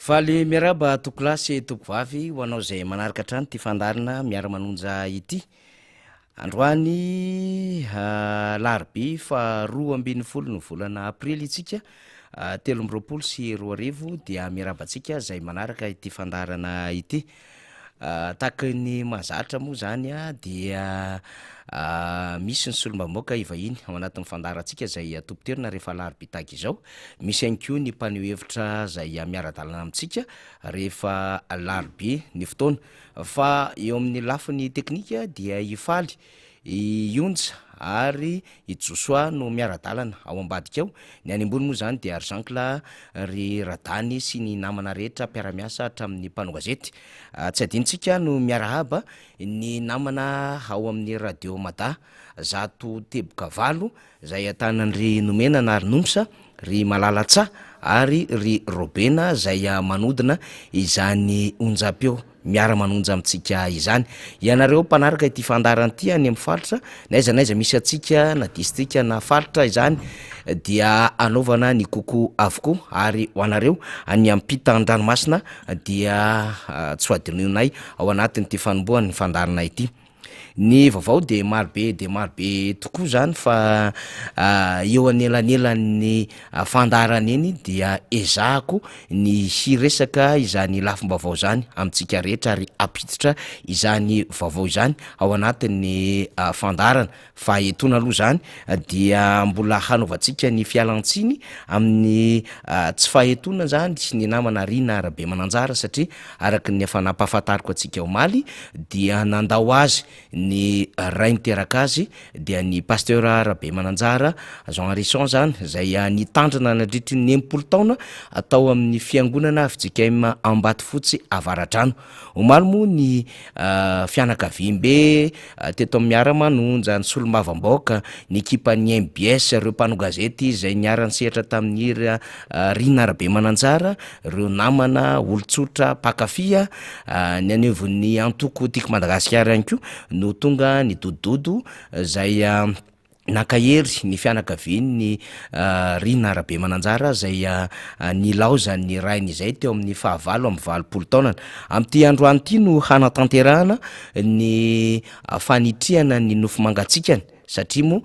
Faly miarahaba tompokolahy sy tompokovavy ho anao izay manaraka hatrany ity fandaharana miara-manonja ity. Androany alarobia faha 12 ny volana aprily isika 2023 dia miarahaba antsika izay manaraka ity fandaharana ity. Tahaka ny mahazatra moa izany dia misy ny solombavambahoaka hivahiny ao anatin'ny fandaharantsika izay tompon-toerana rehefa alarobia tahaka izao. Misy ihany koa ny mpaneho hevitra izay miara-dalana amintsika rehefa alarobia ny fotoana. Fa eo amin'ny lafiny teknika dia i Faly, i Onja ary i Josoa no miara-dalana ao ambadika ao. Ny any ambony moa izany dia ry Jean-Claude, ry Radany sy ny namana rehetra mpiara-miasa hatramin'ny mpanao gazety. Tsy adinontsika no miarahaba ny namana ao amin'ny Radio Mada 100.8 izay ahitana an-dry Nomena na ry Nomsa, ry Malalatsa ary ry Robena izay manodina izany onjam-peo miara-manonja amintsika izany. Ianareo mpanaraka ity fandaharana ity any amin'ny faritra, na aiza na aiza misy antsika na distrika na faritra izany dia anaovana ny coucou avokoa ary ho anareo any ampitan-dranomasina dia tsy ho adinoinay ao anatin'ity fanombohan'ny fandaharana ity. Ny vaovao dia maro be dia maro be tokoa zany fa eo anelanelan'ny fandaharana eny dia ezahako ny hiresaka izany lafim-baovao izany amintsika rehetra ary hampiditra izany vaovao izany ao anatin'ny fandaharana. Fa etoana aloha izany dia mbola hanaovantsika ny fialantsiny amin'ny tsy fahetoana izany ny namana Rina Rabemananjara satria araka ny efa nampahafantariko antsika omaly dia nandao azy ny ray niteraka azy dia ny Pasteur Rabemananjara Jean Harrison izany izay nitandrina nandritry ny 60 taona tao amin'ny fiangonana fjkm Ambatofotsy Avaradrano. Omaly moa ny fianakaviambe teto amin'ny Miara-manonja, ny solombavambahoaka, ny ekipan'ny mbs, ireo mpanao gazety izay niara-nisehatra tamin'ny Rina Rabemananjara, ireo namana, olon-tsotra, mpankafy, ny anivon'ny antoko Tiako Madagasikara ihany koa no tonga nidodododo izay Nankahery ny fianakavian'i Rina Rabemananjara izay nilaozan'ny rainy izay teo amin'ny fahavalo amby 80 taonany. Amin'ity androany ity no hanatanterahana ny fanitrihana ny nofo mangatsikany satria moa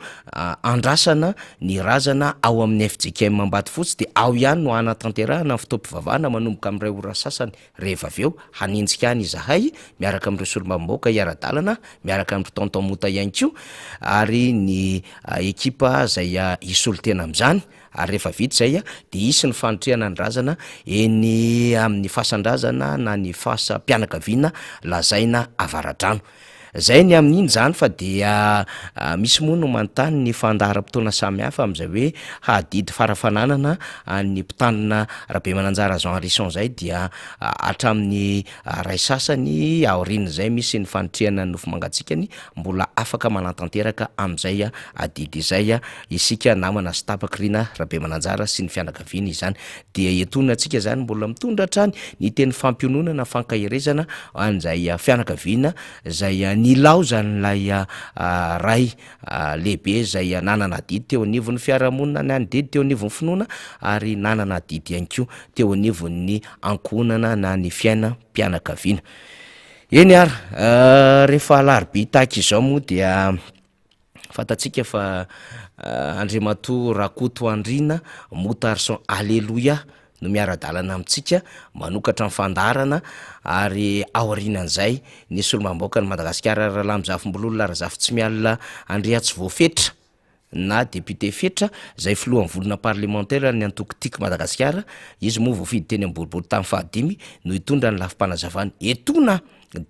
andrasana ny razana ao amin'ny fjkm Ambatofotsy dia ao ihany no hanatanterahana ny fotoam-pivavahana manomboka amin'ny iray ora sasany Rehefa avy eo, hanenjika any izahay miaraka amin'ireo solombavambahoaka hiara-dalana miaraka amin'ry Tonton Mota ihany koa ary ny ekipa izay hisolo tena amin'izany ary rehefa vita izay dia hisy ny fanotrehana ny razana eny amin'ny fasan-drazana na ny fasam-pianakaviana lazaina Avaradrano. Zay ny amin'iny zany fa dia misy moa no manontany ny fandaharam-potoana samihafa amin'izay hoe hahadidy farafananana an'ny mpitandrina Rabemananjara Jean Harrison zay dia hatramin'ny ray sasany aorian'izay misy ny fanitrihana ny nofo mangatsikany mbola afaka manatanteraka amin'izay adidy izay isika namana sy tapaky Rina Rabemananjara sy ny fianakaviany izany dia etoana antsika zany mbola mitondra hatrany ny teny fampiononana fankaherezana an'izay fianakaviana izay nilaozan'ilay ray lehibe izay nanana adidy teo anivon'ny fiarahamonina, nanana adidy teo anivon'ny finoana ary nanana adidy ihany koa teo anivon'ny ankohonana na ny fiainam-pianakaviana. Eny ary, rehefa alarobia tahaka izao moa dia Fantatsika fa Andriamatoa Rakotoandriana Moutarson Alléluia no miara-dalana amintsika manokatra ny fandaharana ary aorianan'izay ny solombavambahoakan'i Madagasikara Ralamizafinbololona Razafitsimialona Andriatsivoafetra na député Fetra izay filohan'ny vondrona parlemantera ny antoko Tiako Madagasikara, izy moa voafidy teny amin'ny boriborintany fahadimy no hitondra ny lafim-panazavana. Etoana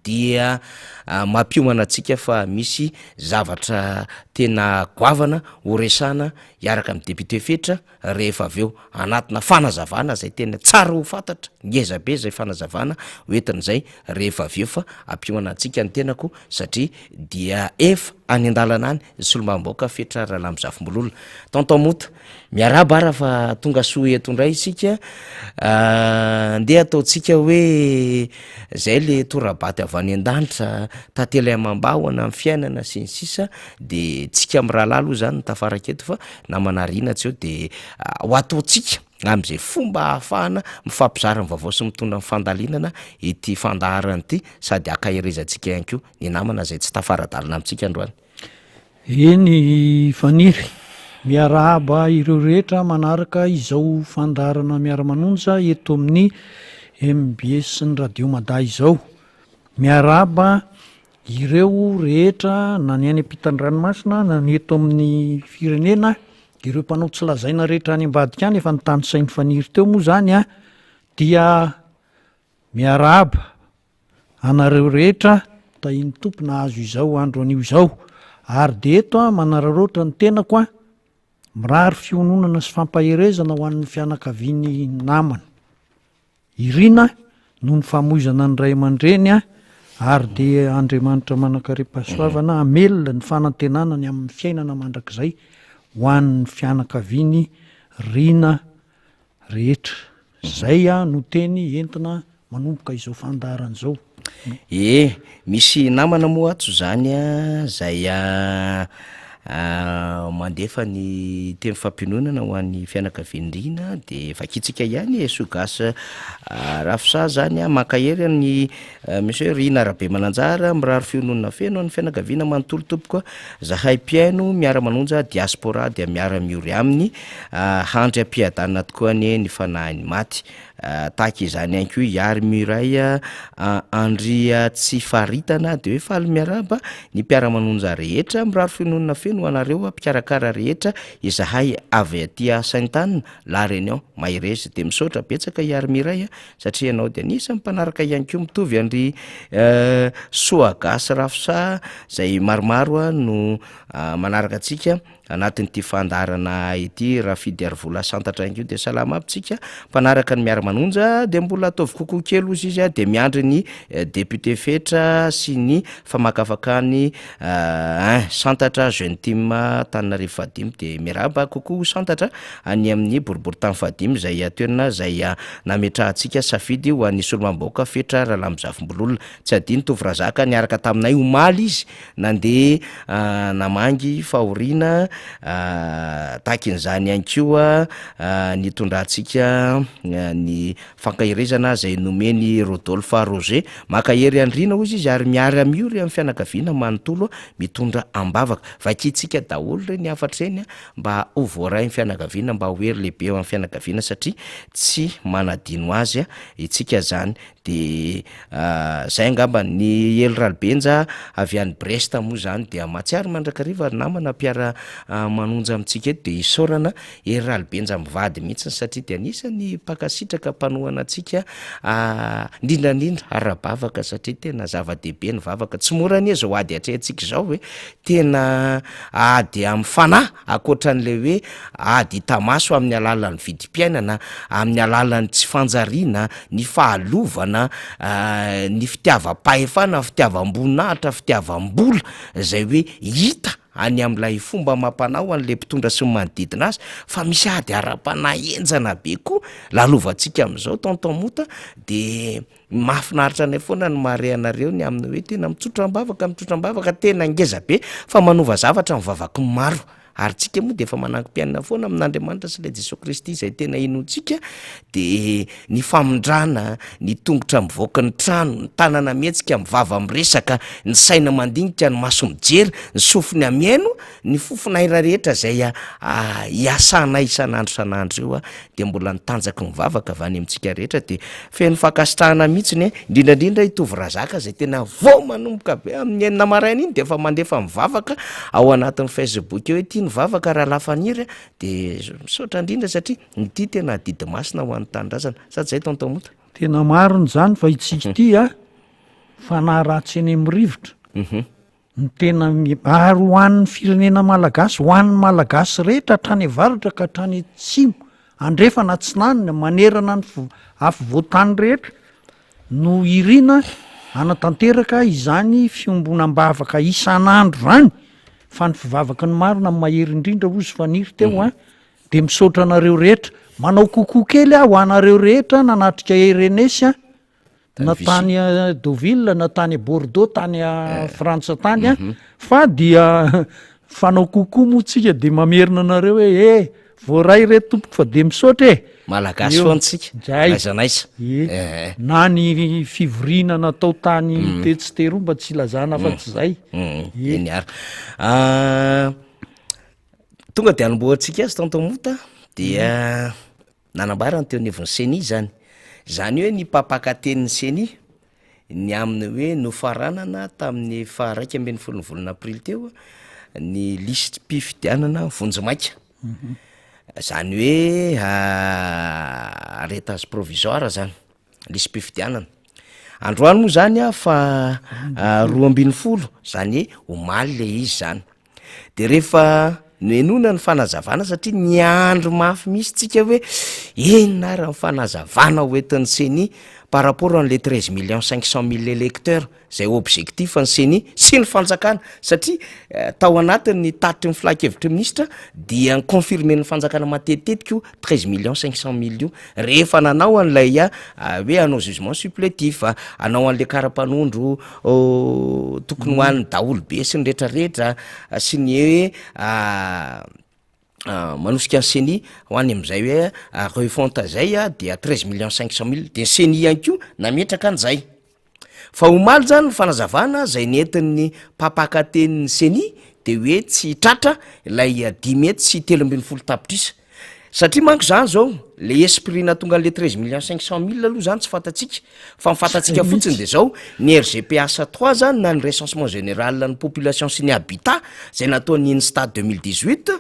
dia mampiomana antsika fa misy zavatra tena goavana ho resahana hiaraka amin'ny député Fetra rehefa avy eo anatina fanazavana izay tena tsara ho fantatra, ngeza be izay fanazavana ho entin'izay rehefa avy eo fa ampiomana antsika ny tenako satria dia efa any an-dalana any ny solombavambahoaka Fetra Ralambozafimbololona. Tonton Mota, Miarahaba ara fa tonga soa eto indray isika, ndeha ataontsika hoe zay le tora-bato avy any an-danitra, tantely amam-bahona ny fiainana sy ny sisa, de tsika mirahalahy aloha zany no tafaraka eto fa namana Rina tsy eo de ho ataontsika. amin'izay fomba ahafahana mifampizara ny vaovao sy mitondra ny fandalinana ity fandaharana ity sady ankaherezantsika ihany koa ny namana izay tsy tafara-dalana amintsika androany. Eny Faniry, miarahaba ireo rehetra manaraka izao fandaharana Miara-manonja eto amin'ny mbs ny Radio Mada izao. Miarahaba ireo rehetra na ny any ampitan-dranomasina na ny eto amin'ny firenena, ireo mpanao tsy lazaina rehetra any ambadika any efa notanisain'i Faniry teo moa izany an, dia miarahaba anareo rehetra tahin'ny Tompo nahazo izao andro anio izao ary dia eto aho manararaotra ny tenako an, mirary fiononana sy fampaherezana ho an'ny fianakavian'ny namana Irina noho ny famoizana ny ray aman-dreny ary dia Andriamanitra manan-karem-pahasoavana hamelona ny fanantenana ny amin'ny fiainana mandrakizay ho an'ny fianakaviany Rina rehetra. Zay no teny entina manomboka izao fandaharana izao. Ee, misy namana moa ato zany a, zay mandefa ny teny fampiononana ho an'ny fianakavian'i Rina de vakintsika ihany e, Soa Gasy Rafsa zany a, mankahery an'i Monsieur Rina Rabemananjara, mirary fiononana feno an'ny fianakaviana manontolo tompoko a, zahay mpihaino miara-manonja diaspora dia miara-miory aminy, handry am-piadanana tokoa anie ny fanahin'ny maty. Tahaka izany ihany koa i Ary Miray Andriatsifaritana dia hoe faly miarahaba ny mpiara-manonja rehetra, mirary fiononana feno ho anareo mpikarakara rehetra izahay avy aty Sainte Anne La Réunion, mahereza. Dia misaotra betsaka i Ary Miray satria ianao dia anisan'ny mpanaraka ihany koa mitovy an-dry Soagasy Rafsa izay maromaro no manaraka antsika. Anatin'ity fandaharana ity Rafidiarivola Santatra ihany koa dia salama aby tsika mpanaraka ny miara-manonja dia mbola ataovy kokoa kely ozy izy dia miandry ny député Fetra sy ny famakafakany un Santatra jeune team Antananarivo fahadimy dia miarahaba kokoa Santatra any amin'ny boriborintany fahadimy izay toerana izay nametrahantsika safidy ho an'ny solombavambahoaka Fetra Ralambozafimbololona tsy adino Tovo Razaka niaraka taminay omaly izy Nandeha namangy fahoriana tahakin'izany ihany koa nitondrantsika ny fankaherezana izay nomen'i Rodolphe Roger. Mankahery an'i Rina hozy izy ary miara-miory amin'ny fianakaviana manontolo mitondra am-bavaka. Vakintsika daholo ireny hafatra ireny mba ho voarain'ny fianakaviana, mba ho hery lehibe ho an'ny fianakaviana satria tsy manadino azy isika izany. De zay angamba ny Ely Ralibenja avy any Brest moa zany dia mahatsiaro mandrakariva ry namana mpiara manonja amintsika eto de isaorana Hery Ralibenja mivady mihitsiny satria dia anisan'ny mpankasitraka mpanohana antsika indrindra indrindra ara-bavaka satria tena zava-dehibe ny vavaka, tsy mora anie zao ady atrehintsika izao e, tena ady amin'ny fanahy Ankoatran'ilay hoe ady hita maso amin'ny alalan'ny vidim-piainana, amin'ny alalan'ny tsy fanjariana, ny fahalovana, ny fitiavam-pahefana, fitiavam-boninahitra, fitiavam-bola, izay hoe hita any amin'ilay fomba amam-panao an'ilay mpitondra sy ny manodidina azy, fa misy ady ara-panahy henjana be koa lalovantsika amin'izao tonton Mota de Mahafinaritra anay foana ny mahare anareo ny amin'ny hoe tena mitsotra am-bavaka, mitsotra am-bavaka, tena ngeza be fa manova zavatra ny vavaky ny maro. Ary tsika moa dia efa manangom-piainana foana amin'Andriamanitra sy ilay Jesoa Kristy izay tena inoantsika, dia ny famindrana, ny tongotra mivoaka ny trano, ny tanana mihetsika, ny vava miresaka, ny saina mandinika, ny maso mijery, ny sofina mihaino, ny fofon'aina rehetra izay iasanay isan'andro isan'andro io dia mbola ny tanjaky ny vavaka avy any amintsika rehetra dia feno fankasitrahana mihitsiny e, indrindra indrindra i Tovo Razaka izay tena vao manomboka be amin'ny enina maraina iny dia efa mandefa mivavaka ao anatin'ny Facebook eo hoe ity ny vavaka rahalahy Faniry a, dia misaotra indrindra satria ity tena adidy masina ho an'ny tanindrazana, sa tsy izay tonton Mota? Tena marina izany fa itsika ity a, fanahy ratsy eny amin'ny rivotra. Ny tena ary ho an'ny firenena malagasy, ho an'ny malagasy rehetra hatrany avaratra ka hatrany atsimo, andrefana, atsinanana, manerana ny afovoan-tany rehetra no irina hanatanteraka izany fiombonam-bavaka isan'andro izany fa ny fivavaky ny marina no mahery indrindra hozy Faniry teo an, de misaotra anareo rehetra, manao coucou kely aho ho anareo rehetra nanatrika RNS an. na tany Deauville na tany Bordeaux tany Frantsa tany a fa dia fanao kokoa moa tsika de mamerina anareo hoe eh voaray re tompoko fa de misaotra e. Malagasy foana tsika, n'aiza n'aiza. Ie, na ny fivoriana natao tany tetsy teroa mba tsy ilazana afa-tsy izay. Ie. Eny ary. Tonga de anombohantsika azy tonton Mota dia nanambara ny teo anivon'ny Ceni izany, izany hoe ny mpampakatenin'ny Ceni ny amin'ny hoe nofaranana tamin'ny faha 11n'ny volana aprily teo ny lisi-pifidianana vonjimaika, zany hoe arrêtage provisoire zany, lisi-pifidianana, androany moa zany a fa 12 zany hoe omaly le izy zany. De rehefa nohenoina ny fanazavana satria niandry mafy mihitsy tsika hoe inona ary ny fanazavana ho entin'ny ceni par rapport an'le treize millions cinq cent mille électeurs zay objectif ny ceni sy ny fanjakana satria tao anatin'ny tatitry ny filan-kevitry ny minisitra dia ni-confirmer-n'ny fanjakana matetitetika io treize millions cinq cent mille io rehefa nanao an'ilay hoe hanao jugement supplétif, hanao an'le kara-panondro tokony ho an'ny daholo be sy ny retraretra sy ny hoe manosika ny ceni ho any am'zay hoe refonte zay a dia treize millions cinq cent mille de ny ceni ihany koa nametraka an'zay. Fa omaly zany ny fanazavana zay nentin'ny mpampakatenin'ny ceni de hoe tsy tratra ilay 513 tapitrisa Satria manko zany zao, le esprit nahatonga an'le treize millions cinq cent mille aloha zany tsy fantatsika, fa ny fantatsika fotsiny de zao, ny RGPH trois zany na ny recensement général ny population sy ny habitat zay nataon'ny INSTAT deux mille dix huit,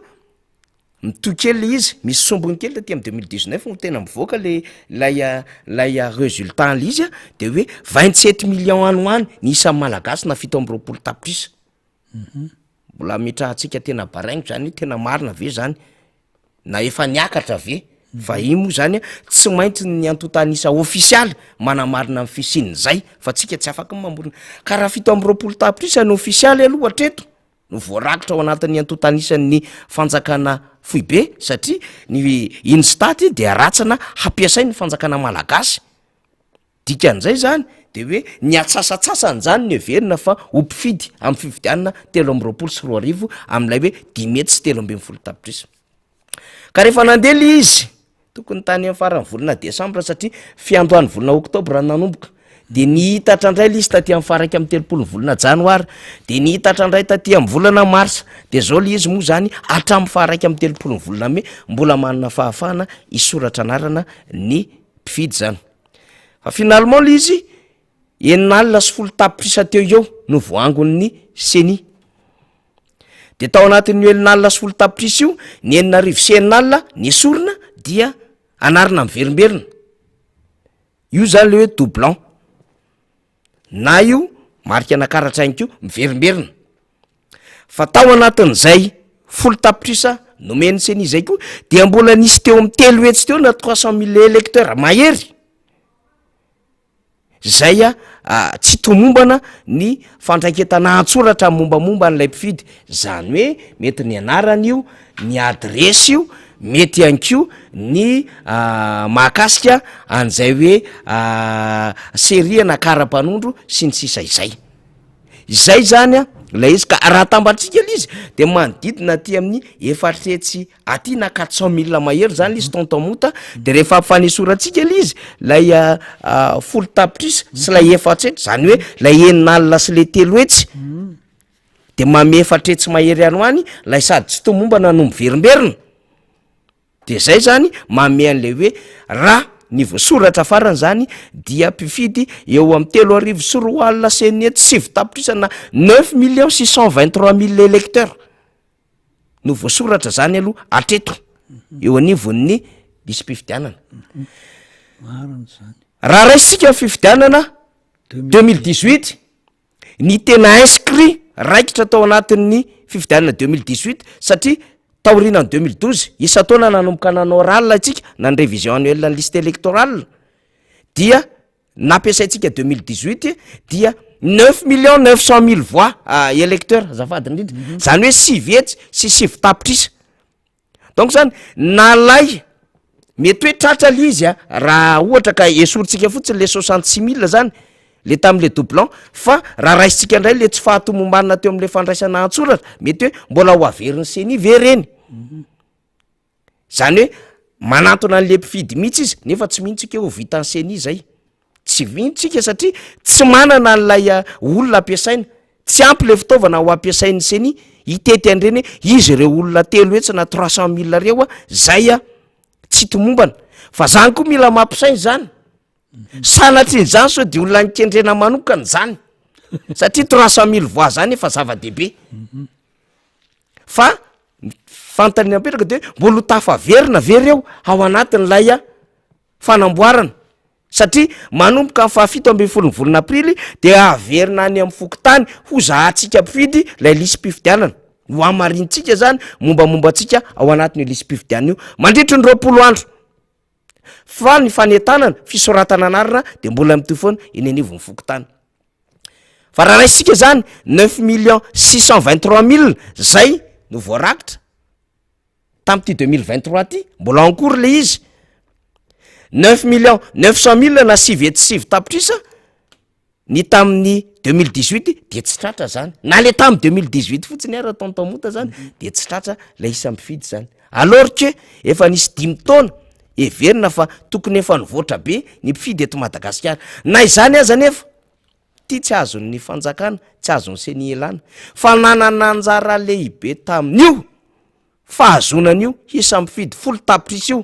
mitohy kely le izy, misy sombiny kely taty amy deux mille dix neuf no tena mivoaka le lay lay résultat an'le izy a, de hoe vingt sept millions any ho any ny isan'ny malagasy na 27 tapitrisa. Mbola ametrahantsika tena baraingo zany hoe tena marina ve zany na efa niakatra ve? Fa iny moa zany a tsy maintsy ny antontan'isa ofisialy manamarina ny fisian'izay fa tsika tsy afaky ny mamorona, ka raha 27 tapitrisa ny ofisialy aloha hatreto no voarakitra ao anatin'ny antontan'isan'ny fanjakana foibe satria ny INSTAT dia ratsana hampiasain'ny fanjakana malagasy. Dikan'izay izany de hoe ny atsasatsasany zany no heverina fa ho mpifidy amin'ny fifidianana 2023 amin'ilay hoe 513 tapitrisa. Ka rehefa nandeha le izy, tokony tany amin'ny faran'ny volana desambra satria fiandohan'ny volana oktobra no nanomboka, de nihitatra indray le izy taty amin'ny faha 31 ny volana janoary, de nihitatra indray taty amin'ny volana marsa, de zao le izy moa zany hatramin'ny faha 31 ny volana mey mbola manana fahafahana hisoratra anarana ny mpifidy zany. Fa finalement le izy 10 sy 10 tapitrisa teo eo no voangon'ny CENI. De tao anatin'io 10 sy 10 tapitrisa io, ny 6 60 nesorina dia anarina miverimberina. Io zany le hoe doublon. Na io marika anakaratra ihany koa miverimberina. Fa tao anatin'izay 10 tapitrisa nomen'ny CENI zay koa dia mbola nisy teo amin'ny 300 teo na trois cent mille électeurs mahery zay a tsy tomombana ny fandraiketana an-tsoratra mombamomba an'ilay mpifidy, zany hoe mety ny anarany io, ny adiresy io, mety ihany koa ny mahakasika an'izay hoe série na kara-panondro sy ny sisa izay. Izay zany a lay izy ka raha atambatsika le izy de manodidina aty amin'ny 400 aty na quatre cent mille mahery zany le izy tonton Mota de rehefa ampifanesorantsika le izy lay 10 tapitrisa sy lay 400 zany hoe lay 6 000 sy le 300 de manome 400 mahery any ho any lay sady tsy tomombana no miverimberina. De zay zany manome an'le hoe raha ny voasoratra farany zany dia mpifidy eo amin'ny 6 209 tapitrisa na neuf millions six cent vingt trois mille électeurs no voasoratra zany aloha hatreto eo anivon'ny lisi-pifidianana. Marina zany. Raha raisitsika ny fifidianana 2018, ny tena inscrit raikitra tao anatin'ny fifidianana 2018 satria taorian'ny 2012 isan-taona nanomboka nanao RAL isika na ny révision annuelle ny liste électorale dia nampiasaintsika 2018 dia neuf millions neuf cent mille voix électeurs azafady indrindra, zany hoe 909 tapitrisa. Donc zany nalay mety hoe tratra le izy a raha ohatra ka esorintsika fotsiny le 66 000 zany le tam'le doublon, fa raha raisitsika indray le tsy fahatomombanina teo am'le fandraisana an-tsoratra mety hoe mbola ho averin'ny CENI ve reny? Zany hoe. Manantona an'le mpifidy mihitsy izy nefa tsy mino tsika hoe ho vitan'ny ceni zay. Tsy mino tsika satria tsy manana an'ilay olona ampiasaina. Tsy ampy le fitaovana ho ampiasain'ny ceni hitety an'ireny hoe izy ireo olona 300 na 300 000 reo a, zay a tsy tomombana. Fa zany koa mila mampisaina zany. Sanatrian'izany sao de olona nikendrena manokana zany satria 300 000 voix zany efa zava-dehibe. Fa ny fanontaniana mipetraka de hoe mbola ho tafaverina ve reo ao anatin'ilay fanamboarana? Satria manomboka amin'ny fahafito ambin'ny folon'ny volana aprily de averina any amin'ny fokontany ho zahantsika mpifidy ilay lisi-pifidianana. Ho hamarintsika zany mombamomba antsika ao anatin'io lisi-pifidianana io mandritry ny 20 andro. Fa ny fanentanana, fisoratana anarana de mbola mitohy foana eny anivon'ny fokontany. Fa raha raisitsika zany 9 623 000 zay no voarakitra tam'ity 2023 ty, mbola en cours le izy, 9 900 000 na 900 000 ny tamin'ny 2018 de tsy tratra zany, na le tamy 2018 fotsiny ara tonton Mota zany de tsy tratra lay isan'ny mpifidy zany, alors que efa nisy 5 taona heverina fa tokony efa nivoatra be ny mpifidy eto Madagasikara. Na izany aza nefa ty tsy azon'ny fanjakana, tsy azon'ny CENI elana fa nanana anjara lehibe tamin'io fahazoana an'io isan'ny mpifidy 10 tapitrisa io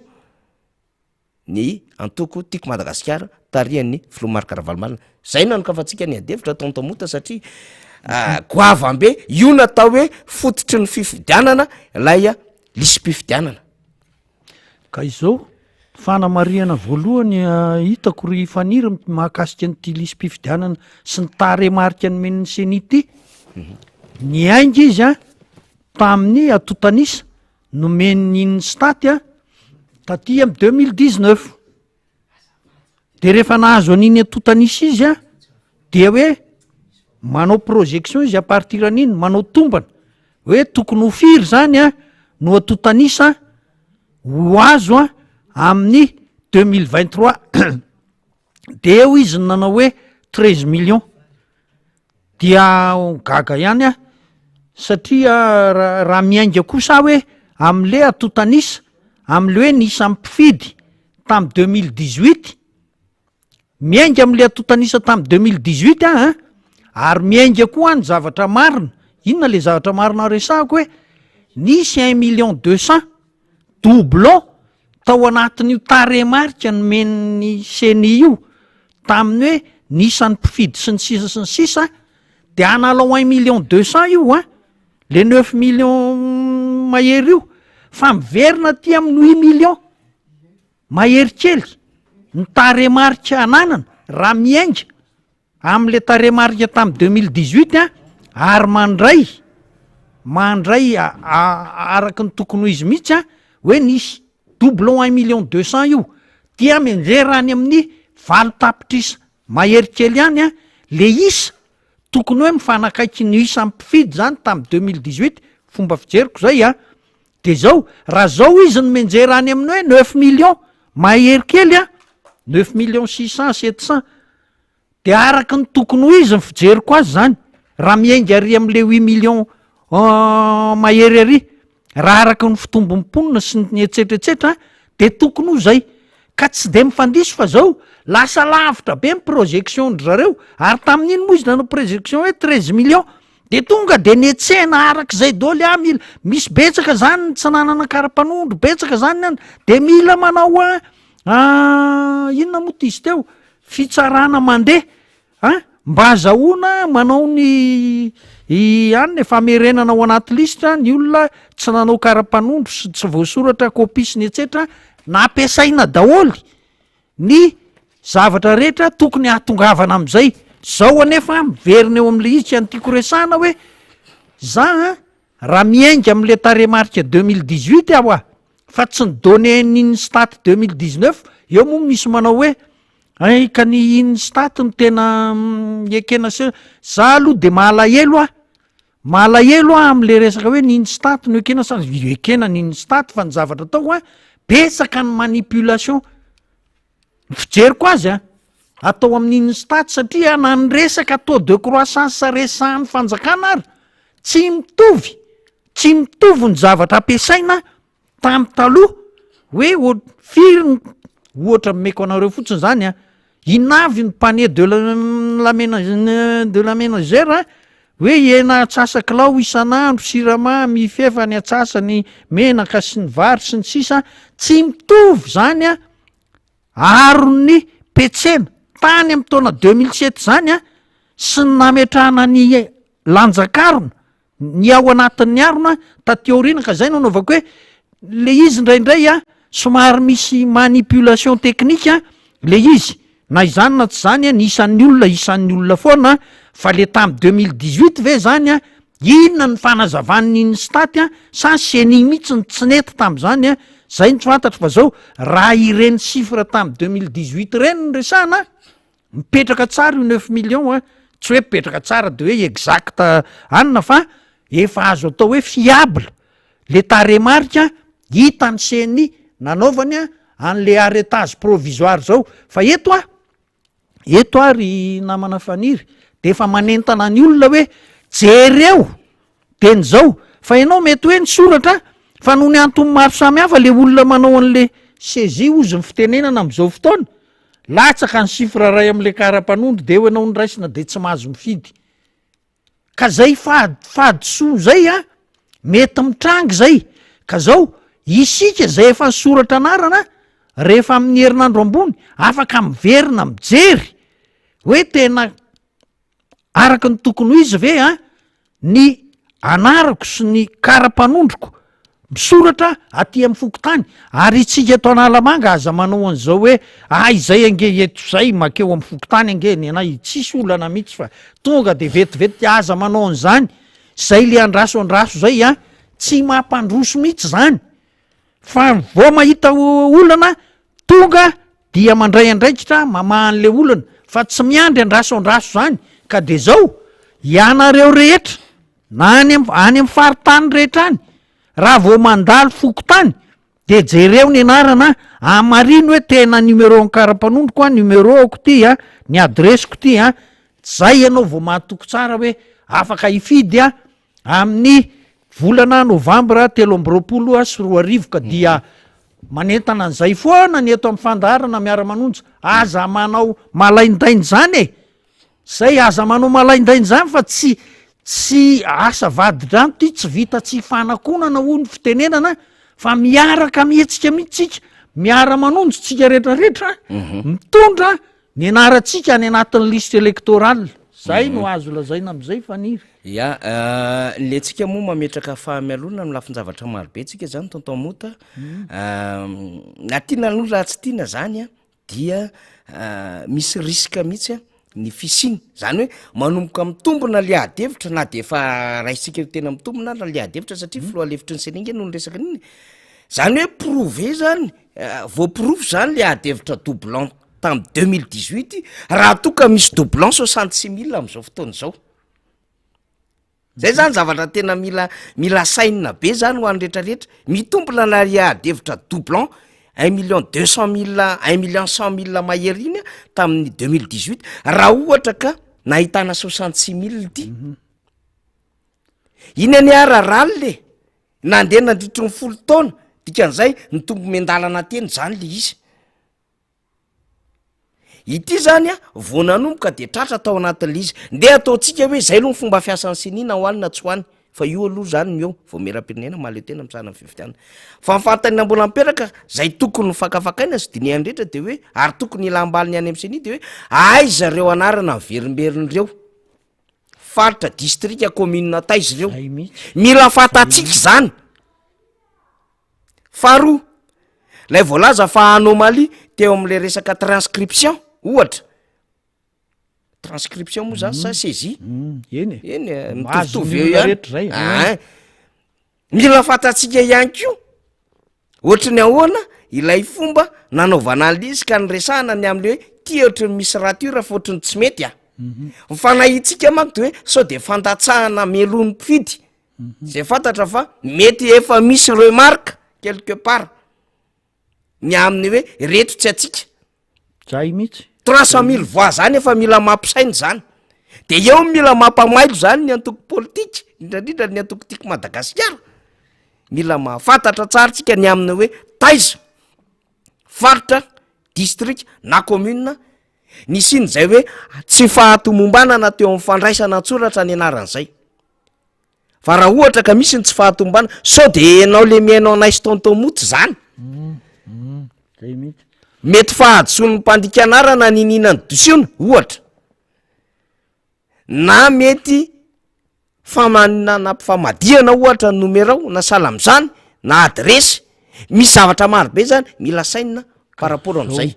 ny antoko Tiako Madagasikara tarihan'ny filoha Marc Ravalomanana. Zay no nanokafantsika ny adihevitra tonton Mota satria goavambe io natao hoe fototry ny fifidianana ilay lisi-pifidianana. Ka izao, fanamarihana voalohany hitako ry Faniry mahakasika an'ity lisi-pifidianana sy ny tarehimarika nomen'ny CENI ity, niainga izy an tamin'ny antontan'isa nomen'ny INSTAT an taty amin'ny 2019, de rehefa nahazo an'iny antontan'isa izy an dia hoe manao projection izy à partir an'iny, manao tombana hoe tokony ho firy zany an no antontan'isa ho azo an amin'ny 2023, de eo izy no nanao hoe 13 millions, dia gaga ihany aho satria raha miainga kosa aho hoe am'le antontan'isa, am'le hoe ny isan'ny mpifidy tamy 2018, miainga am'le antontan'isa tamy 2018 aho an, ary miainga koa ny zavatra marina, inona le zavatra marina resahako hoe nisy 1 million 200 doublon tao anatin'io tarehimarika nomen'ny CENI io tamin'ny hoe ny isan'ny mpifidy sy ny sisa sy ny sisa, de analao 1 million 200 io an, le 9 millions mahery io, fa miverina aty amin'ny 8 millions mahery kely ny tarehimarika ananana raha miainga am'le tarehimarika tamy 2018 an, ary mandray araky ny tokony ho izy mihitsy an hoe nisy doublon 1 million 200 io, dia mianjera any amin'ny 8 tapitrisa mahery kely ihany an le isa tokony hoe mifanakaiky ny isan'ny mpifidy zany tamy 2018, fomba fijeriko zay an. De zao, raha zao izy no mianjera any amin'ny hoe 9 millions mahery kely an, 9 millions 600, 700, de araky ny tokony ho izy ny fijeriko azy zany, raha miainga ary am'le 8 millions mahery ary, raha araky ny fitombon'ny mponina sy ny etsetra etsetra de tokony ho zay, ka tsy de mifandiso fa zao lasa lavitra be ny projection-dry zareo, ary tamin'iny moa izy nanao projection hoe 13 millions, de tonga de netsehina arak'izay daholo, ah mila misy betsaka zany ny tsy nanana kara-panondro, betsaka zany ny any, de mila manao inona moa ty izy teo, fitsarana mandeha an, mba azahoana manao ny i anona e, famerenana ao anaty lisitra ny olona tsy nanao kara-panondro sy tsy voasoratra kopia sy ny etsetra, nampiasaina daholo ny zavatra rehetra tokony hahatongavana am'izay. Zao anefa miverina eo am'le izy, tsy any tiako resahana hoe za an raha miainga am'le tarehimarika 2018 aho a, fa tsy ny données ny INSTAT 2019, eo moa misy manao hoe ay ka ny INSTAT no tena ekena sy za aloha de malahelo aho, malahelo aho am'le resaka hoe ny INSTAT no ekena sa ekena ny INSTAT, fa ny zavatra atao a betsaka ny manipulation, ny fijeriko azy a atao amin'ny INSTAT satria na ny resaka taux de croissance resahan'ny fanjakana ary tsy mitovy, tsy mitovy ny zavatra ampiasaina tamy taloha. Hoe o- firy ny ohatra omeko anareo fotsiny zany a, inona avy ny panier de la la mena- de la menagère a, hoe hena antsasa-kilao isan'andro, siramamy, fefany antsasany, menaka sy ny vary sy ny sisa, tsy mitovy zany a aron'ny petsena tany amin'ny taona deux mille sept zany a sy ny nametrahana ny lanjan-karona ny ao anatin'ny harona taty aoriana ka zay no anaovako hoe le izy indraindray a somary misy manipulation technique le izy na izany na tsy zany a ny isan'ny olona isan'ny olona foana fa le tamy deux mille dix huit ve zany a inona ny fanazavan'ny INSTAT a sa CENI mihitsy no tsy nety tam'zany a zay no tsy fantatro fa zao raha ireny chiffre tamy deux mille dix huit ireny no resahana Mipetraka tsara io neuf millions a, tsy hoe mipetraka tsara de hoe exact anona fa efa azo atao hoe fiable le tarehimarika hitan'ny CNI nanaovany a an'le arretage provisoire zao, fa eto a, eto aho ry namana Faniry de efa manentana ny olona hoe jereo Teny zao, fa ianao mety hoe nisoratra fa noho ny antony maro samihafa le olona manao an'le saisie hozy ny fitenenana am'zao fotoana, latsaka ny chiffre ray am'le kara-panondro de eo ianao no raisina de tsy mahazo mifidy. Ka zay fahad- fahadisoa zay an, mety mitranga izay, ka zao, isika zay efa nisoratra anarana rehefa amin'ny herinandro ambony afaka miverina mijery hoe tena Araka ny tokony ho izy ve an, ny anarako sy ny kara-panondroko misoratra aty amin'ny fokontany, ary itsika eto Analamanga aza manao an'izao hoe ah izay ange eto izay makeo amin'ny fokontany ange ny anay tsisy olana mihitsy fa tonga de vetivety, aza manao an'izany, zay le andraso andraso zay an, tsy mampandroso mihitsy zany. Fa vao mahita olana tonga dia mandray andraikitra mamaha an'le olana fa tsy miandry andraso andraso zany ka de zao ianareo rehetra na any am any am faritany rehetra any raha vao mandalo fokontany de jereo ny anarana amarino hoe tena numéro an-karapanondroko a numéro-ko ty a ny adiresiko ty a zay ianao vao mahatoky tsara hoe afaka hifidy a Amin'ny volana novambra 2023 ka dia manentana an'izay foana ny eto amin'ny fandaharana Miara-manonja. Aza manao malaindaina izany e! Zay, aza manao malaindaina izany fa tsy tsy asa vadi-drano ity, tsy vita tsy ifanakonana hoy ny fitenenana fa miaraka mihetsika mihitsy tsika, miara-manonja tsika rehetrarehetra, mitondra ny anarantsika any anatin'ny liste électorale. Zay no azo lazaina amin'izay Faniry. Ya, le tsika moa mametraka fahamialona amin'ny lafin-javatra maro be tsika zany tonton Mota, na tiana aloha na tsy tiana zany a dia misy risque mihitsy a ny fisiana, zany hoe manomboka mitombina le ady hevitra na de efa raisintsika ho tena mitombina ary le ady hevitra satria filoha lefitry ny CENI nge no niresaka an'iny e, zany hoe prouvé zany, voaporofo zany le ady hevitra doublon tamy 2018 raha toa ka misy doublon 66 000 am'zao fotoana izao. Zay zany zavatra tena mila mila sainina be zany ho an'ny retraretra, mitombina na ry ady hevitra doublon un million deux cent mille un million cent mille mahery iny a tamin'ny 2018 raha ohatra ka nahitana 66 000 ity, iny anie ara ralina e, nandeha nandritry ny 10 taona, dikan'izay nitombo miandalana teny zany le izy. Ity zany a, vao nanomboka de tratra tao anatin'le izy. Ndeha ataontsika hoe zay aloha ny fomba fiasan'ny CENI na ho any na tsy ho any, fa io aloha zany no eo, Vaomieram-pirenena mahaleo tena misahana ny fifidianana. Fa ny fanontaniana mbola mipetraka, zay tokony ho fakafakaina sy dinihana rehetra de hoe, ary tokony hilam-baliny any amin'ny CENI de hoe, aiza reo anarana miverimberina ireo? Faritra, distrika, commune taiza ireo? Zay mihitsy. Mila fantatsika izany. Faharoa, ilay voalaza fa anomalie teo amin'ilay resaka transcription, ohatra, transcription moa zany sa saisie? Eny e. Eny e, Mahazo mitovitovy ny eo olona ihany. rehetra zay. Ein. Mila fantatsika ihany koa, ohatry ny ahoana ilay fomba nanaovana an'ilay izy ka niresahana ny amin'ilay hoe ty ohatry ny misy rature fa ohatry ny tsy mety a. Ny fanahiantsika manko de hoe sao de fandatsahana meloa ny mpifidy. Zay fantatra fa mety efa misy remarque quelque part ny amin'ny hoe reto tsy atsika. Zay mihitsy. 300 000 voix zany efa mila mampisaina zany. De eo mila mampamailo zany ny antoko politika, indrindra indrindra ny antoko Tiako Madagasikara. Mila mahafantatra tsara tsika ny amin'ny hoe taiza. faritra, distrika na commune nisian'izay hoe tsy fahatomombanana teo amin'ny fandraisana an-tsoratra ny anaran'izay. Fa raha ohatra ka misy ny tsy fahatomombanana, sao de enao le mihaino anay sy tonton Moto zany? Zay mihitsy. Mety fahadisoan'ny mpandika anarana niniana ny dosiona, ohatra. Na mety famanana famadihana ohatra ny nomerao na sahala am'zany na adiresy, misy zavatra maro be zany mila sainina par rapport am'zay.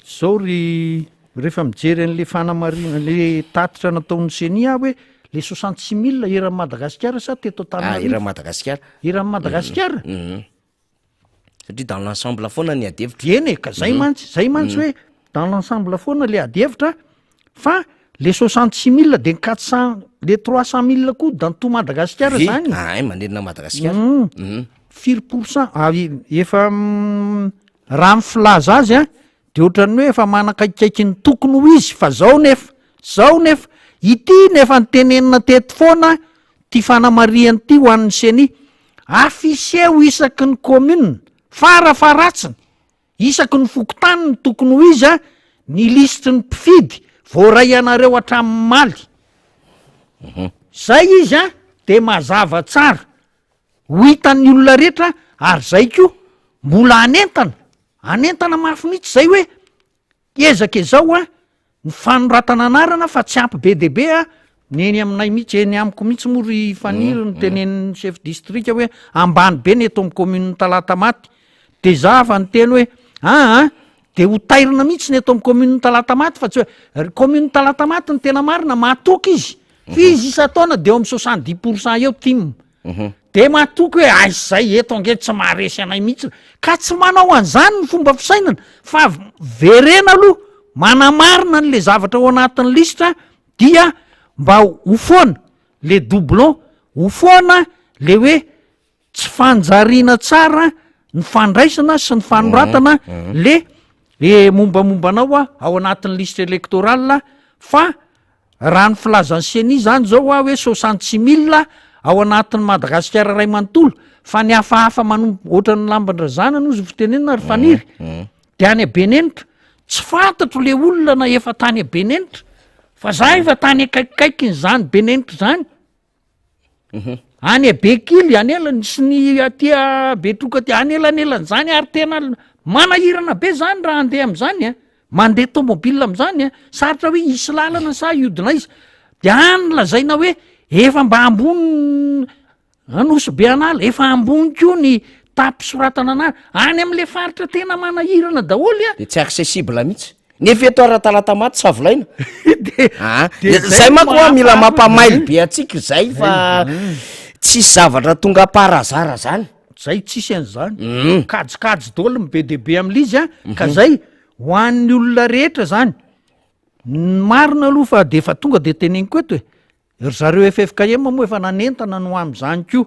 Zao ry rehefa mijery an'le fanamarihana le tatitra nataon'ny ceni aho hoe le 66 mille eran'i Madagasikara sa teto Ah, Antananarivo? eran'i Madagasikara. Eran'i Madagasikara? Satria dans l'ensemble foana ny ady hevitra. Eny e, ka zay mantsy, zay mantsy hoe dans l'ensemble foana le ady hevitra fa le 66 mille de ny 400, le 300 mille koa dans tout Madagasikara Vy, zany. Ay, manerana Madagasikara. Firy pourcent? Ah, efa raha ny filaza azy an, de ohatran'ny hoe efa manakaikikaiky ny tokony ho izy fa zao nefa, zao nefa, ity no efa notenenina teto foana Ty fanamarihana ity ho an'ny ceni, afficher-o isaky ny commune, fara faharatsiny, isaky ny fokontany no tokony ho izy ny lisitry ny mpifidy voaray anareo hatramin'ny maly. Zay izy an, de mazava tsara, ho hitan'ny olona rehetra ary zay koa mbola hanentana, hanentana mafy mihitsy zay hoe Ezaka izao a, ny fanoratana anarana fa tsy ampy be dia be a, ny eny aminay mihitsy, eny amiko mihitsy moa ry Faniry no tenenin'ny chef district hoe ambany be ny eto amin'ny commune Talatamaty, de za afa niteny hoe aa de ho tairina mihitsy ny eto amin'ny commune Talatamaty fa tsy hoe, ry commune Talatamaty ny tena marina mahatoky izy, fa izy isan-taona de eo amin'ny 70 pourcent eo tim. De matoky hoe aiza zay eto ange tsy maharesy anay mihitsy, ka tsy manao an'izany ny fomba fisainana fa verena aloha manamarina an'le zavatra ao anatin'ny lisitra dia mba ho foana le doublon, ho foana le hoe tsy fanjariana tsara ny fandraisana sy ny fanoratana le mombamomba anao ao anatin'ny lisitra électorale fa Raha ny filazan'ny ceni zany zao hoa hoe 66 mille ao anatin'i Madagasikara iray manontolo fa ny hafahafa manomboka ohatran'ny lamban-drazanana ozy ny fitenenana ry Faniry de any Benenitra tsy fantatro le olona na efa tany Benenitra fa za efa tany akaikikaikin'izany Benenitra zany. Any Bekily, any elany sy ny aty Betroka aty, any elanelan'izany ary tena manahirana be zany raha handeha am'zany a, mandeha tomobile am'zany a, sarotra hoe hisy lalana sa hiodina aiza, de any lazaina hoe efa mba ambony Anosy be an'ala, efa ambony koa ny taham-pisoratana an'ala, any am'le faritra tena manahirana daholo a. De tsy accessible mihitsy. Nefa eto ara Talatamaty tsy avolaina. De Ah, de zay zay manko hoa mila mahafahafa mampamailo zay. be antsika zay fa tsisy zavatra tonga par hasard zany. Zay tsisy an'izany. Kajikajy daholo ny be dia be am'le izy a, ka zay ho an'ny olona rehetra zany. Ny marina aloha fa de efa tonga de teneniko eto e, Ry zareo ffkm moa efa nanentana ny ho amin'izany koa.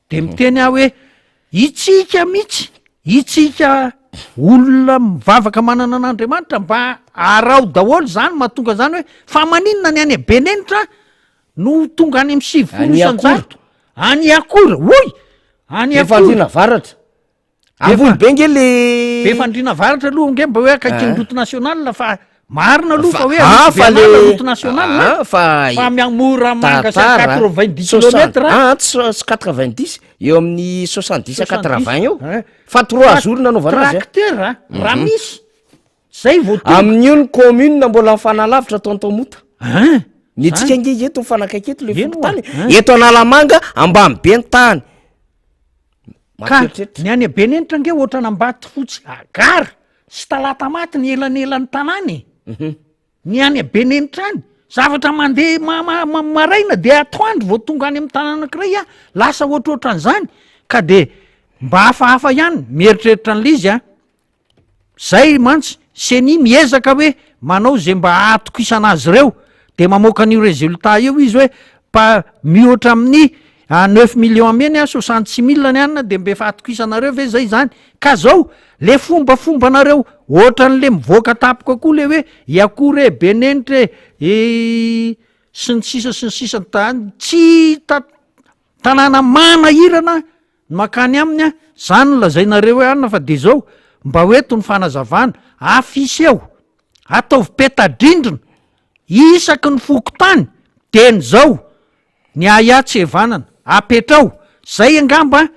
De miteny aho hoe itsika mihitsy, itsika olona mivavaka manana an'Andriamanitra mba araho daholo zany mahatonga zany hoe fa maninona ny any Benenitra no tonga any amin'ny 90 Any Iakora. isan-jato? Any Iakora, hoy! Any Efa Iakora. Andriana Avaratra. Ambony be nge le. Befandriana Avaratra aloha nge mba hoe akaikin'ny route nationale fa marina aloha fa hoe Ah, fa le route nationale Ah, fa fa Moramanga sy Tantara, 90 soixante- kilomètres. Ah, tsy so- 90 eo amin'ny 70 à 80 eo. Eh. Fa trois jours nanaovana azy. eh. Tracteur a, raha misy zay vao tonga. Amin'io ny commune mbola mifanalavitra tonton Mota. Hein? Ny antsika nge eto mifanakaiky eto le Eny oa, fokontany. hein. Eto Analamanga ambany be ny tany. Ka Mampieritreritra. ny any Benenitra ange ohatran'Ambatofotsy gara sy Talatamaty ny elanelan'ny tanàna e. Ny any Benenitra any, zavatra mandeha ma- ma- ma- maraina de atoandro vao tonga any amin'ny tanàna anankiray a, lasa ohatrohatran'izany ka de mba hafahafa ihany mieritreritra an'le izy a. Zay mantsy ceni miezaka hoe manao ze mba ahatokisana azy ireo de mamoaka an'io resultat io izy hoe pa mihoatra amin'ny 9 millions ameny a 66 mille ny anina de mba efa atokisanareo ve zay zany? Ka zao le fombafombanareo ohatran'le mivoaka tampoka koa le hoe Iakora e, Benenitra e, sy ny sisa sy ny sisa tany tsy ta- tanàna manahirana Ny mankany aminy an, zany no lazainareo hoe anona fa de zao, mba ho eto ny fanazavana, afficheo, ataovy peta-drindrina isaky ny fokontany dieny izao ny ahiahy tsy hevanana, apetrao, zay angamba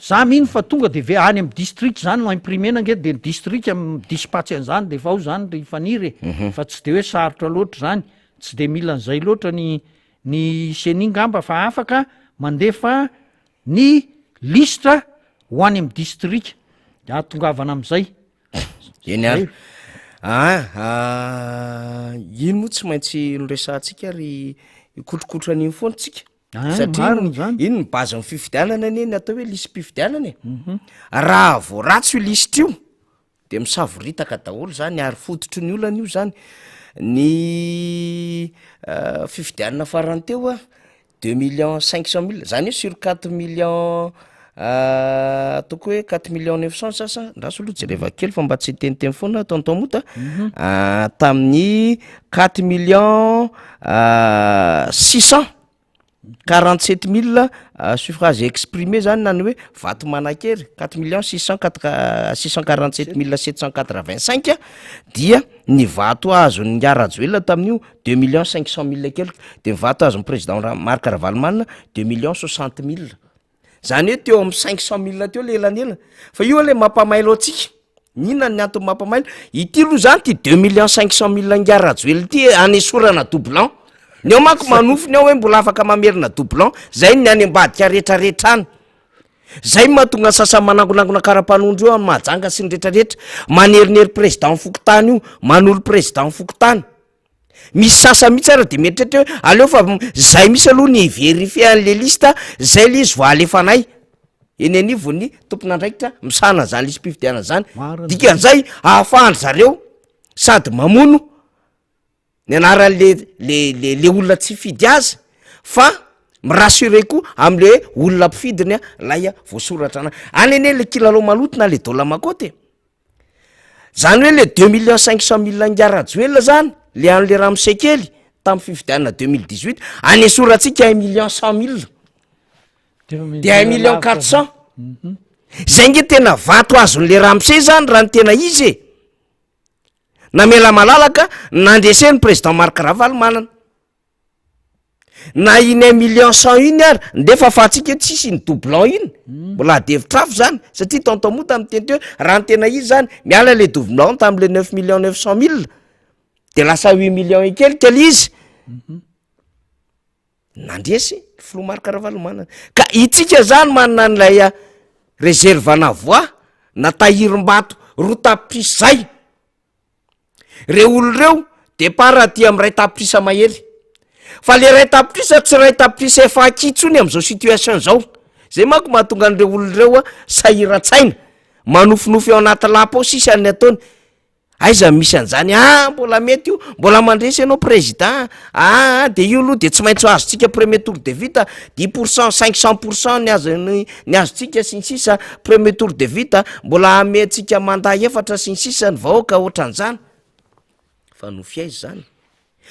za mino fa tonga de ve any amy district zany no imprimer-na ange de ny district mi-dispatch an'zany de efa ao zany ry Faniry e, fa tsy de hoe sarotra loatra zany, tsy de mila an'zay loatra ny ny ceni ngamba fa afaka mandefa ny lisitra ho any amy distrika de ahatongavana am'zay. Eny ary. Aa iny moa tsy maintsy noresahantsika ary hikotrokotra an'iny foana tsika. Ah, Satria marina zany. iny ny base ny fifidianana anie ny atao hoe lisi-pifidianana e. Raha vao ratsy io lisitra io de misavoritaka daholo zany ary fototry ny olana io zany. Ny fifidianana farany teo a, deux millions cinq cent mille, zany hoe sur quatre millions ataoko hoe quatre millions neuf cent sasa, andraso aloha jerevako kely fa mba tsy hiteniteny foana tonton Mota, tamin'ny quatre millions six cent quarante sept mille suffrages exprimés zany na ny hoe vato manan-kery quatre millions six cent quatre six cent quarante sept mille sept cent quatre vingt cinq dia ny vato azon'i Ingahy Rajoelina tamin'io deux millions cinq cent mille quelque de ny vato azon'ny président Ra- Marc Ravalomanana deux millions soixante mille, zany hoe teo amin'ny cinq cent mille teo le elanelana, fa io le mampamailo antsika. Inona ny antony mampamailo? Ity aloha zany ty deux millions cinq cent mille ingahy Rajoelina ity anesorana doublon, ny ao manko manofy ny ao hoe mbola afaka mamerina doublon, zay ny any ambadika retraretra any, zay no mahatonga ny sasany manangonangona karapanondro eo any Mahajanga sy ny retraretra, manerinery président fokontany io, manolo président fokontany. Misy sasany mihitsy ara de mieritreritra hoe aleo fa zay mihitsy aloha ny hi-verifier an'le liste, zay le izy vao alefanay eny anivon'ny tompon'andraikitra misahana an'zany lisi-pifidianana zany, Marina zany. dikan'izay ahafahan-dry zareo sady mamono ny anaran'le le le le olona tsy hifidy azy fa mi-rassurer koa am'le olona mpifidiny a lay voasoratra ana-, any anie le kilalao maloto na le dôla makôty e. Zany hoe le deux millions cinq cent mille ingahy Rajoelina zany le an'le ramose kely tamin'ny fifidianana 2018 anesorantsika un million cent mille de un million quatre cent zay nge tena vato azon'le ramose zany raha ny tena izy e namela malalaka nandresen'ny président Marc Ravalomanana. Na iny un million cent iny ary ndefa afahantsika hoe tsisy iny doublon iny, mbola ady hevitra hafa zany satria tonton Mota miteny teo hoe raha ny tena izy zany miala le doublon tam'le neuf millions neuf cent mille de lasa huit millions et quelque le izy, nandresy filoha Marc Ravalomanana, ka itsika zany manana an'ilay réserve ana voix na tahirim-bato roa tapitrisa zay. Reo olona reo départ aty am ray tapitrisa mahery fa le ray tapitrisa tsy ray tapitrisa efa aky intsony amzao situation zao, zay manko mahatonga an'ireo olona reo a sahiran-tsaina, manofinofy ao anaty lapa ao sisa ny ataony, aiza misy an'zany ah mbola mety io, mbola mandresy ianao président ah de io aloha de tsy maintsy ho azontsika premier tour de vita dix pour cent, cinq cent pour cent ny azony ny azontsika sy ny sisa premier tour de vita mbola hameantsika mandat efatra sy ny sisa ny vahoaka ohatran'izany fa nofy aiza zany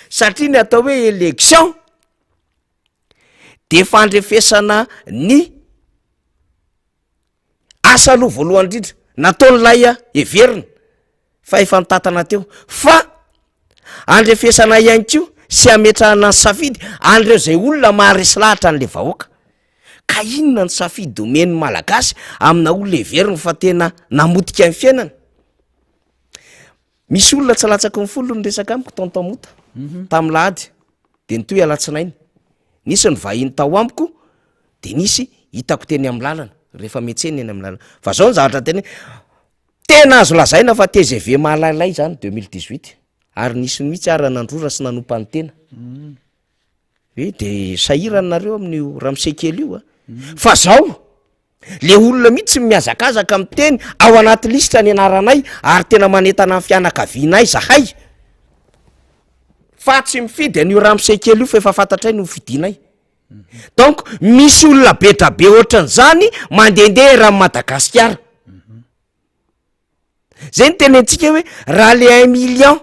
satria ny atao hoe élection de fandrefesana ny Asa aloha voalohany indrindra nataon'ilay heverina fa efa nitatana teo fa andrefesana ihany koa sy ametrahana ny safidy an'ireo izay olona maharesy lahatra an'le vahoaka. Ka inona ny safidy omen'ny Malagasy amina olona heveriny fa tena namotika ny fiainany? Misy olona tsy latsaky ny folo niresaka amiko tonton Mota tamin'ny lahady de nitohy alatsinainy. Nisy ny vahiny tao amiko de nisy hitako teny amin'ny lalana rehefa miantsena eny amin'ny lalana. Fa zao ny zavatra tena tena azo lazaina fa tgv mahalailay zany 2018 ary nisy mihitsy ara nandrora sy nanompa ny tena. Hoe de sahirana nareo amin'io ramose kely io a. Fa zao Le olona mihitsy mihazakazaka miteny ao anaty lisitra ny anaranay ary tena manentana ny fianakavianay zahay fa tsy mifidy an'io ramose kely io fa efa fantatray ny ho fidinay. Donc misy olona be dra be ohatran'izany mandehandeha eran'i Madagasikara. Zay no tenentsika hoe raha le un million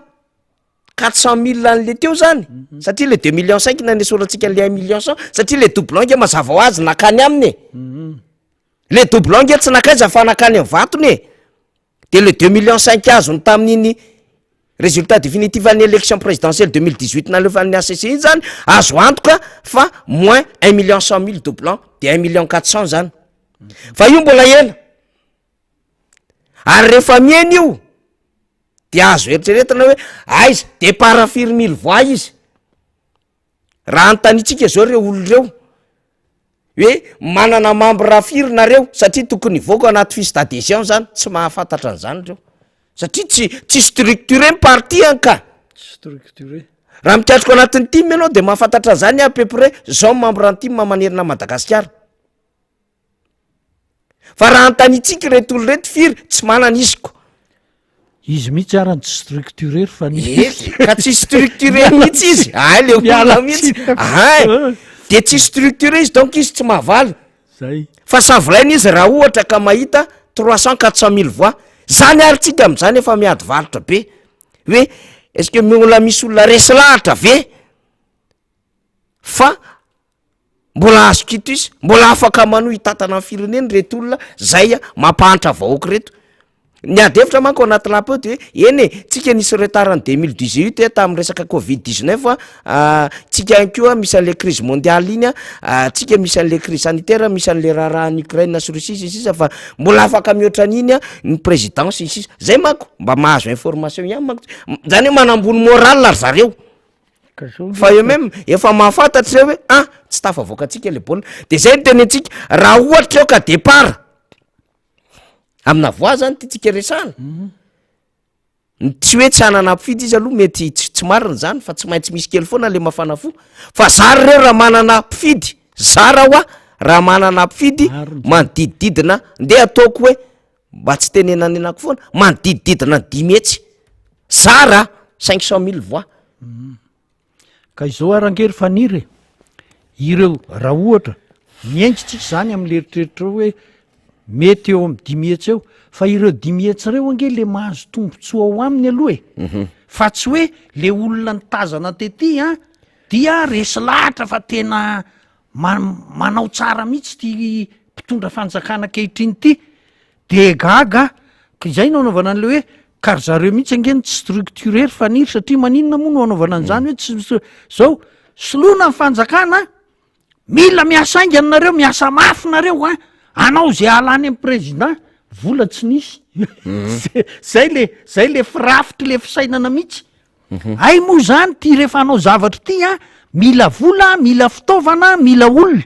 quatre cent mille an'le teo zany satria le deux millions cinq nanesorantsika an'le un million cent satria le doublon nge mazava ho azy nakany aminy e, le doublon nge tsy nakaiza fa nakany am vatony e. De le 2 millions 5 azony tamin'iny résultat définitif an'ny élection présidentielle 2018 nalefan'ny HCC iny zany, azo antoka fa moins 1 100 000 de blanc, de 1 million 400 zany. Fa io mbola ela, ary rehefa mieny io de azo eritreretina hoe aiza départ, firy mille voix izy. Raha antanitsika zao reo olo reo hoe manana membre firy nareo, satria tokony hivoaka anaty fiche d'adhésion zany, tsy mahafantatra an'izany reo, satria tsy structuré ny parti any ka. Structuré. Raha mikatroka anatin'ny TIM ianao de mahafantatra an'zany, à peu près zao membre ny TIM manerina Madagasikara. Fa raha antanitsika reto olo reto firy, tsy manana izy ko. Izy mihitsy arany tsy structuré fa ny Ety ka tsy structuré mihitsy izy, ay le olona mihitsy ay de tsy structuré izy, donc izy tsy mahavaly. Zay. Fa savolaina izy raha ohatra ka mahita 300, 400 mille voix zany. Ary tsika am'zany efa miady varotra be hoe est-ce que miola misy olona resy lahatra ve fa mbola azo kito izy, mbola afaka manohy hitatana ny fireneny reto olona zay a mampahantra vahoaka reto. Ny ady hevitra manko anaty lapa eo de hoe eny e, tsika nisy retard ny 2018 e tamin'ny resaka Covid 19 a, tsika ihany koa misy an'le crise mondiale iny a, tsika misy an'le crise sanitaire, misy an'le raharahan'ny Ukraine sy Russie sy sisa, fa mbola afaka mihoatra an'iny a ny président sy sisa. Zay manko mba mahazo information ihany manko zany hoe manambony moral ry zareo, fa eux même efa mahafantatra zay hoe ah, tsy tafavoaka atsika le baolina. De zay no tenentsika, raha ohatra eo ka départ amina voix zany ty tsika resahana, tsy hoe tsy hanana mpifidy izy aloha, mety tsy marina zany, fa tsy maintsy misy kely foana le mafana fo. Fa zary reo raha manana mpifidy, zara hoa raha manana mpifidy manodidididina, ndeha ataoko hoe mba tsy tenenanenako foana, manodidididina ny 500, zara 500 000 voix. Ka izao arangery Faniry e, ireo raha ohatra miainga tsika zany am'le eritreritra hoe mety eo amy 500 eo, fa ireo 500 reo ange le mahazo tombontsoa ao aminy aloha e, fa tsy hoe le olona nitazana tety a dia resy lahatra fa tena manao tsara mihitsy ty mpitondra fanjakana ankehitriny ty. De gaga ka izay no anaovana an'le hoe ka ry zareo mihitsy ange no tsy structuré ry Faniry. Satria maninona moa no anaovana an'izany hoe tsy zao soloana ny fanjakana, mila miasa aingana nareo, miasa mafy nareo a, anao zay alany amy président, vola tsy nisy. Zay le firafitry le fisainana mihitsy. Ay moa zany ty rehefa hanao zavatra ty a, mila vola, mila fitaovana, mila olona,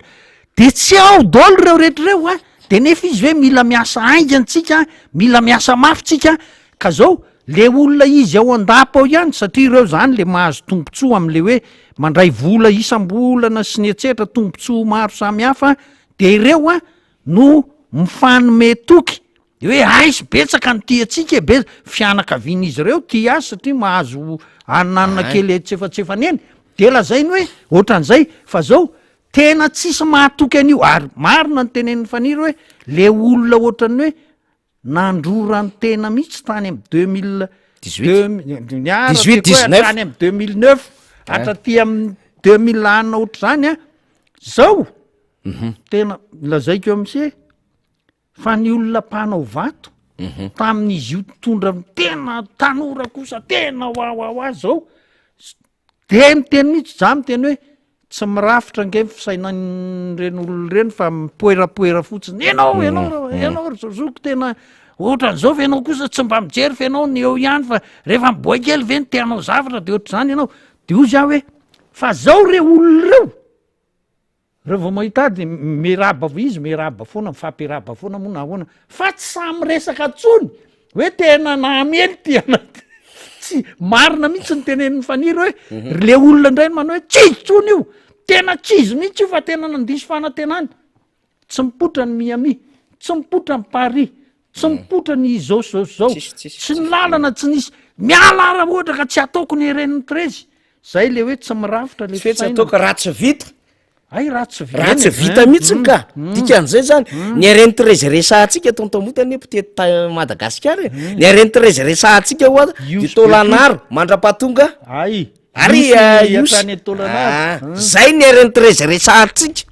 de tsy ao daholo reo rehetra reo a. De nefa izy hoe mila miasa aingana tsika, mila miasa mafy tsika. Ka zao le olona izy ao an-dapa ao ihany, satria ireo zany le mahazo tombontsoa am'le hoe mandray vola isam-bolana sy ny etsetra, tombontsoa maro samihafa, de ireo a no mifanome toky de hoe aizy betsaka ny tia antsika e, be fianakavian'izy ireo tia azy satria mahazo aninanina kely etsefatsefany eny, de lazainy hoe ohatran'izay. Fa zao tena tsisy mahatoky an'io. Ary marina ny tenenin'ny Faniry hoe le olona ohatran'ny hoe nandrorany tena mihitsy tany amy deux mille 18. Niara 18, tiako hoe 19. hatrany amy 2009 hatraty amy 2000 anina ohatr'izany a zao tena lazaiko am'se fa ny olona mpanao vato tamin'izy io tondra tena tanora kosa tena oaoaoa zao de miteny mihitsy za, miteny hoe tsy mirafitra ange ny fisainan'ireny olona ireny fa mipoerapoera fotsiny ianao, ianao, ianao ry zozoko tena ohatran'izao fa ianao kosa tsy mba mijery fa ianao ny eo ihany, fa rehefa miboay kely ve ny te hanao zavatra de ohatr'izany ianao. De hozy aho hoe fa zao re olona ireo reo vao mahita ahy de miarahaba izy, miarahaba foana, mifampiarahaba foana moa na ahoana, fa tsy samy resaka ntsony hoe tena nahamely ty anaty. Tsy marina mihitsy ny tenenin'ny Faniry hoe le olona indray no manao hoe tsy izy tsony io, tena tsy izy mihitsy io, fa tena nandiso fanantenana, tsy mipoitra ny Miami, tsy mipoitra ny Paris, tsy mipoitra ny izao sy zao sy zao. Tsisy, tsisy, tsy ny lalana tsy nisy miala raha ohatra ka tsy ataoko ny RN 13 zay le hoe tsy mirafitra le Tsy hoe tsy fisainana. ataoko raha tsy vita. Ay, raha tsy vita. Raha tsy vita mihitsy ka dikan'izay zany ny RN 13 resahantsika tonton Moty anie mpitety Madagasikara e, ny RN 13 resahantsika hoa Io de sy Tôlanaro mandra-pahatonga Ay, ary Io sy Ihosy. hatrany Tôlanaro. Ah, zay ny RN 13 resahantsika,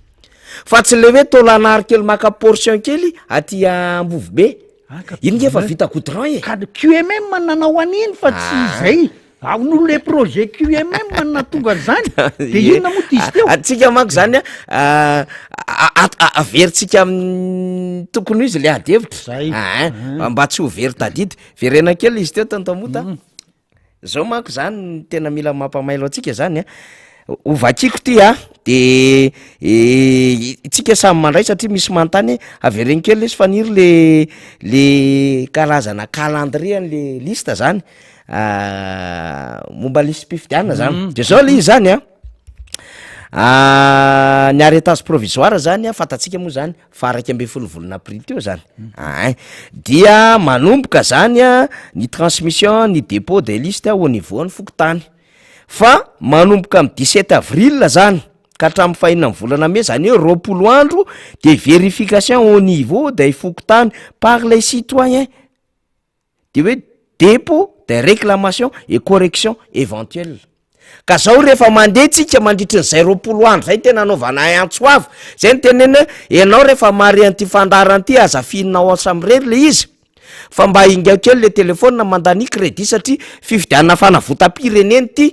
fa tsy le hoe Tôlanaro kely maka portion kely aty Ambovobe. Ah, ka Iny nge efa vita goudron e. Ka QMM no nanao an'iny fa tsy Ah. izay. Ao noho le projet QMM no nahatonga an'izany. De inona moa diso teo? Antsika manko zany a, averintsika amin'ny tokony ho izy le ady hevitra. Zay. Aa, mba tsy ho very tadidy. Verena kely izy teo tonton Mota. Zao manko zany no tena mila mampamailo antsika zany a, ho vakiko ty a, de tsika samy mandray satria misy manontany hoe avereno kely lesy Faniry le le karazana calendrier an'le liste zany momba lisi-pifidianana zany, de zao le izy zany a, ny arrêtage provisoire zany a fantatsika moa zany faha 11 volana aprily teo zany ein, dia manomboka zany a ny transmission ny depot des listes au niveau an'ny fokontany, fa manomboka amin'ny 17 avril zany ka hatramin'ny fahenina ny volana mey zany hoe 20 andro de vérification au niveau des fokontany par les citoyens, de hoe dépôt de réclamation et correction éventuelle. Ka zao rehefa mandeha tsika mandritry ny zay 20 andro zay tena anaovanay antso avo, zay no teneno hoe ianao rehefa mahare an'ity fandaharana ity aza fihinina ao samirery le izy fa mba ingao kely le telephone mandania crédit satria fifidianana fanavotam-pirenena ity,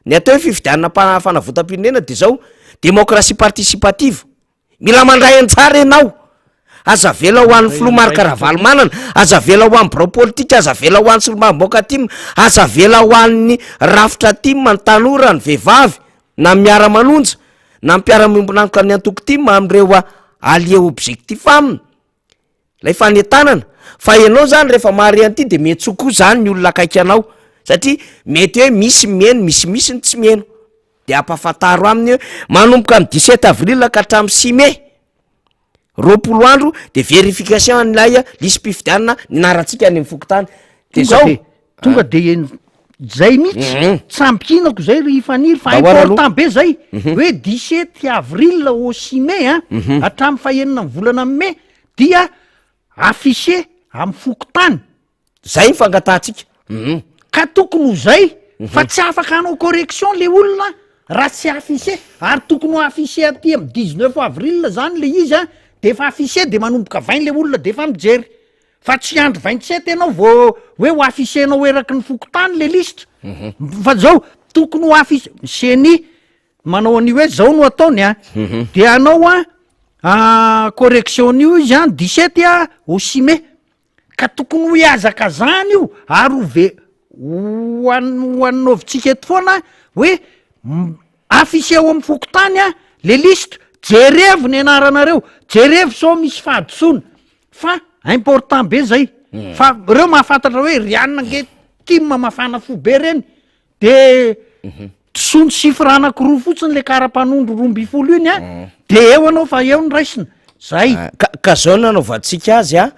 ny atao hoe fifidianana fanavotam-pirenena de zao démocratie participative. Mila mandray anjara ianao. Aza avela ho an'ny filoha Marc Ravalomanana, aza avela ho an'ny birao politika, aza avela ho an'ny solombavambahoaka tim, aza avela ho an'ny rafitra tim, ny tanora, ny vehivavy, na ny miara-manonja, na ny mpiara-miombon'antoka amin'ny antoko tim amin'ireo alliés objectifs aminy. Ilay fanentanana. Fa ianao zany rehefa mahare an'ity de miantsoa koa zany ny olona akaiky anao satria mety hoe misy miheno, misimisy ny tsy miheno. De ampahafantaro aminy hoe manomboka amin'ny 17 avril ka hatramin'ny 6 mai, 20 andro de vérification an'ilay lisi-pifidianana ny anarantsika any amin'ny fokontany. De Tonga zao. de tonga de en- zay mihitsy, tsy ampihinako zay ry Faniry fa Mba ho ara important be zay hoe 17 avril au 6 mai a, hatramin'ny fahenina ny volana mai dia affiché amin'ny fokontany. Zay ny fangatahantsika. Ka tokony ho zay fa tsy afaka hanao correction le olona raha tsy affiché, ary tokony ho affiché aty amin'ny 19 avril zany le izy a, de efa affiché de manomboka vainy le olona de efa mijery, fa tsy hiandry 27 ianao vao hoe ho affiché-nao eraky ny fokontany le lisitra, fa zao tokony ho affiché, CENI manao an'io hoe zao no ataony a, de hanao a correction an'io izy a 17 a au 6 mai, ka tokony ho hihazakazahana io ary ho ve- ho an- ho anaovintsika eto foana hoe affiché ao amin'ny fokontany a le lisitra, jerevo ny anaranareo, jerevo sao misy fahadisoana fa important be zay, fa reo mahafantatra hoe ry anona nge tim mafana fo be reny De disoa ny chiffre anakiroa fotsiny le karapanondro 12 iny a, de eo anao fa eo ny raisina, zay. Ka ka zao no nanaovantsika azy a,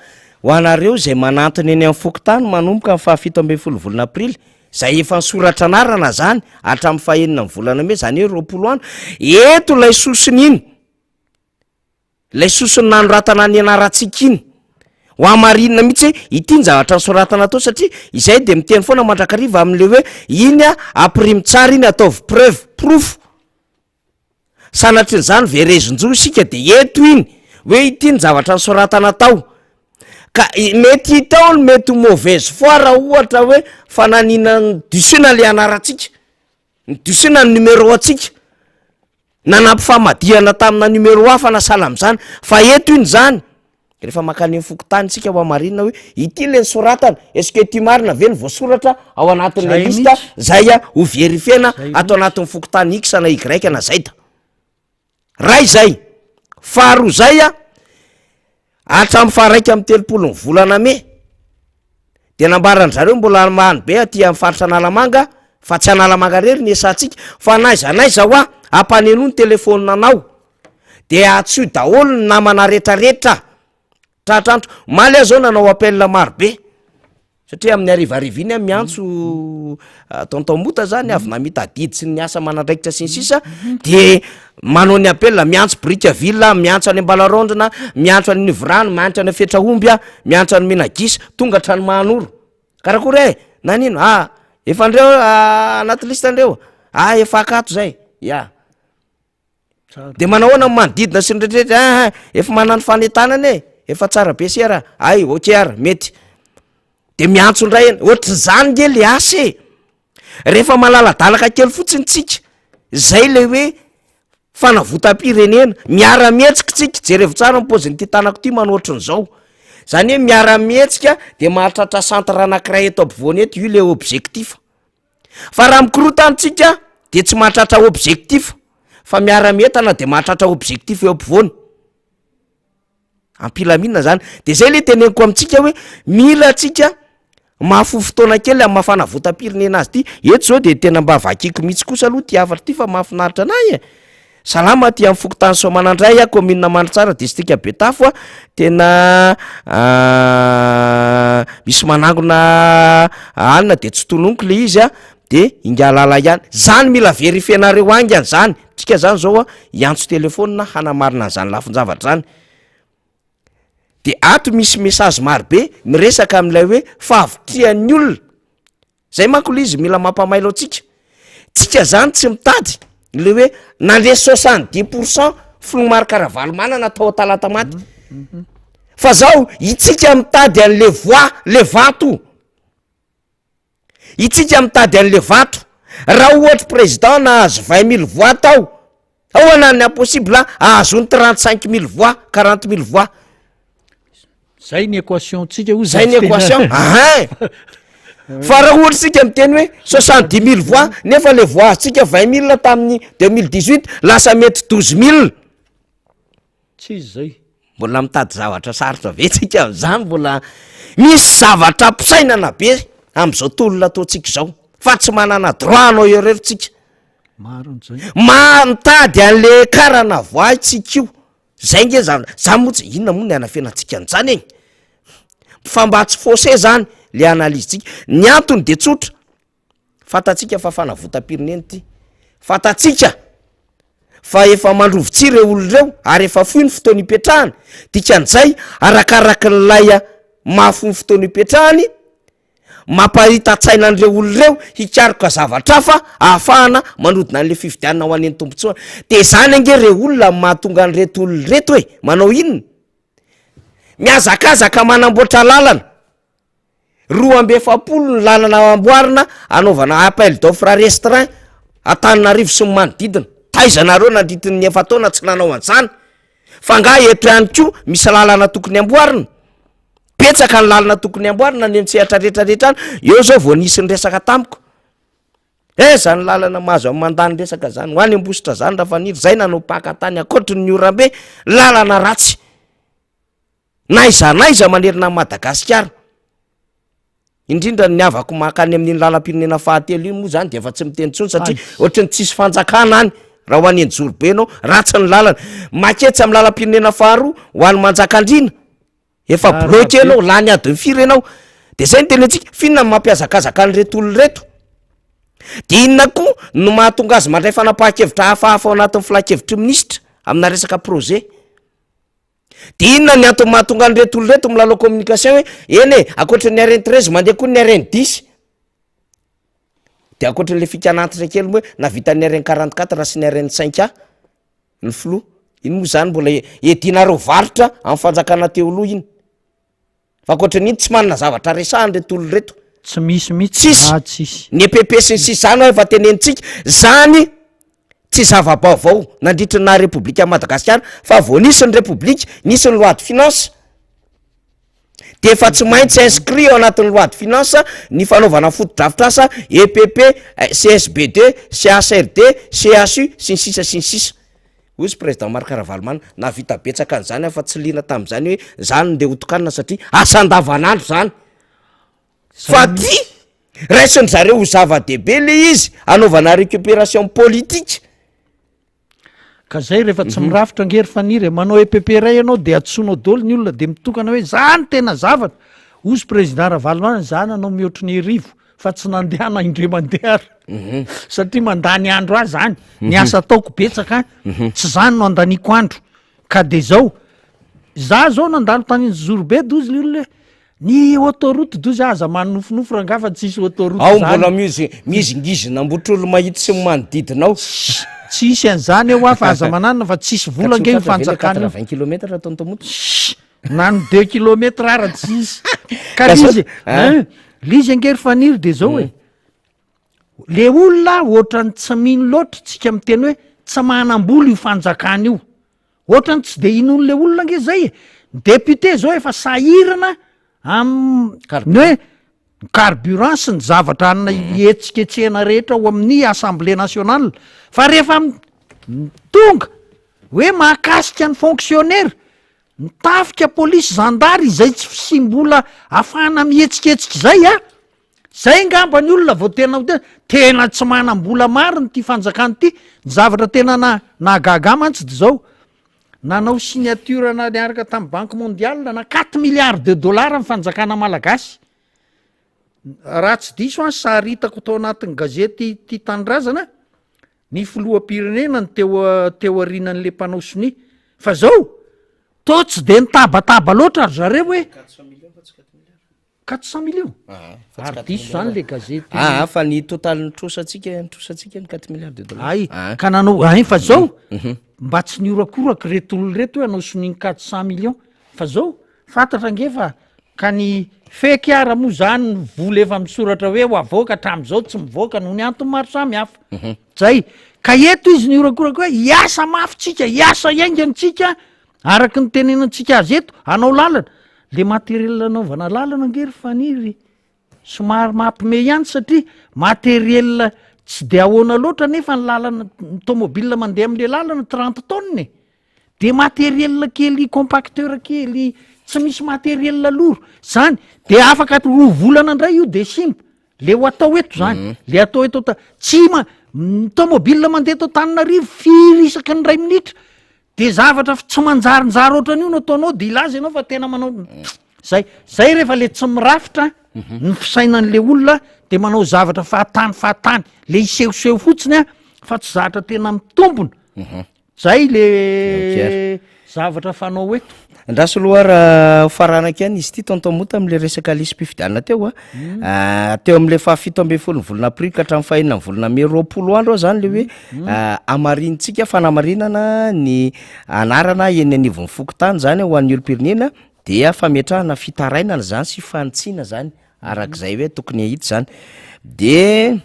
ho anareo izay manantona eny amin'ny fokontany manomboka ny faha-17 volana aprily, izay efa nisoratra anarana zany hatramin'ny fahenina ny volana mey, zany hoe 20 andro, eto ilay sosony iny. Ilay sosony nanoratana ny anarantsika iny. Ho hamarinina mihitsy hoe ity ny zavatra nosoratana tao satria izay dia miteny foana mandrakariva amin'ilay hoe iny a, ampirimo tsara iny, ataovy preuve, porofo. Sanatrian'izany verezin-jo isika dia eto iny hoe ity ny zavatra nosoratana tao. Ka mety hita ao ny mety ho mauvaise foi raha ohatra hoe fananina disoina ilay anarantsika, disoina ny numéro antsika. Nanampy famadihana tamina numéro hafa na sahala amin'izany fa eto iny zany rehefa mankany amin'ny fokontany isika ho hamarinina hoe ity le nosoratana, est ce que ity marina ve ny voasoratra ao anatin'ilay Zay liste mihitsy. zay a ho verifiena Zay ato mihitsy. anatin'ny fokontany X na Y na Z. Ray zay, faharoa zay a, Hatramin'ny faha 31 ny volana mey dia nambaran-dry zareo mbola ambany be aty amin'ny faritra Analamanga fa tsy Analamanga irery ny esantsika fa n'aiza n'aiza hoa ampanenoa ny telefaoninanao dia antsoy daholo ny namana retraretra tratra antso. Omaly aho zao nanao appel maro be. Satria amin'ny harivariva iny aho miantso tonton Mota zany avy namita adidy sy ny asa aman'andraikitra sy ny sisa de manao ny appel, miantso Brickaville aho, miantso any Ambalarondrina, miantso any Nivorano, miantso any Fetraomby aho, miantso any Menagisa, tonga hatrany Mahanoro. Karakory e? Nanino? Ah, efa ndreo anaty liste ndreo? Ah, efa akato zay. Ya. De manao ahoana ny manodidina sy ny rehetrarehetra? Ah, ah, efa manana ny fanentanana e. Efa tsara be sera, ay ok ara, mety. De miantso indray eny, ohatr'izany nge le asa e! Rehefa malaladalaka kely fotsiny tsika, zay le hoe fanavotam-pirenena, miara-mihetsika tsika, jerevo tsara ny paozin'ity tanako ity manao ohatran'izao, zany hoe miara-mihetsika de mahatratra centre anakiray eto ampovoany eto, io le objectif. Fa raha mikorontana tsika de tsy mahatratra objectif, fa miara-mientana de mahatratra objectif eo ampovoany. Am-pilaminana zany. De zay le teneniko amintsika hoe mila antsika mahafoy fotoana kely amin'ny maha fanavotam-pirenena azy ity. Eto zao de tena mba vakiko mihitsy kosa aloha ty hafatra ty fa mahafinaritra anahy e. Salama aty amin'ny fokontany Soamanandray a, kaominina Mandritsara, distrika Betafo a. Tena misy manangona hanina de tsy tononiko le izy a, de ingahy Lala ihany. Zany mila verifier-nareo haingana zany. Tsika zany zao a, hiantso telefaonina hanamarina an'zany lafin-javatra zany. De ato misy message maro be miresaka amin'ilay hoe fahavitrihan'ny olona. Zay manko le izy mila mampamailo antsika. Tsika zany tsy mitady le hoe nandresy 70 pour cent filoha Marc Ravalomanana tao Talatamaty. Fa zao itsika mitady an'le voix, le vato. Itsika mitady an'le vato. Raha ohatry président nahazo 20 000 voix tao, ahoana ny impossible ahazoany 35 000 voix, 40 000 voix? Zay ny équation tsika hoy. Zay ny équation, ahin. Fa raha ohatra tsika miteny hoe 70 000 voix, nefa le voix azontsika 20 000 tamin'ny 2018, lasa mety 12 000. Tsy izy zay. Mbola mitady zavatra sarotra be tsika am'zany, mbola misy zavatra ampisainana be am'izao tolona ataontsika izao, fa tsy manana droit hanao erreur tsika. Marina zay. Ma- mitady an'le karana voay tsika io, zay nge zany, za moa tsy, inona moa ny anafenantsika an'zany e? Fa mba tsy faussé zany le analyse-tsika, ny antony de tsotra, fantatsika fa fanavotam-pirenena ity, fantatsika fa efa mandrovitsihy ireo olona ireo ary efa fohy ny fotoana ipetrahany, dikan'izay arakarakin'ilay mahafohy ny fotoana ipetrahany, mampahita-tsaina an'ireo olona ireo hikaroka zavatra hafa ahafahana manodina an'le fifidianana ho any ny tombontsoany. De zany ange re olona no mahatonga an'ireto olona ireto e, manao inona? Mihazakazaka manamboatra lalana, 42 ny lalana amboarina anaovana appel d'offre restreint Antananarivo sy ny manodidina. Taiza nareo nandritry ny efa-taona tsy nanao an'izany? Fa angaha eto ihany koa misy lalana tokony amboarina? Betsaka ny lalana tokony amboarina any an-tsehatra rehetra rehetra any. Eo zao vao nisy niresaka tamiko. Eh, zany lalana mahazo amin'ny mandany resaka zany. Ho any Ambositra zany Rafaniry, zay nanao mpaka tany ankoatry ny orambe, lalana ratsy. N'aiza n'aiza manerana an'i Madagasikara. Indrindra ny havako mankany amin'iny lalam-pirenena fahatelo iny moa zany de efa tsy miteny intsony satria ohatry ny tsisy fanjakana any raha ho any Anjorobe ianao, ratsy ny lalana. Maketsy amin'ny lalam-pirenena faharoa ho any Manjakandriana, efa bloqué ianao, lany adiny firy ianao. De zay no tenentsika, f'inona no mampihazakazaka an'ireto olona ireto? De inona koa no mahatonga azy mandray fanapahan-kevitra hafahafa ao anatin'ny filan-kevitry ny minisitra amina resaka projet? De inona ny antony mahatonga an'ireto olona ireto milalao communication hoe eny e, ankoatry ny RN 13 mandeha koa ny RN 10. De ankoatry le fikanantitra kely moa hoe nahavita ny RN 44 sy ny RN 5 A ny filoha. Iny moa zany mbola iadianareo varotra amin'ny fanjakana teo aloha iny. Fa ankoatran'iny tsy manana zavatra resahana ireto olona ireto. Tsy misy mihitsy. Tsisy. Ah, tsisy. Ny EPP sy ny sisa zany efa tenenintsika. Zany tsy zava-baovao nandritry ny naha Repoblika an'i Madagasikara fa vao nisy ny Repoblika, nisy ny loi de finance. De efa tsy maintsy inscrit ao anatin'ny loi de finance ny fanaovana fotodrafitrasa EPP, CSB2, CHRD, CHU sy ny sisa sy ny sisa. Hoy izy Président Marc Ravalomanana, nahavita betsaka an'izany aho fa tsy liana tamin'izany hoe za no ndeha hotokanina satria asa andavanandro zany. Fa ty raisin-dry zareo ho zava-dehibe le izy hanaovana récupération politique. Ka zay rehefa tsy mirafitra ange ry Faniry e, manao EPP iray ianao de antsoinao daholo ny olona de mitokana hoe za no tena zavatra, hozy Président Ravalomanana za nanao mihoatry ny arivo. fa tsy nandehana indray mandeha ary mhm. satria mandany andro ahy zany ny mhm. asa ataoko betsaka mhm. tsy zany no andaniako andro ka de zao za zao nandalo tany zorobe dozy le olona ny autoroute dozy aza manofinofy rangaha fa tsisy autoroute ao mbola mizy mizingizina ambotrolo mahitsy sy ny manodidina ao tsy hisy an'izany eo aho fa aza mananona fa tsisy vola ange io fanjakana io 80 kilomètre tontomoto. Na ny deux kilomètres ara tsisy. Ka le izy, hein, le izy ange ry Faniry de zao e. Le olona ohatran'ny tsy mino loatra tsika miteny hoe tsy manam-bola io fanjakana io. Ohatran'ny tsy de inoan'le olona ange zay e. Ny député zao efa sahirana am- ny hoe ny carburant sy ny zavatra anona ihetsiketsehana rehetra ao amin'ny assemblée nationale. Fa rehefa tonga hoe mahakasika ny fonctionnaire, ny tafika, polisy, zandary izay tsy fisiam-bola afahana mihetsiketsika izay a! Zay ngamba ny olona vao tena ho tena, tena tsy manam-bola marina ity fanjakana ity, ny zavatra tena na- nahagaga ahy mantsy de zao, nanao signature na niaraka tamin'ny banque mondiale na quatre milliards de dollars ny fanjakana malagasy, raha tsy diso aho sary hitako tao anatin'ny gazety tia tanindrazana, ny filoham-pirenena no teo teo aorianan'le mpanao sonia, fa zao toa tsy de nitabataba loatra ry zareo hoe. 400 millions? Ary diso zany le gazety. Aa fa ny totalin'ny trosantsika ny trosantsika ny 4 milliards de dollars. Ay, ka nanao ay fa zao mba tsy niorakoraka reto olona reto hoe hanao sonia ny 400 millions fa zao fantatra ange fa ka ny feky ara moa zany ny vola efa misoratra hoe ho avoaka hatramin'izao tsy mivoaka noho ny antony maro samy hafa. Zay. Ka eto izy niorakoraka hoe hiasa mafy tsika, hiasa haingana tsika Araka ny tenenantsika azy eto, hanao lalana, le matériel anaovana lalana ange ry Faniry somary mampime ihany satria matériel tsy de ahoana loatra nefa ny lalana, ny tomobile mandeha am'le lalana trente tonnes e, de matériel kely compacteur kely tsy misy matériel lourd zany, de afaka roa volana ndray io de simba, le ho atao eto zany, le atao eto anta- tsy ma- ny tomobile mandeha eto Antananarivo firy isaky ny iray minitra De zavatra tsy manjarinjary ohatran'io no ataonao de hilaza ianao fa tena manao zay, zay rehefa le tsy mirafitra ny fisainan'le olona de manao zavatra fahatany fahatany, le hisehoseho fotsiny a fa tsy zatra tena mitombona, zay le zavatra fanao eto. Andraso aloha raha ho faranako ihany izy ity tonton Mota am'le resaka lisi-pifidianana teo a. Teo am'le fahafito ambin'ny folon'ny volana aprily ka hatramin'ny fahenina ny volana mey 20 andro aho zany le hoe hamarinintsika fanamarinana ny anarana eny anivon'ny fokontany zany ho an'ny olom-pirenena dia fametrahana fitarainana zany sy fanitsiana zany arak'izay hoe tokony hahitsy zany de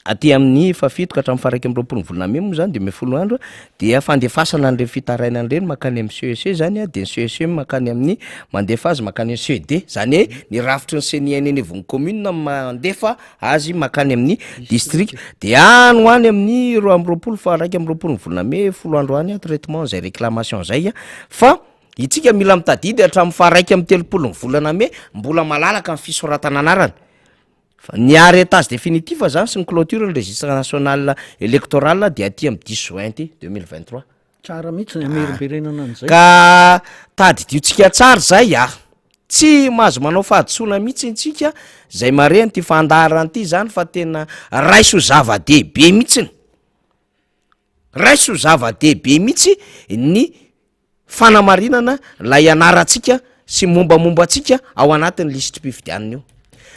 Aty amin'ny fahafito ka hatramin'ny faha-21 ny volana mey moa zany 15 andro dia fandefasana an'ireny fitarainana ireny mankany amin'ny CEC zany a, de ny CEC mankany amin'ny mandefa azy mankany amin'ny CED, zany hoe ny rafitry ny ceni eny anivon'ny commune mandefa azy mankany amin'ny district, de any ho any amin'ny 22 faha-21 ny volana mey folo andro any traitement zay réclamation zay a, fa itsika mila mitadidy hatramin'ny faha-31 ny volana mey mbola malalaka ny fisoratana anarana. Fa ny arrêtage définitif zany sy ny clôture ny registre national électoral dia aty amin'ny dix juin ty 2023. Tsara mihitsy ny hamerimberenana an'izay. Ka tadidiontsika tsara zay a! Tsy mahazo manao fahadisoana mihitsy ntsika zay mare an'ity fandaharana ity zany fa tena raiso ho zava-dehibe mihitsiny, raiso ho zava-dehibe mihitsy ny fanamarinana ilay anarantsika sy mombamomba antsika ao anatin'ny lisitrim-pifidianana io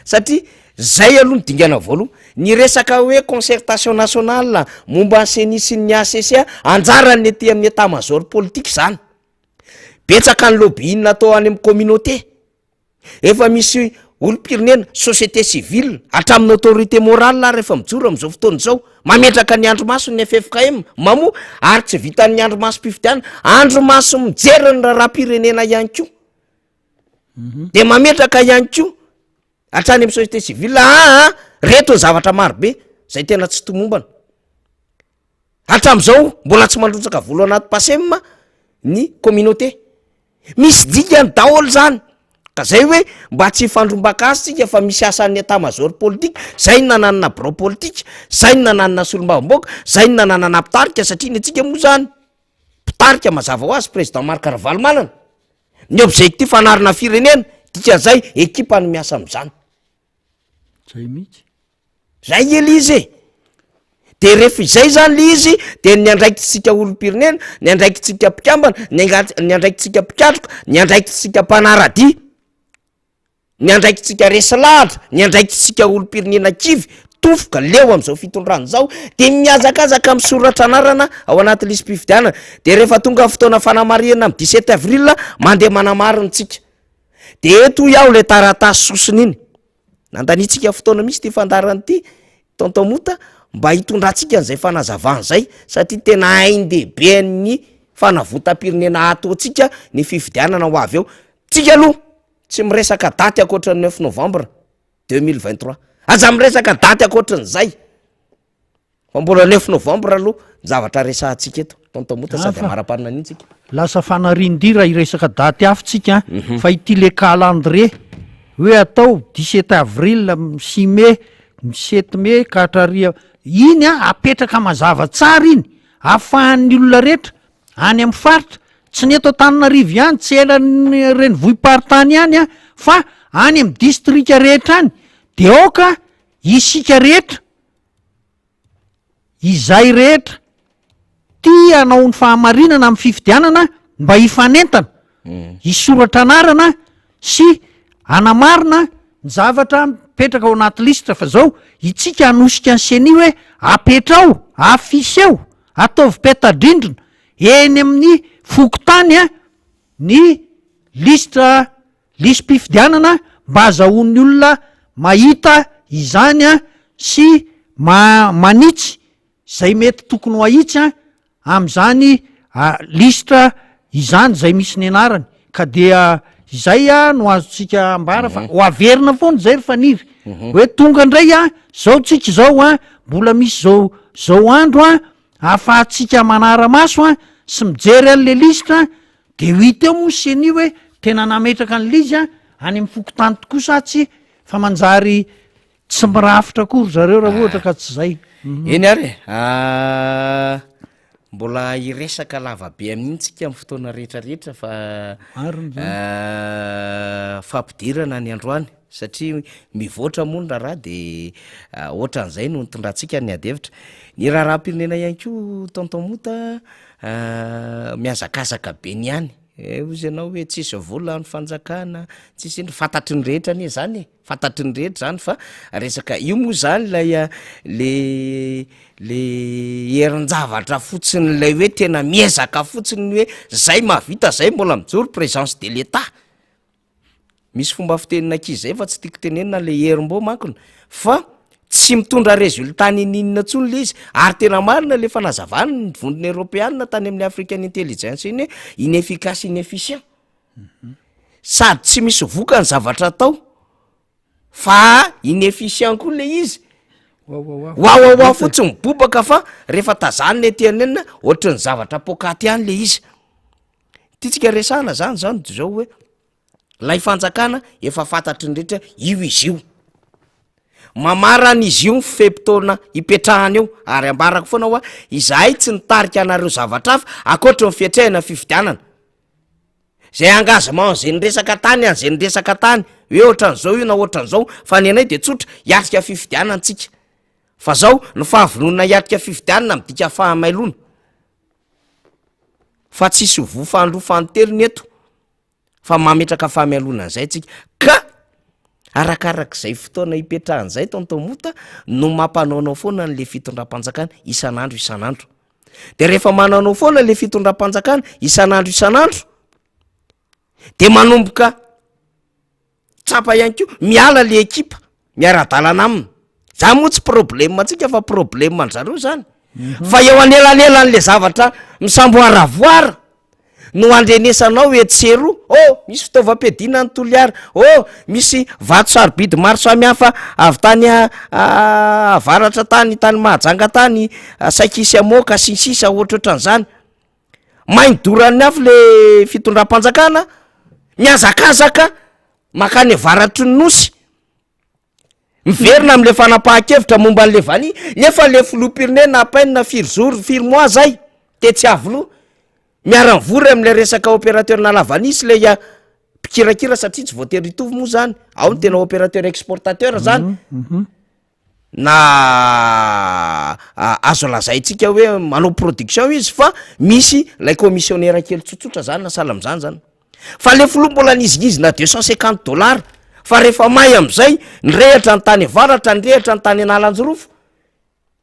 satria zay aloha ny dingana voalohany, ny resaka hoe concertation nationale momba ny ceni sy ny HCC anjaran'ny aty amin'ny état major politique zany, betsaka ny lobbying atao any amin'ny communauté. Efa misy olom-pirenena, société civile, hatramin'ny autorité morale ary efa mijoro amin'izao fotoana izao, mametraka ny andrimasony ny ffkm, mamoa, ary tsy vitan'ny andrimasom-pifidianana, andrimaso mijery ny raharaham-pirenena ihany koa. De mametraka ihany koa hatrany amin'ny société civile, aa reto ny zavatra marobe zay tena tsy tomombana. Hatramin'izao mbola tsy mandrotsaka vola ao anaty Pacem ny communauté. Misy dikany daholo zany. Ka zay hoe mba tsy hifandrombaka azy tsika fa misy asan'ny état major politique, zay no nananana birao politika, zay no nananana solombavambahoaka, zay no nananana mpitarika satria ny antsika moa zany mpitarika mazava ho azy président Marc Ravalomanana. Ny objectif hanarina firenena, dikan'izay ekipa no miasa amin'izany. Zay mihitsy. Zay nge le izy e! De rehefa izay zany le izy de ny andraikitsika olom-pirenena, ny andraikitsika mpikambana, ny anga- ny andraikitsika mpikatroka, ny andraikitsika mpanara-dia, ny andraikitsika resy lahatra, ny andraikitsika olom-pirenena kivy. Tofoka, leo amin'izao fitondrana izao, dia mihazakazaka misoratra anarana ao anaty lisi-pifidianana. Dia rehefa tonga ny fotoana fanamarihana amin'ny 17 avril, mandeha manamarina tsika. Dia eto hoy aho ilay taratasy sosony iny. Nandaniantsika fotoana mihitsy ity fandaharana ity, Tonton Mota, mba hitondrantsika an'izay fanazavana izay, satria tena ain-dehiben'ny fanavotam-pirenena ataontsika ny fifidianana ho avy eo. Tsika aloha tsy miresaka daty ankoatra ny neuf novembre 2023. Aza miresaka daty ankoatran'izay. Fa mbola neuf novembre aloha ny zavatra resahantsika eto. Tonton Mota sady amara-panina tsika. Lasa fanarin-dira hiresaka daty hafa tsika fa ity le calendrier hoe atao 17 avril, 6 mai, 7 mai ka hatraria iny an apetraka mazava tsara iny ahafahan'ny olona rehetra any amin'ny faritra, tsy ny eto Antananarivo ihany, tsy eran'ny renivohi-paritany ihany an fa any amin'ny distrika rehetra any de aoka isika rehetra Izay rehetra tia hanao ny fahamarinana amin'ny fifidianana mba hifanentana, hisoratra anarana sy hanamarina ny zavatra mipetraka ao anaty lisitra fa zao itsika hanosika ny ceni hoe apetrao, afficheo, ataovy peta-drindrina eny amin'ny fokontany ny lisitra Lisi-pifidianana mba azahoan'ny olona mahita izany sy manitsy izay mety tokony ho ahitsy amin'izany lisitra izany izay misy ny anarany ka dia izay no azontsika ambara fa ho averina foana izay ry Faniry hoe tonga indray zao tsika izao mbola misy zao zao andro ahafahantsika manara-maso sy mijery an'le lisitra De ho hita eo moa ny ceni hoe tena nametraka an'ilay izy any amin'ny fokontany tokoa sa tsia fa manjary tsy mirafitra akory zareo raha ohatra ka tsy zay. Eny ary e, mbola hiresaka lava be amin'iny tsika amin'ny fotoana rehetra rehetra fa Marina zany. fampidirana ny androany satria mivoatra moa ny raharaha de ohatran'izay no nitondrantsika ny ady hevitra. Ny raharaham-pirenena ihany koa Tonton Mota Mihazakazaka be ny any, eh hozy ianao hoe tsisy vola ny fanjakana, tsisy inona, fantatry ny rehetra anie zany e, fantatry ny rehetra zany fa resaka, io moa zany lay le le herin-javatra fotsiny lay hoe tena miezaka fotsiny hoe zay mahavita zay mbola mijoro présence de l'Etat. Misy fomba fitenin'ankizy zay fa tsy tiako tenenina le herim-bo mankony fa tsy mitondra résultat ninininona tsony le izy ary tena marina le fanazavany ny vondrona eropeanina tany amin'ny African Intelligence iny hoe inefficace inefficient sady tsy misy vokany zavatra atao fa inefficient koa le izy wawawa fotsiny mibobaka fa rehefa tazanina ety anenina ohatran'ny zavatra poakaty ihany le izy Tiantsika resahana zany zany de zao hoe lay fanjakana efa fantatry ny rehetra io izy io, mamarana izy io ny fe-potoana ipetrahany eo ary ambarako foana hoa izahay tsy nitarika anareo zavatra hafa ankoatry ny fiatrehana fifidianana, zay engagement zay niresaka tany any zay niresaka tany hoe ohatran'izao io na ohatran'izao fa ny anay de tsotra hiatrika fifidianana tsika fa zao ny fahavononana hiatrika fifidianana midika fahamailona. Fa tsisy voa fahandroa fahantelony eto fa mametraka fahamialona an'izay tsika ka arakarak'izay fotoana ipetrahan'izay tonton Mota no mampanaonao foana an'le fitondram-panjakana isan'andro isan'andro de rehefa manaonao foana le fitondram-panjakana isan'andro isan'andro de manomboka Tsapa ihany koa, miala le ekipa miara-dalana aminy. Zany moa tsy problème antsika fa problème an-dry zareo zany. Fa eo anelanelan'le zavatra misamboaravoara no andrenesanao etsy sy eroa, oh misy fitaovam-piadiana any Toliara, oh misy vato sarobidy maro samihafa avy tany avaratra tany, tany Mahajanga tany, saika hisy hamoaka sy ny sisa ohatrohatran'izany. May ny doran'ny afo le fitondram-panjakana, mihazakazaka makany avaratry ny nosy, miverina am'le fanapahan-kevitra momba an'le vania, nefa le filoham-pirenena à peine firy jours, firy mois zay tetsy Iavoloha, miara-mivory am'le resaka opérateur na lavania sy le mpikirakira satria tsy voatery hitovy moa zany, ao ny tena opérateur exportateur zany. Na azo lazaintsika hoe manao production izy fa misy lay commissionnaire kely tsotsotra zany na sahala am'zany zany, fa le filoha mbola nizingizina deux cent cinquante dollars. Fa rehefa may amin'izay, nirehitra ny tany avaratra, nirehitra ny tany Analanjirofo,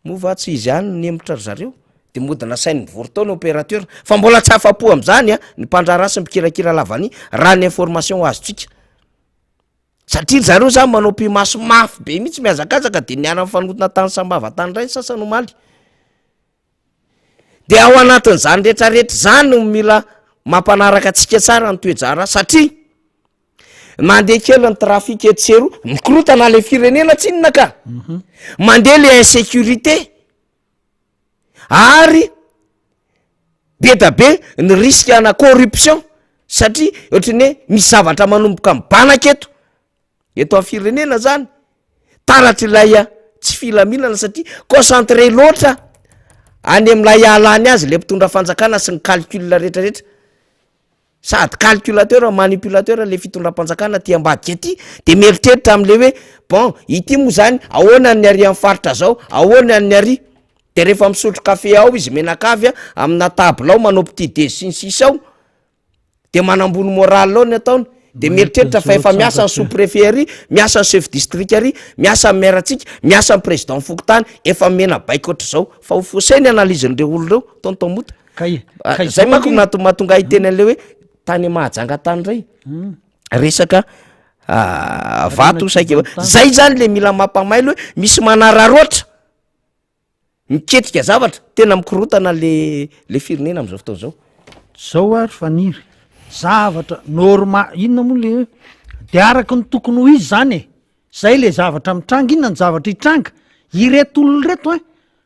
moa va tsy izy ihany no nihemotra ry zareo? De mody nasainy nivory tao ny opérateur. Fa mbola tsy afa-po amin'izany ny mpandraharaha sy ny mpikirakira lavania, raha ny information azontsika. Satria ry zareo zany manao pi-maso mafy be mihitsy, mihazakazaka, de niara-nifanotona tany Sambava tany indray ny sasany omaly. De ao anatin'izany rehetrarehetra izany no mila mampanaraka antsika tsara ny toe-draharaha satria mandeha kely ny trafic etsy sy eroa, mikorotana le firenena tsinona ka, mandeha le insécurité ary be da be ny risque ana corruption satria ohatran'ny hoe misy zavatra manomboka mibanaka eto. Eto amin'ny firenena zany, taratry ilay tsy filaminana satria concentré loatra any amin'ilay ahalany azy le mpitondra fanjakana sy ny calcul rehetrarehetra, sady calculateur manipulateur le fitondram-panjakana aty ambadika aty de mieritreritra am'le hoe bon ity moa zany ahoana ny ary amin'ny faritra zao, ahoana ny ary, de rehefa misotro kafe ao izy menakavy a amina table ao manao petit déj sy ny sisa ao, de manambony moral ao ny ataony de mieritreritra fa efa miasa ny sous préfet ary, miasa ny chef district ary, miasa ny maire antsika, miasa ny président fokontany, efa mena baiko ohatr'izao fa ho faussé ny analyse-n'ireo olona ireo tonton Mota. Kay, Ah, kay zay zao manko ange- nato- mahatonga ahy hiteny an'le hoe tany Mahajanga tany indray resaka ah, vato saika zay zany le mila mampamailo hoe misy manararaotra Miketrika zavatra, tena mikorotana le le firenena am'zao fotoana zao. Zao ary Faniry, zavatra norma- inona moa le hoe, de araky ny tokony ho izy zany e, zay le zavatra mitranga, inona ny zavatra hitranga? Ireto olona ireto ein,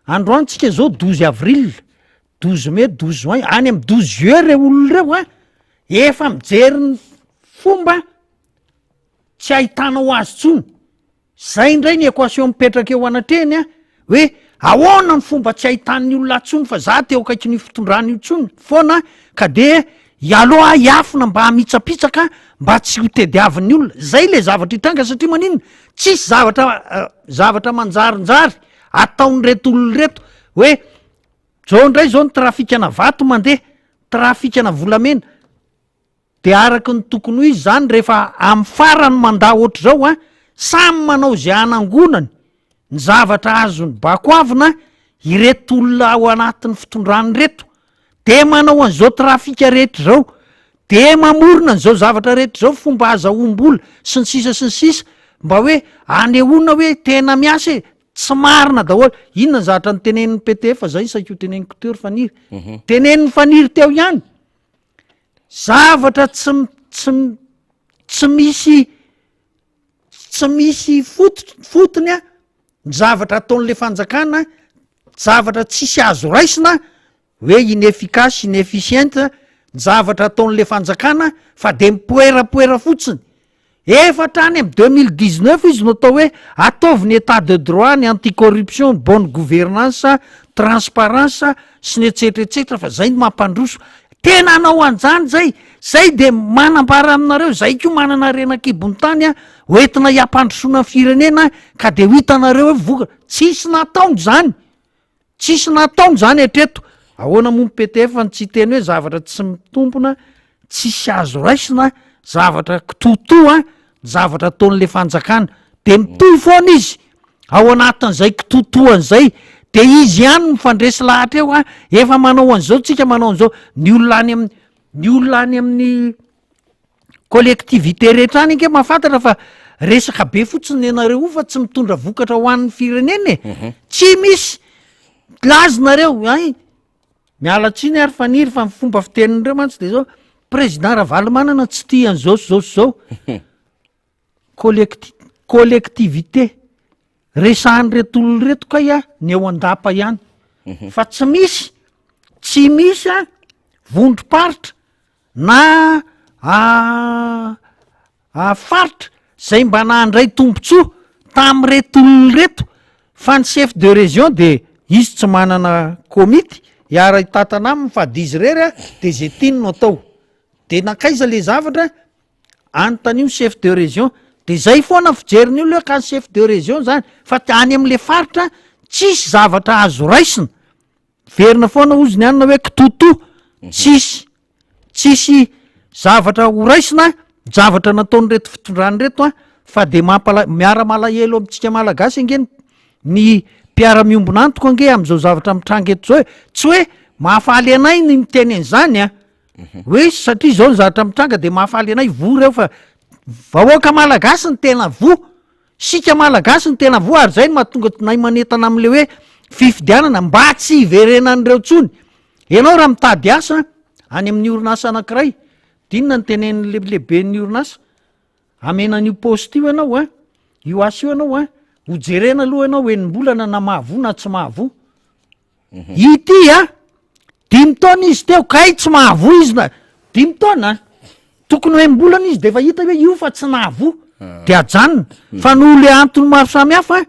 androany tsika zao 12 avril, 12 mai, 12 juin, any amy 12 juillet reo olona reo ein, efa mijery ny fomba tsy ahitanao azy tsony. Zay indray ny equation mipetraka eo anatrehany an, hoe ahoana ny fomba tsy ahitan'ny olona ahy tsony fa za teo akaikin'io fitondrana io tsony foana ka de aleo aho hiafina mba hamitsapitsaka mba tsy ho tediavin'ny olona, zay le zavatra hitranga satria maninona? Tsisy zavatra zavatra manjarinjary ataon'ireto olona ireto hoe zao indray zao ny trafikana vato mandeha, trafikana volamena, De araky ny tokony ho izy zany rehefa am farany mandat ohatr'izao an, samy manao ze hanangonany ny zavatra azony bakoavina ireto olona ao anatin'ny fitondrana ireto, de manao an'izao trafic rehetra izao, de mamorona an'izao zavatra rehetra izao fomba azahoam-bola sy ny sisa sy ny sisa mba hoe anehoana hoe tena miasa e, tsy marina daholo, inona ny zavatra notenenin'ny PTF zay saika ho teneniko teo ry Faniry, tenenin'i Faniry teo ihany. Zavatra tsy tsy tsy misy tsy misy fototra fotony a ny zavatra ataon'le fanjakana, zavatra tsisy azo raisina hoe inefficace, inefficiente ny zavatra ataon'le fanjakana fa de mipoerapoera fotsiny. Efa hatrany amin'ny 2019 izy no atao hoe ataovy ny état de droit, ny anti corruption, ny bonne gouvernance, transparence sy ny etsetra etsetra fa zay no mampandroso. Tena hanao an'izany zay, zay de manambara aminareo, zay koa manana harena an-kibon'ny tany an, ho entina hiampandrosoana ny firenena ka de ho hitanareo hoe vokatra. Tsisy nataony zany. Tsisy nataony zany hatreto. Ahoana moa ny PTF no tsy hiteny hoe zavatra tsy mitombona, tsisy azo raisina, zavatra kitoatoa ny zavatra ataon'le fanjakana. De mitohy foana izy ao anatin'izay kitoatoany zay, de izy ihany no mifandresy lahatra eo a, efa manao an'izao tsika manao an'izao, ny olona any amin'ny, ny olona any amin'ny collectivité rehetra any ange mahafantatra fa resaka be fotsiny ny anareo io fa tsy mitondra vokatra ho an'ny firenena e. Mhm. Tsy misy lazy nareo ay miala tsiny ary faniry fa ny fomba fitenin'ireo mantsy de zao président Ravalomanana tsy tia an'izao sy zao sy zao. Collecti- collectivité resahan'ireto olona ireto kay a ny eo an-dapa ihany mhm. fa tsy misy tsy misy a vondrom-paritra na faritra zay mba nandray tombontsoa tamin'ireto olona ireto fa ny chef de région de izy tsy manana komity hiara hitatana aminy fa de izy irery a de ze tiany no atao de nankaiza le zavatra anontanio ny chef de région de zay foana fijerin'ny olona hoe ka ny chef de région zany fa any am'le faritra tsisy zavatra azo raisina Miverina foana ozy ny anona hoe kitotoa, tsisy tsisy zavatra ho raisina ny zavatra nataon'ireto fitondrana ireto an, Fa de mampala- miara-malahelo amintsika Malagasy ange ny ny mpiara-miombon'antoka ange amin'izao zavatra mitranga eto zao e. Tsy hoe mahafaly anay ny miteny an'izany an, hoe satria izao ny zavatra mitranga de mahafaly anay, voa reo fa vahoaka Malagasy no tena voa. Isika Malagasy no tena voa ary zay no mahatonga anay manentana am'le hoe fifidianana mba tsy hiverenan'ireo intsony. Ianao raha mitady asa any amin'ny orinasa anankiray, de inona no tenenin'le lehiben'ny orinasa? Amena an'io poste io ianao an, io asa io ianao an, ho jerena aloha ianao enim-bolana na mahavoa na tsy mahavoa. Ity a, dimy taona izy teo kay tsy mahavoa izy na dimy taona a, tokony ho enim-bolana izy de efa hita hoe io fa tsy nahavoa de ajanona, fa noho le antony maro samihafa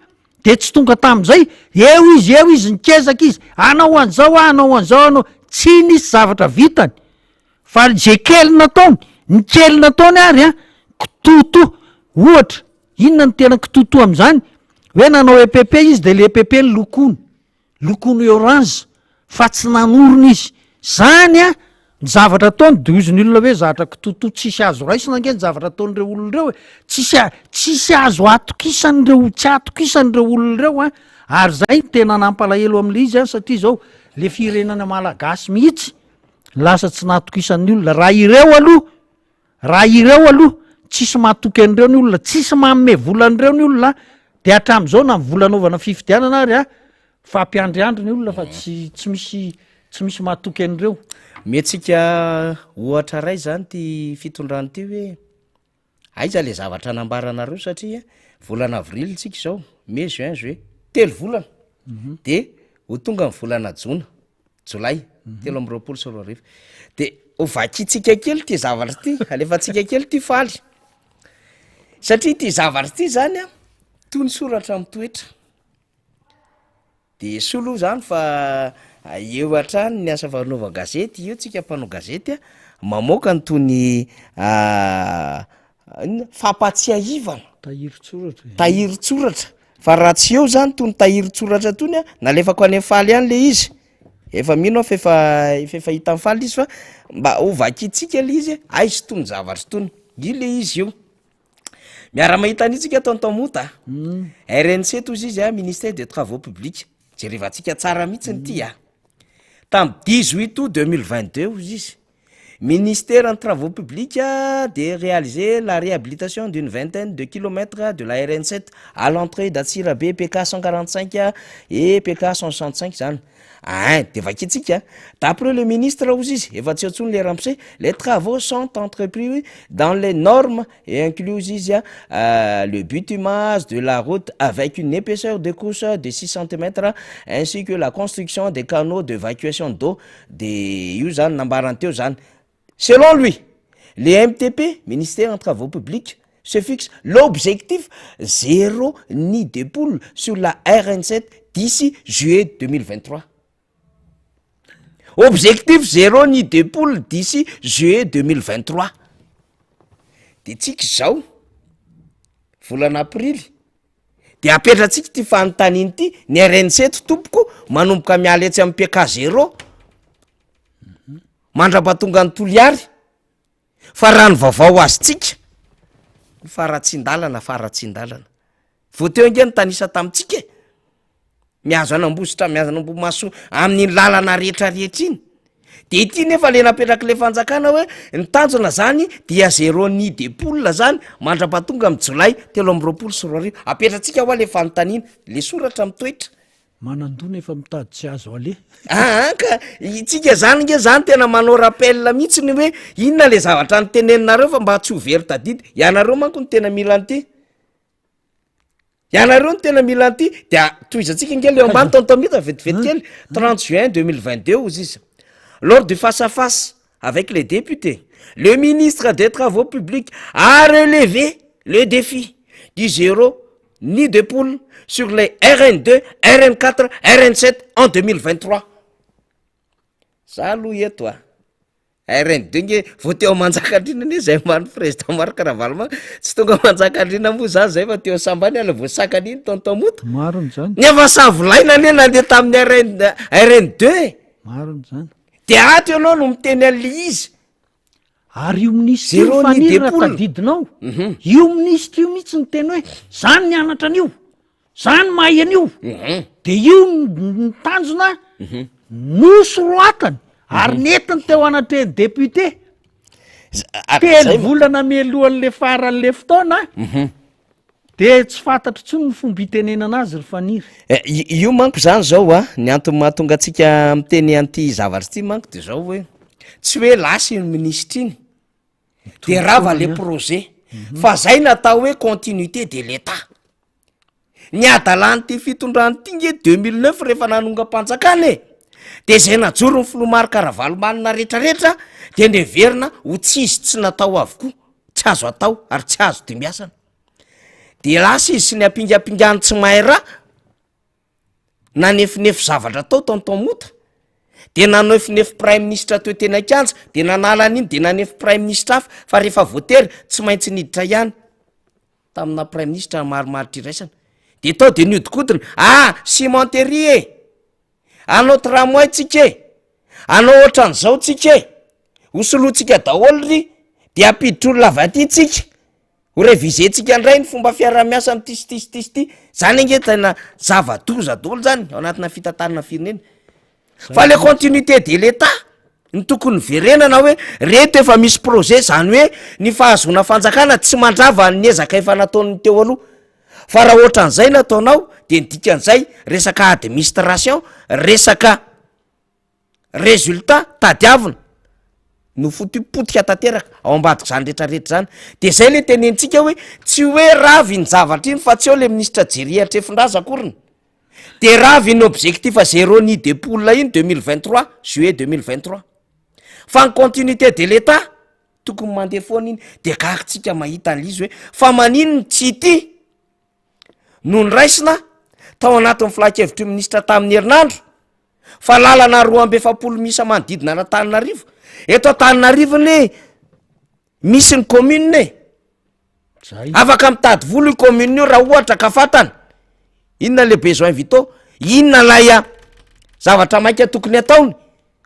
de tsy tonga tamin'izay, eo izy eo izy nikezaka izy, hanao an'izao aho, hanao an'izao aho, hanao, tsy nisy zavatra vitany fa ze kely nataony, ny kely nataony ary an, kitotoa, ohatra, inona no tena kitotoa amin'izany, hoe nanao EPP izy de le EPP nolokoiny. Lokony orange fa tsy nanorina izy. Zany an, ny zavatra ataony de hozy ny olona hoe zatra kitotoa tsisy azo raisina ange ny zavatra ataon'ireo olona ireo e, tsisy a- tsisy azo atokisan'ireo tsy atokisan'ireo olona ireo an, ary zay no tena nampalahelo am'le izy an satria zao le firenena malagasy mihitsy lasa tsy natokisan'ny olona, raha ireo aloha Raha ireo aloha tsisy matoky an'ireo ny olona, tsisy manome vola an'ireo ny olona, de hatramin'izao na ny vola anaovana fifidianana ary a, fampiandriandry ny olona fa tsy tsy misy tsy misy matoky an'ireo. Omentsika ohatra iray zany ty fitondrana ty hoe aiza le zavatra nambaranareo satria volana avril tsika izao, mai, juin, juillet, telo volana de ho tonga ny volana jona. Jolay 2023. De ho vakintsika kely ty zavatra ty, alefantsika kely ty faly. Satria ty zavatra ty zany a, toy ny soratra mitoetra. De soa aloha zany fa eo hatrany ny asa fanaovan-gazety, eo tsika mpanao gazety a, mamoaka an'itony Inona? Fampatsiahivana. Tahirin-tsoratra e. Tahirin-tsoratra. Fa raha tsy eo zany tony tahirin-tsoratra tony a, nalefako any am'faly any le izy, efa mino aho fa efa efa efa hitan'i faly izy fa mba ho vakintsika le izy hoe aiza itony zavatra itony, io le izy io. Miara-mahita an'io tsika tonton Mota a, RNC tozy izy a, ministère des travaux publics, jerevantsika tsara mihitsiny ty a, tamy 18 août 2022 hozy izy, Ministère ny travaux publics de réaliser la réhabilitation d'une vingtaine de kilomètres de la RN 7 à l'entrée d'Antsirabe PK 145 et PK 165 zany. Ein, de vakintsika. D'après le ministre hozy izy, efa tsy eo intsony le ramose, les travaux sont entrepris dans les normes et inclus hozy izy le bitumage de la route avec une épaisseur de couche de 6 centimètres ainsi que la construction des canaux d'évacuation d'eau De io zany nambarany teo zany. Selon lui, le MTP, ministère ny travaux publics, se fixe l'objectif zéro nid de poule sur la RN 7 d'ici juillet 2023. Objectif zéro nid de poule d'ici juillet 2023. De tsika izao, volana aprily, De apetratsika ity fanontaniana ity, ny RNC eto tompoko manomboka miala etsy amin'ny PK zéro mandrapatonga ny Toliary, fa raha ny vaovao azontsika, ny faharatsian-dalana faharatsian-dalana, vao teo ange nitanisa tamintsika e, mihazo an'Ambositra, mihazo an'Ambohimahasoa, amin'iny lalana rehetra rehetra iny, de ity nefa le napetrak'le fanjakana hoe ny tanjona zany dia zéro nid de poule zany mandrapatonga amy jolay 2023, apetratsika hoa le fanontaniana, le soratra mitoetra. Manan-doha nefa mitady tsy azo aleha. Aa ka itsika zany nge zany tena manao rappel mihitsy ny hoe inona le zavatra noteneninareo fa mba tsy ho very tadidy, ianareo manko no tena mila an'ity. Ianareo no tena mila an'ity de tohizantsika nge le ambany tonton Mita vetivety kely 30 juin 2022 hozy izy lors du face à face avec les députés le ministre des travaux publics a relevé le défi du zéro nid de poule sur les RN2 RN4 RN7 en 2023 za aloha eto a RN2 nge vao teo Manjakandriana anie zay ambany président Marc Ravalomanana, tsy tonga Manjakandriana moa zany zay fa teo Sambany ala voasakana iny tonton Moto. Marina zany. Nefa Savolaina anie nandeha tamin'ny RN RN2 e. Marina zany. De ato ianao no miteny an'le izy. Ary io minisitra io Zéro nid Faniry de raha poule. tadidinao, io minisitra io mihitsy niteny hoe za no nianatra an'io, za no mahay an'io, de io ny tanjona nosoroatany ary nentiny teo anatrehan'ny député. Telo volana mialohan'le faran'le fotoana de tsy fantatro intsony ny fomba itenenana azy ry Faniry. Eh, io manko zany zao a, ny antony mahatonga antsika miteny an'ity zavatra ity manko de zao hoe, tsy hoe lasa iny minisitra iny de rava le projet, fa zay natao hoe continuité de l'Etat. Ny hadalan'ity fitondrana ity nge 2009 rehefa nanongam-panjakana e, de zay najoro ny filoha Marc Ravalomanana retraretra de neverina ho tsy izy tsy natao avokoa, tsy azo atao ary tsy azo dimbiasana. De lasa izy sy ny ampingampingany tsy mahay raha, nanefinefy zavatra tao tonton Mota, de nanefinefy praiminisitra teo teny an-kianja, de nanala an'iny de nanefy praiminisitra hafa fa rehefa voatery tsy maintsy niditra ihany. Tamina praiminisitra marimaritra iraisana de tao de niodikodina, ah cimenterie e! Hanao tramway tsika e! Hanao ohatran'izao tsika e! Ho solointsika daholo ry de hampiditra olona avy aty tsika, ho reviser-tsika indray ny fomba fiaraha-miasa amin'ity sy ty sy ty sy ty, zany ange tena zava-doza daholo zany ao anatina fitantanana firenena. Fa le continuité de l'Etat no tokony hiverenana hoe reto efa misy projet, zany hoe ny fahazoana fanjakana tsy mandrava ny ezaka efa nataon'ny teo aloha, fa raha ohatran'izay no ataonao de ny dikan'izay resaka administration, resaka résultat tadiavina no foutu potika tanteraka ao ambadik'izany retraretra zany, de zay le tenenitsika hoe tsy hoe rava iny zavatra iny fa tsy eo le ministra Jerry Hatrefindrazako akoriny. De rava iny objectif zéro nid de poule iny 2023, juillet 2023. Fa ny continuité de l'Etat tokony mandeha foana iny, de gaga tsika mahita an'le izy hoe fa maninona tsy ity no noraisina tao anatin'ny filan-kevitry ny minisitra tamin'ny herinandro fa lalana 42 miisa manodidina an'Antananarivo, eto Antananarivo anie misy ny commune e. Zay. Afaka mitady vola io commune io raha ohatra ka fantany inona le besoin vitaux, inona lay a zavatra maika tokony ataony,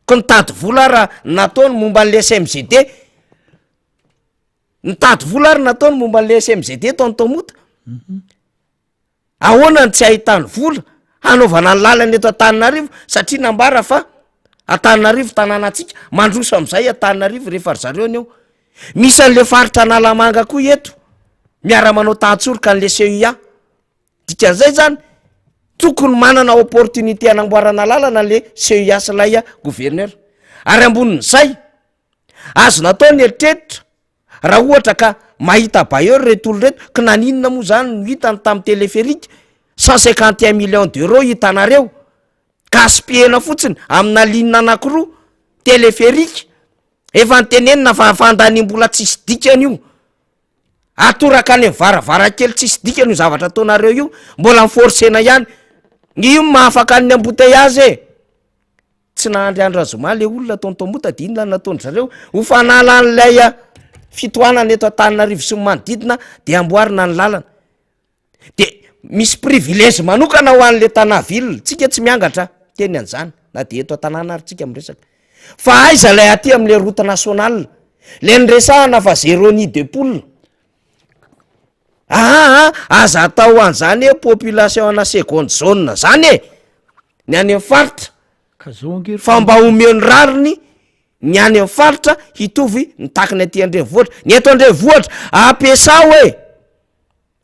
ko nitady vola ara nataony momba an'le SMGD, nitady vola ary nataony momba an'le SMGD tao Antaomota. Ahoana no tsy ahitany vola hanaovana ny lalana eto Antananarivo satria nambara fa Antananarivo tanànantsika, mandroso amin'izay Antananarivo rehefa ry zareo ny eo. Misy an'le faritra Analamanga koa eto, miara-manao tantsoroka an'le CUA. Dikan'izay zany, tokony manana opportunité hanamboarana lalana le CUA sy ilay gouverneur. Ary ambonin'izay, azo natao ny eritreritra Raha ohatra ka mahita bailleur ireto olona ireto, ka naninona moa zany no hitany tamin'ny téléphérique, 151 millions d'euros hitanareo, gaspillena fotsiny amina ligne anakiroa, téléphérique, efa notenenina fa fandaniam-bola tsisy dikany io, atoraka any amin'ny varavarankely tsisy dikany io zavatra ataonareo io, mbola mi-forcer-na ihany, io mahafaka ny embouteillage e. Tsy nahandry andro azoma le olona tonton Mota de inona no nataon-dry zareo? Ho fanala an'ilay fitohanana eto Antananarivo sy ny manodidina de amboarina ny lalana. De misy privilège manokana ho an'le Tana ville, tsika tsy miangatra miteny an'izany na de eto an-tanàna ary tsika miresaka. Fa aiza ilay aty am'le route nationale? Le niresahana fa zéro nid de poule. Aa aza atao an'izany hoe population ana seconde zone zany e! Ny any amin'ny faritra Ka zao ange ry fa mba omeo ny rariny ny any amin'ny faritra hitovy ny takiny aty an-drenivohitra. Ny eto an-drenivohitra ampiasao e!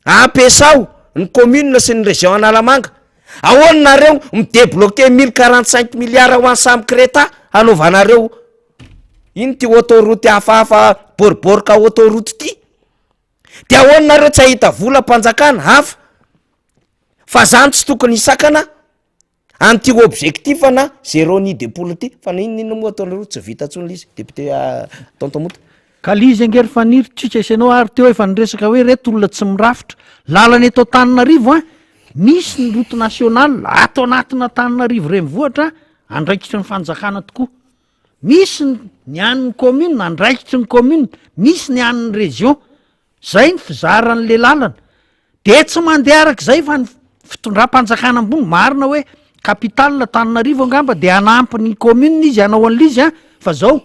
Ampiasao ny commune sy ny région Analamanga. Ahoana nareo mi-debloquer 1045 milliards ho an'ny samy Creta hanaovanareo ino ty autoroute hafahafa bôribôrika autoroute ty? De ahoana nareo tsy hahita vola mpanjakana hafa? Fa zany tsy tokony hisakana an'ity objectif na zéro nid de poule ty fa na inona inona moa ataonareo tsy vita intsony le izy député tonton Mota. Ka le izy ange ry Faniry tsika sy ianao ary teo efa niresaka hoe reto olona tsy mirafitra lalana eto Antananarivo an, misy ny route nationale ato anatin'Antananarivo renivohitra andraikitry ny fanjakana tokoa, misy ny an'ny commune andraikitry ny commune, misy ny an'ny région, zay ny fizaran'le lalana, de tsy mandeha arak'izay fa ny fitondram-panjakana ambony, marina hoe capitale Antananarivo angamba de hanampy ny commune izy hanao an'le izy an, fa zao.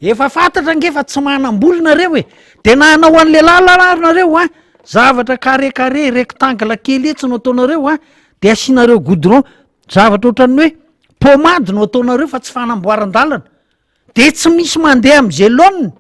Efa fantatra ange fa tsy manam-bola nareo e! De na hanao an'le lalana ary nareo an, zavatra carré carré, rectangle kely etsy no ataonareo an, de asianareo goudron, zavatra ohatran'ny hoe pomade no ataonareo fa tsy fanamboaran-dalana, de tsy misy mandeha am'zay laoniny.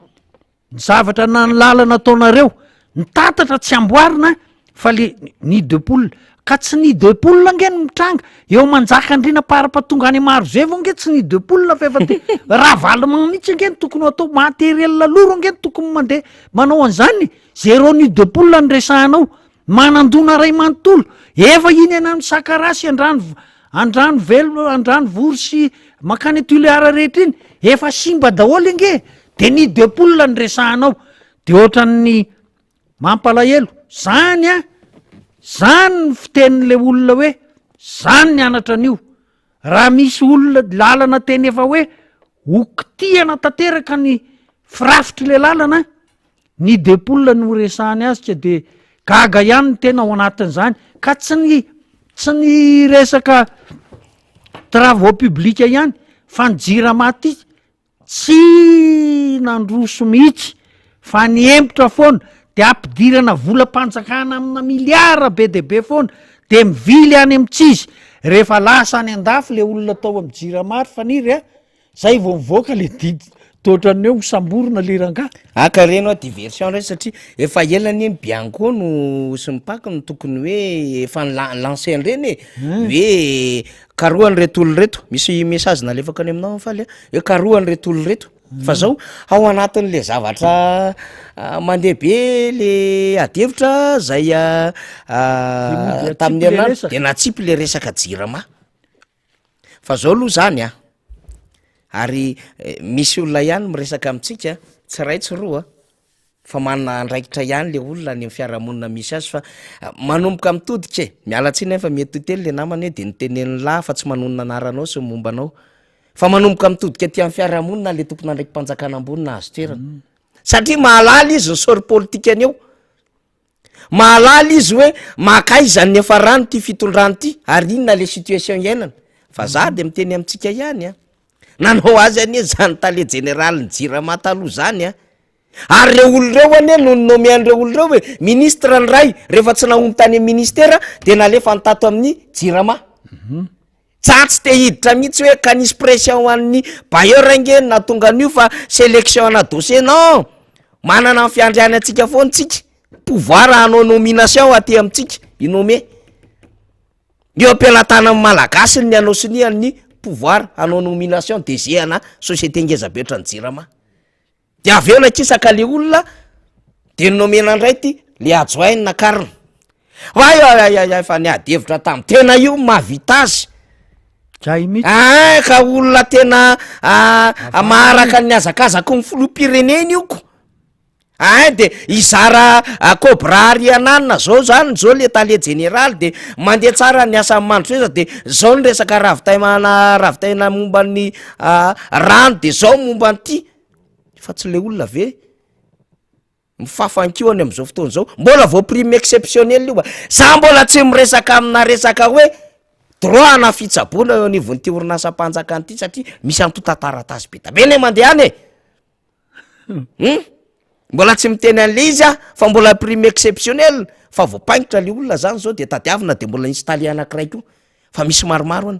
Ny zavatra na ny lalana ataonareo, ny tatatra tsy amboarina fa le nid de poule, ka tsy nid de poule ange no mitranga eo Manjakandriana parapatonga any Marozevo ange tsy nid de poule fa efa te ravalement mihitsy ange no tokony ho atao, matériel lourd ange no tokony mandeha manao an'izany, zéro nid de poule no resahanao, Manandona ray manontolo, efa iny any amin'ny Sakaraha sy Andrano Andranovelona, Andranovory sy mankany Tuléar rehetra iny, efa simba daholo ange e! De nid de poule no resahanao, de ohatran'ny mampalahelo, zany an, zany ny fitenin'le olona hoe zany ny anatra an'io, raha misy olona lalana tena efa hoe ho kitihana tanteraka ny firafitr'le lalana Ny de poule no resahany azy ka de gaga ihany ny tena ao anatin'izany ka tsy ny tsy ny resaka travaux publics ihany fa ny jirama ty tsy nandroso mihitsy fa nihemotra foana de ampidirana volam-panjakana amina miliara be de be foana de mivily any amy tsy izy rehefa lasa any an-dafy le olona tao amy jirama ry faniry a Zay vao mivoaka le didy toa ohatran'ny hoe ho samborina le rangahy. Aka reny hoa diversion reny satria efa ela anie ny bianco no sy ny pac no tokony hoe efa ni-lancer an'ireny e, hoe karohana ireto olona ireto, misy message nalefako any aminao faly a, hoe karohana ireto olona ireto fa zao ao anatin'le zavatra mandeha be le ady hevitra zay tamin'ny herinandro de natsipy le resaka jirama. Fa zao aloha zany a, ary misy olona ihany miresaka amintsika, tsy iray tsy roa, fa manana andraikitra ihany le olona any amin'ny fiarahamonina misy azy fa manomboka mitodika e, miala tsiny aho fa mety ho teny le namana hoe de notenenin'lah fa tsy manonona anaranao sy ny momba anao, fa manomboka mitodika aty amin'ny fiarahamonina le tompon'andraiki-panjakana ambony nahazo toerana, satria mahalala izy ny sort politikany eo. Mahalala izy hoe mankaiza ny niafarany ity fitondrana ity ary inona le situation iainana. Fa za de miteny amintsika ihany an, nanao azy anie zany tale jeneralin'ny jirama taloha zany an, ary reo olona reo anie no ni-nommer an'ireo olona reo e, ministre ny ray rehefa tsy nahomby tany amin'ny ministera de nalefany tato amin'ny jirama. Za tsy te hiditra mihitsy hoe ka nisy pression ho an'ny bailleur ange no nahatonga an'io fa sélection ana dossier, non! Manana ny fiandrianantsika foana tsika, pouvoir hanao nomination aty amintsika, hi-nommer. Eo am-pelatanan'ny Malagasy ny hanao sonia ny pouvoir hanao nomination DG ana société ngeza be ohatran'ny Jirama. De avy eo nakisaka le olona de nomena ndray ty le adjoint ny nakarina. Ay ay ay ay fa niady hevitra tam tena io mahavita azy. Zay mihitsy. Ay ka olona tena maharaka ny hazakazaky ny filoham-pirenena io ko. Ay de hizara cobra ariananina zao zany zao le tale jeneraly de mandeha tsara ny asan'ny mandrosoeza de zao ny resaka ravitaimana ravitaina momba ny rano de zao momba an'ity fa tsy le olona ve mifafa ankiho any am'zao fotoana zao mbola vao prime exceptionnel io a za mbola tsy miresaka amina resaka hoe droit ana fitsaboana eo anivon'ity orinasam-panjakana ity satria misy antontan-taratasy be da be ne mandeha any e Hum! Mbola tsy miteny an'le izy aho fa mbola prime exceptionnel fa voapaingotra le olona zany zao de tadiavina de mbola installer anankiray koa fa misy maromaro any.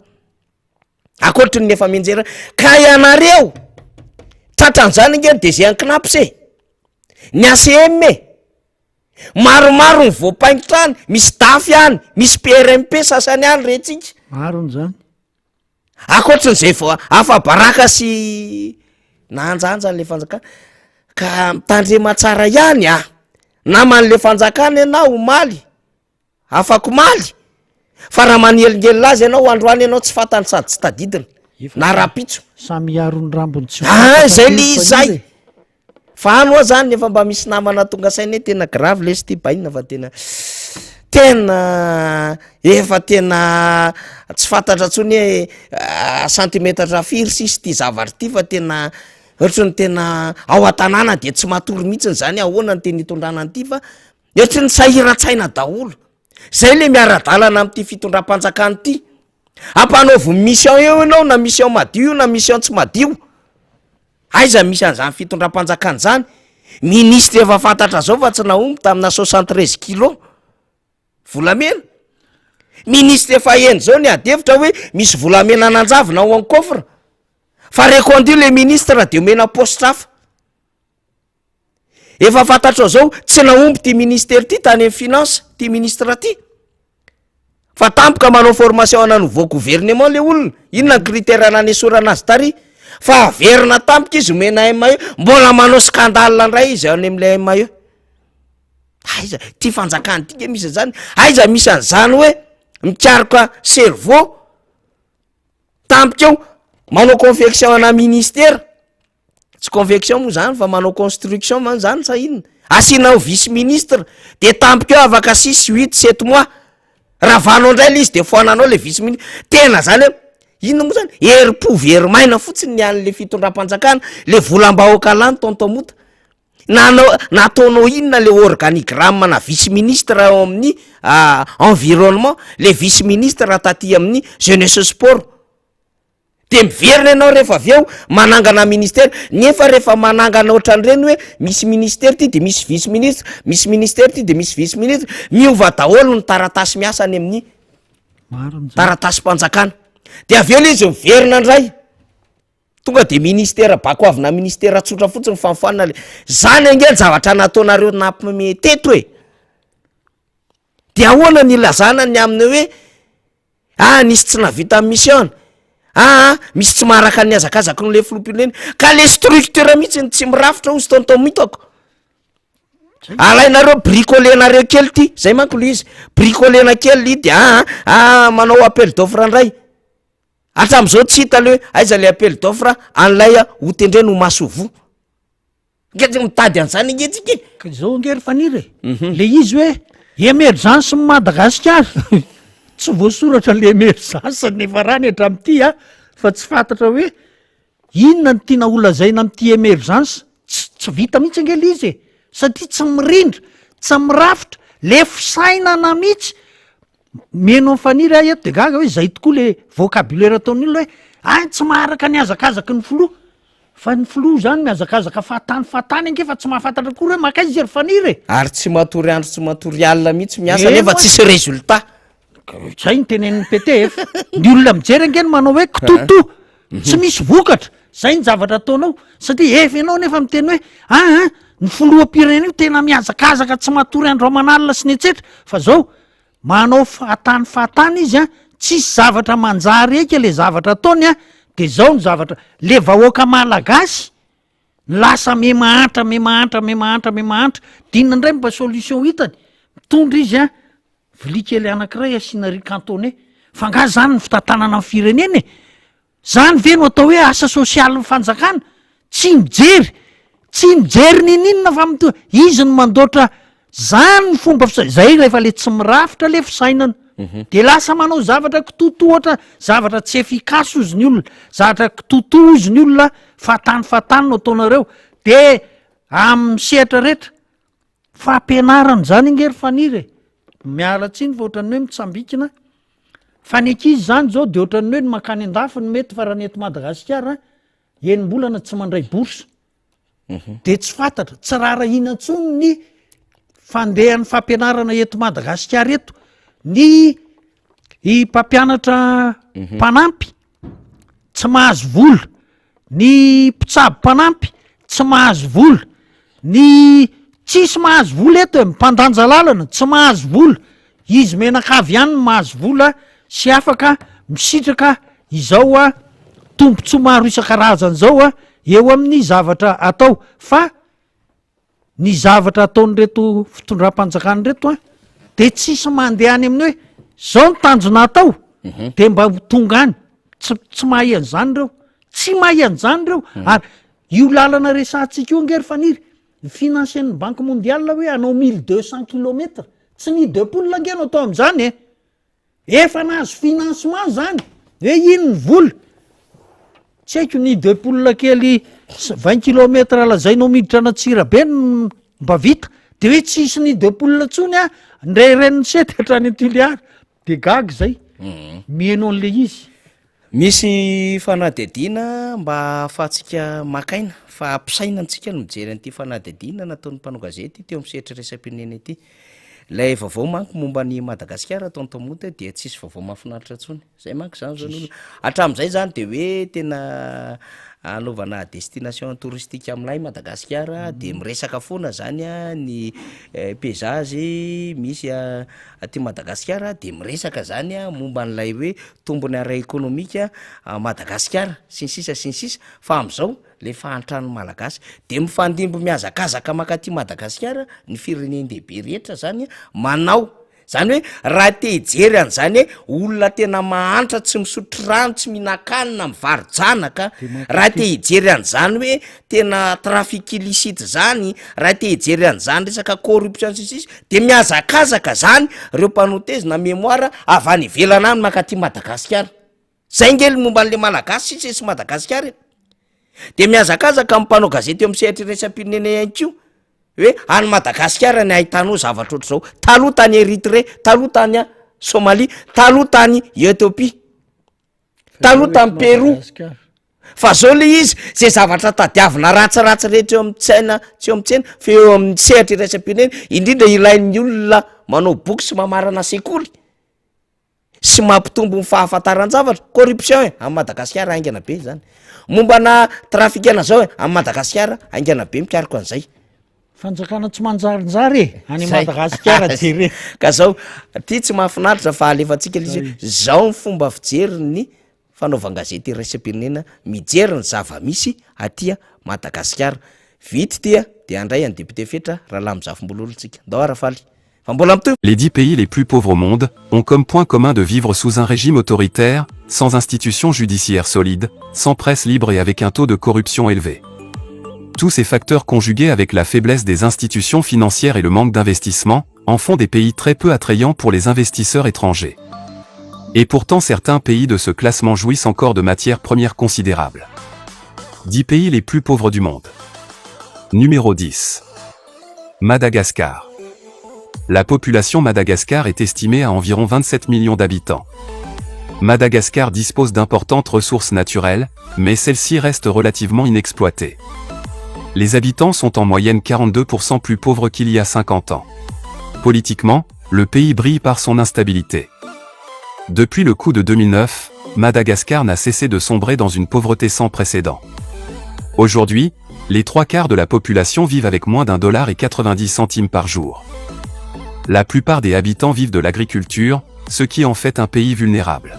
Ankoatry ny efa mianjera ka ianareo tratran'izany ange ny DG an'i Cnaps e, ny ACM e, maromaro ny voapaingotra any, misy DAF any, misy PRMP sasany any rentsika. Marina zany. Ankoatrin'izay vao afa-baraka sy nahanjahanja an'le fanjakana ka mitandrema tsara ihany ah! Naman'le fanjakana ianao omaly, afak'omaly, fa raha manelingelina azy ianao androany ianao tsy fantany sady tsy tadidiny na rahampitso. Samy hiaro ny rambony tsy ho Ah, tapaka zay le teo izy Faniry zay! e. Fa any hoa zany efa mba misy namana tonga saina hoe tena grave lesy ty bainina fa tena tena efa tena tsy fantatra intsony hoe centimetatra firy sisa ity zavatra ity fa tena ohatry ny tena ao an-tanàna de tsy matory mihitsiny zany ahoana ny tena hitondrana an'ity fa ohatry ny sahiran-tsaina daholo. Zay le miara-dalana amin'ity fitondram-panjakana ity. Ampanaoviny mission eo ianao na mission madio io na mission tsy madio. Aiza misy an'izany fitondram-panjakana izany? Ministre efa fantatra zao fa tsy nahomby tamina 73 kilos volamena. Ministre efa heno zao ny ady hevitra hoe misy volamena nanjavona ao amin'ny coffre. Fa reconduit le ministre de omena poste hafa. Efa fantatrao zao tsy nahomby ty ministère ty tany amin'ny finance ty ministre ty. Fa tampoka manao formation ana nouveau gouvernement le olona, inona ny critère nanesorana azy tary? Fa averina tampoka izy omena MAE, mbola manao scandale ndray izy any amle MAE. Aiza ty fanjakana ty nge misy an'zany, aiza misy an'zany hoe mikaroka cerveau tampoka eo manao confection ana ministère. Tsy convection moa zany fa manao construction man zany sa inona? Asianao vice ministre de tampoka eo afaka six, huit, sept mois ravanao ndray le izy de foananao le vice ministre, tena zany hoe inona moa zany herim-po very maina fotsiny ny an'le fitondram-panjakana, le volam-bahoaka lany tonton mota, na anao na ataonao inona le organigramme na vice ministre ao amin'ny environnement, le vice ministre taty amin'ny jeunesse sport. De miverina ianao rehefa avy eo manangana ministera, nefa rehefa manangana ohatran'ireny hoe misy ministera ty de misy vice ministre, misy ministera ty de misy vice ministre, miova daholo ny taratasy miasa any amin'ny Marina zany. taratasim-panjakana, de avy eo le izy miverina indray, tonga de ministera bakoavina ministera tsotra fotsiny fanofanana le, zany ange ny zavatra nataonareo nampime teto e, de ahoana ny ilazana ny amin'ny hoe Ah nisy tsy nahavita ny mission-ny, aa misy tsy maharaka ny hazakazaky ny le filoham-pirenena, ka le structure mihitsy no tsy mirafitra hozy tonton Mitako. Alainareo bricoler-nareo kely ty, zay manko le izy, bricoler-na kely le de aa aa manao appel d'offre ndray, hatram'izao tsy hita le hoe aiza le appel d'offre an'ilay ho tendrena ho masoivoho. Nga tsy mitady an'izany ange tsika e! Ka izao ange ry Faniry e, le izy hoe emergence ny Madagasikara, tsy voasoratra le emergence nefa rany hatramin'ity a, fa tsy fantatra hoe inona no tiana ho lazaina amin'ity emergence, tsy tsy vita mihitsy ange le izy e, satria tsy mirindra, tsy mirafitra, le fisainana mihitsy, Mihaino an'i Faniry aho eto de gaga hoe zay tokoa le vocabulaire ataon'ny olona hoe hay tsy maharaka ny hazakazaky ny filoha, fa ny filoha zany mihazakazaka fahatany fahatany ange fa tsy mahafantatra akory hoe mankaiza izy ry Faniry e! Ary tsy matory andro tsy matory alina mihitsy miasa nefa tsisy résultat. Zay no tenenin'ny PTF, ny olona mijery ange no manao hoe kitotoa, tsy misy vokatra, zay ny zavatra ataonao, satria efa ianao nefa miteny hoe aa ny filoham-pirenena io tena mihazakazaka tsy matory andro aman'alina sy ny etsetra, fa zao Manao fahatany fahatany izy an, tsisy zavatra manjary eky le zavatra ataony an, de zao ny zavatra, le vahoaka malagasy lasa me mahantra me mahantra me mahantra me mahantra, d'inona ndray mba solution hitany, mitondra izy an, vilia kely anakiray asiana riz cantonais, fa nga zany ny fitantanana ny firenena e? Zany ve no atao hoe asa sosialin'ny fanjakana? Tsy mijery, tsy mijery ninoninona fa mito- izy no mandoatra, zany ny fomba fisa- zay rehefa le tsy mirafitra le fisainana, de lasa manao zavatra kitotoa ohatra zavatra tsy efficace ozy ny olona, zavatra kitotoa ozy ny olona, fahatany fahatany no ataonareo, de amin'ny sehatra rehetra, Fampianarana izany ange ry Faniry e! Miala tsiny fa ohatran'ny hoe mitsambikina fa ny ankizy izany izao de ohatran'ny hoe ny mankany an-dafy no mety fa raha ny eto Madagasikara enim-bolana tsy mandray bourse. De tsy fantatra, tsy raharahiana intsony ny fandehan'ny fampianarana eto Madagasikara eto. Ny i mpampianatra mpanampy tsy mahazo vola, ny mpitsabo mpanampy tsy mahazo vola, ny tsisy mahazo vola eto e, mpandanja lalana tsy mahazo vola, izy mianakavy ihany no mahazo vola sy afaka misitraka izao a tombontsoa maro isan-karazany izao a eo amin'ny zavatra atao fa Ny zavatra ataon'ireto fitondram-panjakana ireto an, de tsisy mandeha any amin'ny hoe zao ny tanjona atao de mba ho tonga any, tsy tsy mahay an'izany ireo, tsy mahay an'izany ireo, ary io lalana resahantsika io ange ry Faniry, financer-n'ny banque mondiale hoe hanao mille deux cent kilomètre, tsy nid de poule ange no atao amin'izany e. Efa nahazo financement zany hoe iny ny vola, tsy haiko ny de poule kely vingt kilomètre lazainao miditra an'Antsirabe no mba vita, de hoe tsisy nid de poule intsony an, ndray ren'ny sety hatrany Toliara, de gaga zay miheno an'le izy. Misy fanadihadiana mba ahafahantsika maka aina fa ampisaina antsika ny mijery an'ity fanadihadiana nataon'ny mpanao gazety teo amin'ny sehatra iraisam-pirenena ity. Ilay vaovao manko momba an'i Madagasikara tonton Mody dia tsisy vaovao mahafinaritra intsony. Zay manko zany zao ny olana. Hatramin'izay zany de hoe tena anaovana destination touristique milay Madagasikara de miresaka foana zany a ny paysage misy aty Madagasikara de miresaka zany a momba an'ilay hoe tombony ara-ekonomika Madagasikara sy ny sisa sy ny sisa fa am'zao le fahantran'ny Malagasy de mifandimby mihazakazaka mankaty Madagasikara ny firenen-dehibe rehetra zany manao Zany hoe raha te hijery an'izany hoe olona tena mahantra tsy misotro rano, tsy mihinan-kanina, mivaro-janaka, raha te hijery an'izany hoe tena trafic illicite zany, raha te hijery an'izany resaka corruption sy ny sisa de mihazakazaka zany reo mpanao thèse na mémoire avy any ivelany any mankaty Madagasikara. Zay nge le momba an'le Malagasy sisa sy Madagasikara e. De mihazakazaka ny mpanao gazety eo amin'ny sehatra iraisam-pirenena ihany koa hoe any Madagasikara ny ahitanao zavatra ohatr'izao, taloha tany Erythrée, taloha tany a Somalie, taloha tany Ethiopie, taloha tany Pérou. Fa zao le izy, zay zavatra tadiavina ratsiratsy rehetra eo amin'ny tsaina, tsy eo amin'ny tsena fa eo amin'ny sehatra iraisam-pirenena, indrindra ilain'ny olona manao boky sy mamarana sekoly. sy mampitombo ny fahafantaran-javatra, corruption e, any Madagasikara haingana be zany, mombana trafikana zao e, any Madagasikara haingana be mikaroka an'izay. Fanjakana tsy manjarinjary e, any Madagasikara jerena. Ka zao, ty tsy mahafinaritra fa alefantsika le izy hoe zao ny fomba fijerin'ny fanaovan-gazety iraisam-pirenena mijery ny zava-misy aty Madagasikara. Vita ity de handray an'i député Fetra Ralamizafimbololona tsika. Ndao ara Faly. Fa mbola mitohy. Les 10 pays les plus pauvres au monde ont comme point commun de vivre sous un régime autoritaire, sans institutions judiciaires solides, sans presse libre et avec un taux de corruption élevé. Tous ces facteurs conjugués avec la faiblesse des institutions financières et le manque d'investissement, en font des pays très peu attrayants pour les investisseurs étrangers. Et pourtant certains pays de ce classement jouissent encore de matières premières considérables. 10 pays les plus pauvres du monde. Numéro 10. Madagascar. La population Madagascar est estimée à environ 27 millions d'habitants. Madagascar dispose d'importantes ressources naturelles, mais celles-ci restent relativement inexploitées. Les habitants sont en moyenne 42% plus pauvres qu'il y a 50 ans. Politiquement, le pays brille par son instabilité. Depuis le coup de 2009, Madagascar n'a cessé de sombrer dans une pauvreté sans précédent. Aujourd'hui, les 3/4 de la population vivent avec moins d'un dollar et 90 centimes par jour. La plupart des habitants vivent de l'agriculture, ce qui en fait un pays vulnérable.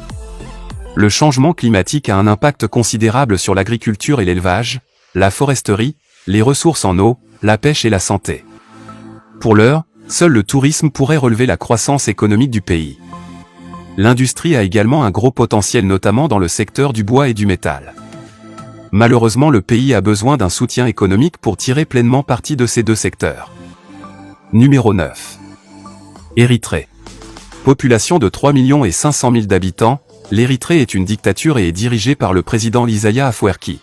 Le changement climatique a un impact considérable sur l'agriculture et l'élevage, la foresterie, les ressources en eau, la pêche et la santé. Pour l'heure, seul le tourisme pourrait relever la croissance économique du pays. L'industrie a également un gros potentiel notamment dans le secteur du bois et du métal. Malheureusement le pays a besoin d'un soutien économique pour tirer pleinement parti de ces deux secteurs. Numéro 9. Érythrée. Population de 3 millions et 500 000 d'habitants, l'Érythrée est une dictature et est dirigée par le président Isaias Afwerki.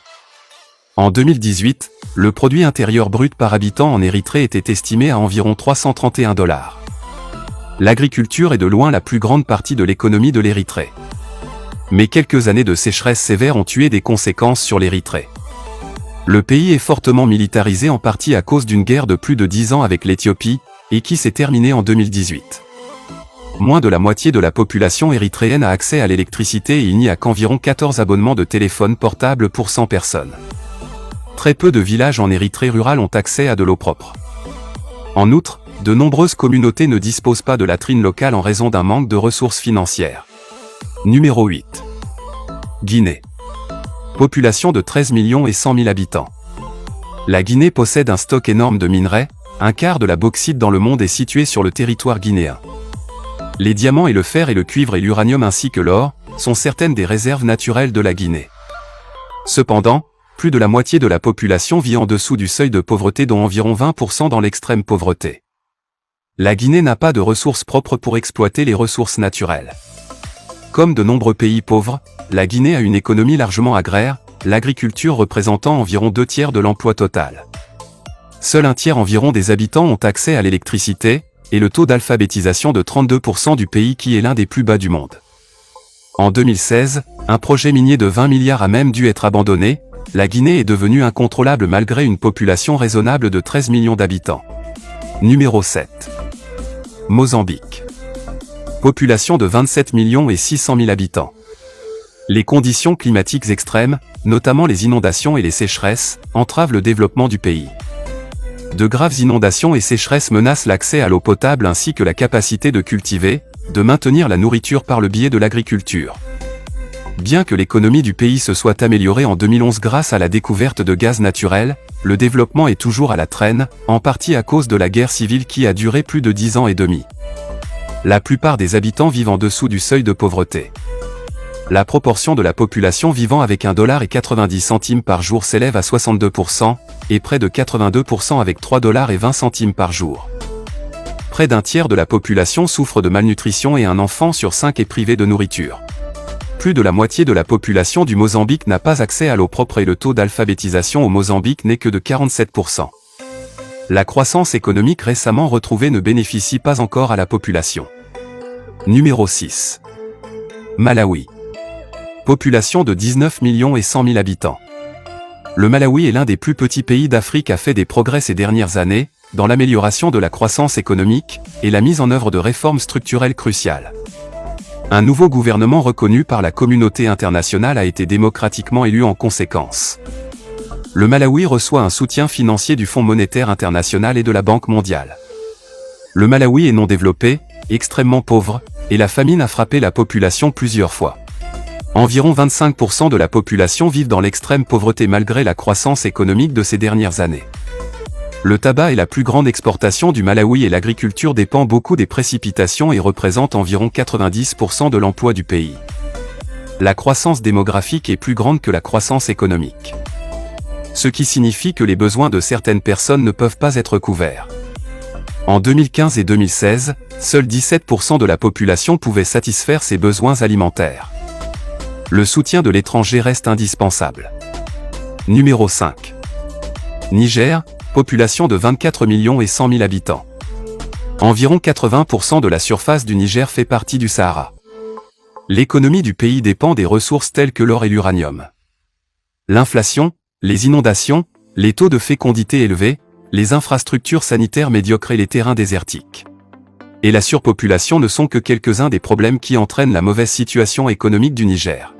En 2018, le produit intérieur brut par habitant en Érythrée était estimé à environ 331 dollars. L'agriculture est de loin la plus grande partie de l'économie de l'Érythrée. Mais quelques années de sécheresse sévère ont tué des conséquences sur l'Érythrée. Le pays est fortement militarisé en partie à cause d'une guerre de plus de 10 ans avec l'Éthiopie, et qui s'est terminée en 2018. Moins de la moitié de la population érythréenne a accès à l'électricité et il n'y a qu'environ 14 abonnements de téléphone portable pour 100 personnes. Très peu de villages en Érythrée rurale ont accès à de l'eau propre. En outre, de nombreuses communautés ne disposent pas de latrines locales en raison d'un manque de ressources financières. Numéro 8. Guinée. Population de 13 millions et 100 000 habitants. La Guinée possède un stock énorme de minerais, un quart de la bauxite dans le monde est situé sur le territoire guinéen. Les diamants et le fer et le cuivre et l'uranium ainsi que l'or, sont certaines des réserves naturelles de la Guinée. Cependant, plus de la moitié de la population vit en dessous du seuil de pauvreté dont environ 20% dans l'extrême pauvreté. La Guinée n'a pas de ressources propres pour exploiter les ressources naturelles. Comme de nombreux pays pauvres, la Guinée a une économie largement agraire, l'agriculture représentant environ 2/3 de l'emploi total. Seul un tiers environ des habitants ont accès à l'électricité, et le taux d'alphabétisation de 32% du pays qui est l'un des plus bas du monde. En 2016, un projet minier de 20 milliards a même dû être abandonné, la Guinée est devenue incontrôlable malgré une population raisonnable de 13 millions d'habitants. Numéro 7. Mozambique. Population de 27 millions et 600 000 habitants. Les conditions climatiques extrêmes, notamment les inondations et les sécheresses, entravent le développement du pays. De graves inondations et sécheresses menacent l'accès à l'eau potable ainsi que la capacité de cultiver, de maintenir la nourriture par le biais de l'agriculture. Bien que l'économie du pays se soit améliorée en 2011 grâce à la découverte de gaz naturel, le développement est toujours à la traîne, en partie à cause de la guerre civile qui a duré plus de 10 ans et demi. La plupart des habitants vivent en dessous du seuil de pauvreté. La proportion de la population vivant avec 1,90$ par jour s'élève à 62%, et près de 82% avec 3,20$ par jour. Près d'un tiers de la population souffre de malnutrition et un enfant sur 5 est privé de nourriture. Plus de la moitié de la population du Mozambique n'a pas accès à l'eau propre et le taux d'alphabétisation au Mozambique n'est que de 47%. La croissance économique récemment retrouvée ne bénéficie pas encore à la population. Numéro 6. Malawi. Population de 19 millions et 100 000 habitants. Le Malawi est l'un des plus petits pays d'Afrique à fait des progrès ces dernières années, dans l'amélioration de la croissance économique, et la mise en œuvre de réformes structurelles cruciales. Un nouveau gouvernement reconnu par la communauté internationale a été démocratiquement élu en conséquence. Le Malawi reçoit un soutien financier du Fonds monétaire international et de la Banque mondiale. Le Malawi est non développé, extrêmement pauvre, et la famine a frappé la population plusieurs fois. Environ 25% de la population vit dans l'extrême pauvreté malgré la croissance économique de ces dernières années. Le tabac est la plus grande exportation du Malawi et l'agriculture dépend beaucoup des précipitations et représente environ 90% de l'emploi du pays. La croissance démographique est plus grande que la croissance économique. Ce qui signifie que les besoins de certaines personnes ne peuvent pas être couverts. En 2015 et 2016, seuls 17% de la population pouvait satisfaire ses besoins alimentaires. Le soutien de l'étranger reste indispensable. Numéro 5. Niger, population de 24 millions et 100 000 habitants. Environ 80% de la surface du Niger fait partie du Sahara. L'économie du pays dépend des ressources telles que l'or et l'uranium. L'inflation, les inondations, les taux de fécondité élevés, les infrastructures sanitaires médiocres et les terrains désertiques. Et la surpopulation ne sont que quelques-uns des problèmes qui entraînent la mauvaise situation économique du Niger.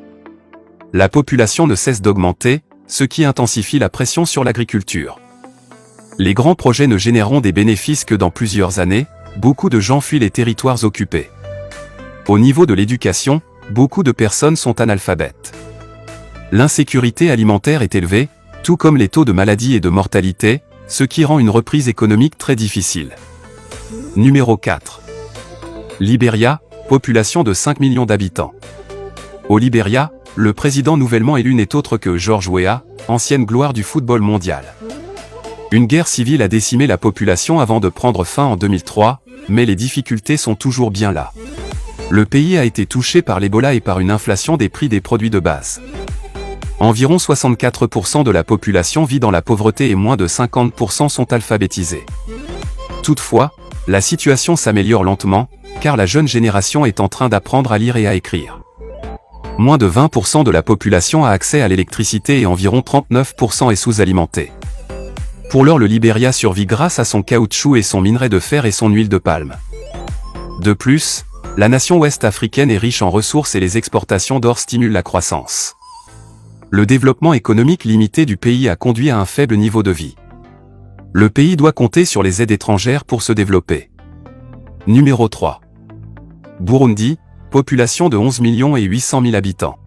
La population ne cesse d'augmenter, ce qui intensifie la pression sur l'agriculture. Les grands projets ne généreront des bénéfices que dans plusieurs années, beaucoup de gens fuient les territoires occupés. Au niveau de l'éducation, beaucoup de personnes sont analphabètes. L'insécurité alimentaire est élevée, tout comme les taux de maladie et de mortalité, ce qui rend une reprise économique très difficile. Numéro 4. Libéria, population de 5 millions d'habitants. Au Libéria, le président nouvellement élu n'est autre que George Weah, ancienne gloire du football mondial. Une guerre civile a décimé la population avant de prendre fin en 2003, mais les difficultés sont toujours bien là. Le pays a été touché par l'Ebola et par une inflation des prix des produits de base. Environ 64% de la population vit dans la pauvreté et moins de 50% sont alphabétisés. Toutefois, la situation s'améliore lentement, car la jeune génération est en train d'apprendre à lire et à écrire. Moins de 20% de la population a accès à l'électricité et environ 39% est sous-alimentée. Pour l'heure, le Libéria survit grâce à son caoutchouc et son minerai de fer et son huile de palme. De plus, la nation ouest-africaine est riche en ressources et les exportations d'or stimulent la croissance. Le développement économique limité du pays a conduit à un faible niveau de vie. Le pays doit compter sur les aides étrangères pour se développer. Numéro 3. Burundi, population de 11 millions et 800 000 habitants.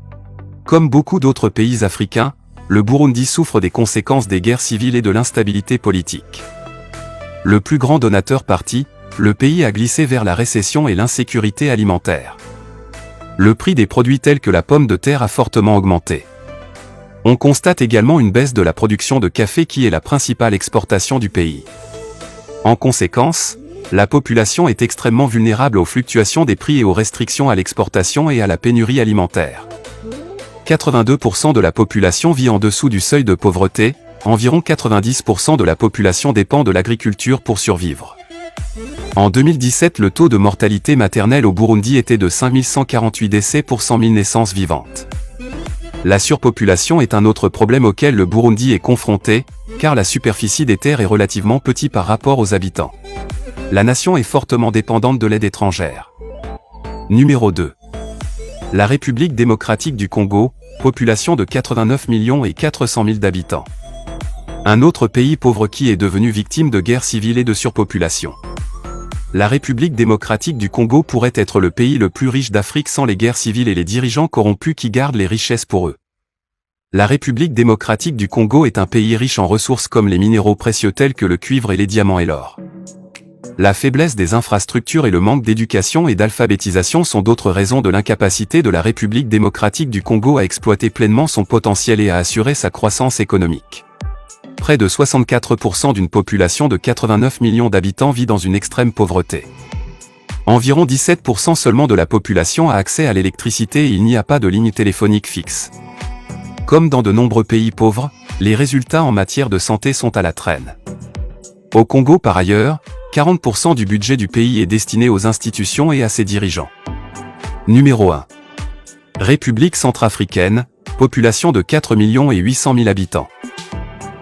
Comme beaucoup d'autres pays africains, le Burundi souffre des conséquences des guerres civiles et de l'instabilité politique. Le plus grand donateur parti, le pays a glissé vers la récession et l'insécurité alimentaire. Le prix des produits tels que la pomme de terre a fortement augmenté. On constate également une baisse de la production de café qui est la principale exportation du pays. En conséquence, la population est extrêmement vulnérable aux fluctuations des prix et aux restrictions à l'exportation et à la pénurie alimentaire. 82% de la population vit en dessous du seuil de pauvreté, environ 90% de la population dépend de l'agriculture pour survivre. En 2017, le taux de mortalité maternelle au Burundi était de 5148 décès pour 100 000 naissances vivantes. La surpopulation est un autre problème auquel le Burundi est confronté, car la superficie des terres est relativement petite par rapport aux habitants. La nation est fortement dépendante de l'aide étrangère. Numéro 2. La République démocratique du Congo, population de 89 millions et 400 000 d'habitants. Un autre pays pauvre qui est devenu victime de guerres civiles et de surpopulation. La République démocratique du Congo pourrait être le pays le plus riche d'Afrique sans les guerres civiles et les dirigeants corrompus qui gardent les richesses pour eux. La République démocratique du Congo est un pays riche en ressources comme les minéraux précieux tels que le cuivre et les diamants et l'or. La faiblesse des infrastructures et le manque d'éducation et d'alphabétisation sont d'autres raisons de l'incapacité de la République démocratique du Congo à exploiter pleinement son potentiel et à assurer sa croissance économique. Près de 64% d'une population de 89 millions d'habitants vit dans une extrême pauvreté. Environ 17% seulement de la population a accès à l'électricité et il n'y a pas de ligne téléphonique fixe. Comme dans de nombreux pays pauvres, les résultats en matière de santé sont à la traîne. Au Congo par ailleurs, 40% du budget du pays est destiné aux institutions et à ses dirigeants. Numéro 1. République centrafricaine, population de 4 800 000 habitants.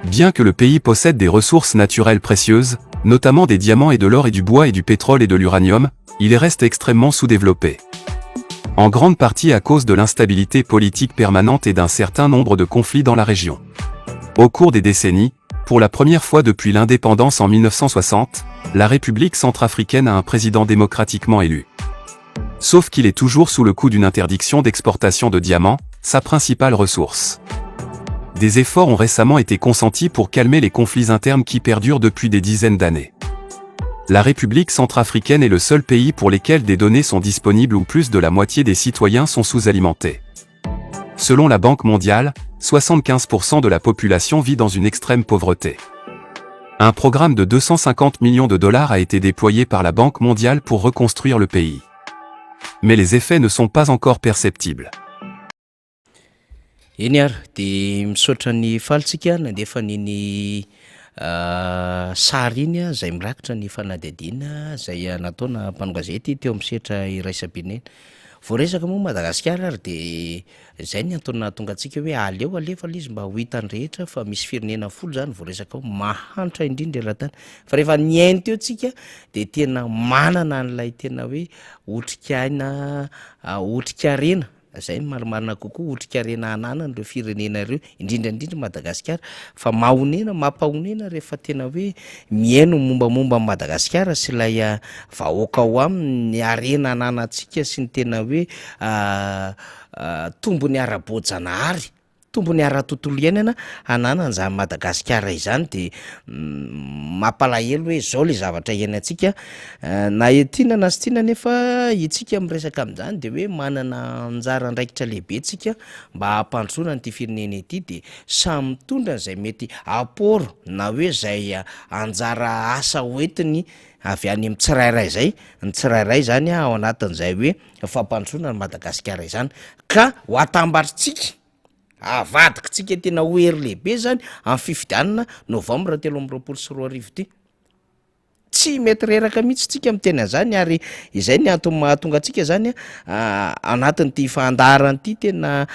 Bien que le pays possède des ressources naturelles précieuses, notamment des diamants et de l'or et du bois et du pétrole et de l'uranium, il reste extrêmement sous-développé. En grande partie à cause de l'instabilité politique permanente et d'un certain nombre de conflits dans la région. Au cours des décennies, pour la première fois depuis l'indépendance en 1960, la République centrafricaine a un président démocratiquement élu. Sauf qu'il est toujours sous le coup d'une interdiction d'exportation de diamants, sa principale ressource. Des efforts ont récemment été consentis pour calmer les conflits internes qui perdurent depuis des dizaines d'années. La République centrafricaine est le seul pays pour lequel des données sont disponibles où plus de la moitié des citoyens sont sous-alimentés. Selon la Banque mondiale, 75% de la population vit dans une extrême pauvreté. Un programme de 250 millions de dollars a été déployé par la Banque mondiale pour reconstruire le pays. Mais les effets ne sont pas encore perceptibles. Eny ary, de misaotra an'i Faly tsika nandefa an'iny sary iny izay mirakitra ny fanadihadiana izay nataona mpanao gazety teo amin'ny sehatra iraisam-pirenena. Voaresaka moa Madagasikara ary de izay ny antony nahatonga antsika hoe aleo alefa ilay izy mba ho hitan'ny rehetra fa misy firenena folo izany voaresaka ao, mahantra indrindra eran-tany. Fa rehefa nihaino teo tsika de tena manana an'ilay tena hoe otrikaina, otrikarena Izay no marimarina kokoa, otrikarena ananan'ireo firenena ireo, indrindra indrindra Madagasikara, fa mahonena, mampahonena rehefa tena hoe mihaino ny mombamomba an'i Madagasikara sy ilay vahoaka ao aminy, ny harena ananantsika sy ny tena hoe tombony ara-boajanahary. Tombony ara-tontolo iainana ananana izany Madagasikara izany de mampalahelo hoe zao le zavatra iainantsika, na tiana na tsy tiana nefa itsika miresaka amin'izany de hoe manana anjara andraikitra lehibe tsika mba hampandrosoana an'ity firenena ity de samy mitondra an'izay mety apport na hoe zay anjara asa hoentiny avy any amin'ny tsirairay zay, ny tsirairay zany ao anatin'izay hoe fampandrosoana an'i Madagasikara izany ka ho atambatritsika, avadikitsika tena ho hery lehibe zany amin'ny fifidianana novambra 2023 ity. Tsy mety reraka mihitsy tsika miteny an'izany ary izay ny antony mahatonga antsika zany anatin'ity fandaharana ity tena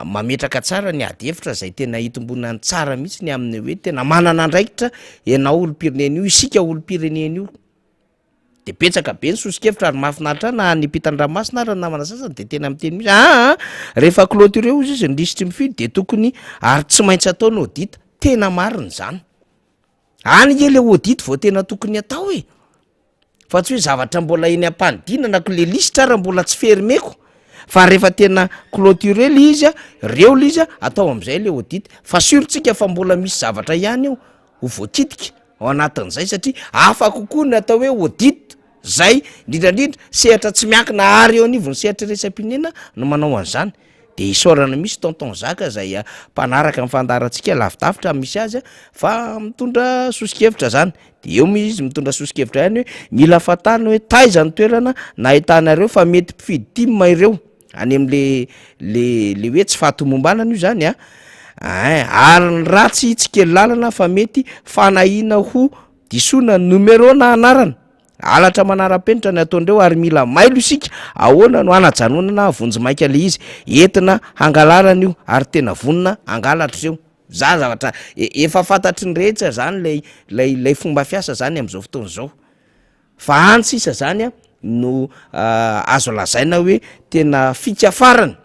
mametraka tsara ny ady hevitra izay tena itombonany tsara mihitsy ny amin'ny hoe tena manana andraikitra ianao olom-pirenena io, isika olom-pirenena io. De betsaka be ny soso-kevitra ary mahafinaritra ahy na any ampitan-dranomasina ary ny namana sasany de tena miteny mihitsy aa rehefa clôturé hozy izy ny lisitry mifidy de tokony ary tsy maintsy atao ny audit, tena marina izany, any nge le audit vao tena tokony atao e, fa tsy hoe zavatra mbola eny am-panidinana ko le lisitra ary mbola tsy fermeko fa rehefa tena clôturé le izy a, reo le izy a, atao am'zay le audit, fa sûr tsika fa mbola misy zavatra ihany eo ho voakitika ao anatin'izay satria hafa kokoa ny atao hoe audit zay indrindra indrindra sehatra tsy miankina ary eo anivon'ny sehatra iraisam-pirenena no manao an'izany de isaorana mihitsy tonton Zaka zay mpanaraka ny fandaharantsika lavidavitra misy azy fa mitondra soso-kevitra zany de eo moa izy mitondra soso-kevitra ihany hoe mila fantarina hoe taiza ny toerana nahitanareo fa mety mpifidy tim ireo Any amle le le hoe tsy fahatomombanana io zany a, ein, ary ny ratsy tsy kely lalana fa mety fanahiana ho disoina ny numéro na anarana. Halatra manara-penitra ny ataondreo ary mila mailo isika, ahoana no hanajanonana vonjimaika le izy, entina hangalarana io ary tena vonona hangalatra ireo. Za zavatra efa fantatry ny rehetra zany lay lay lay fomba fiasa zany am'zao fotoana zao, fa any sisa zany a no azo lazaina hoe tena fika farany,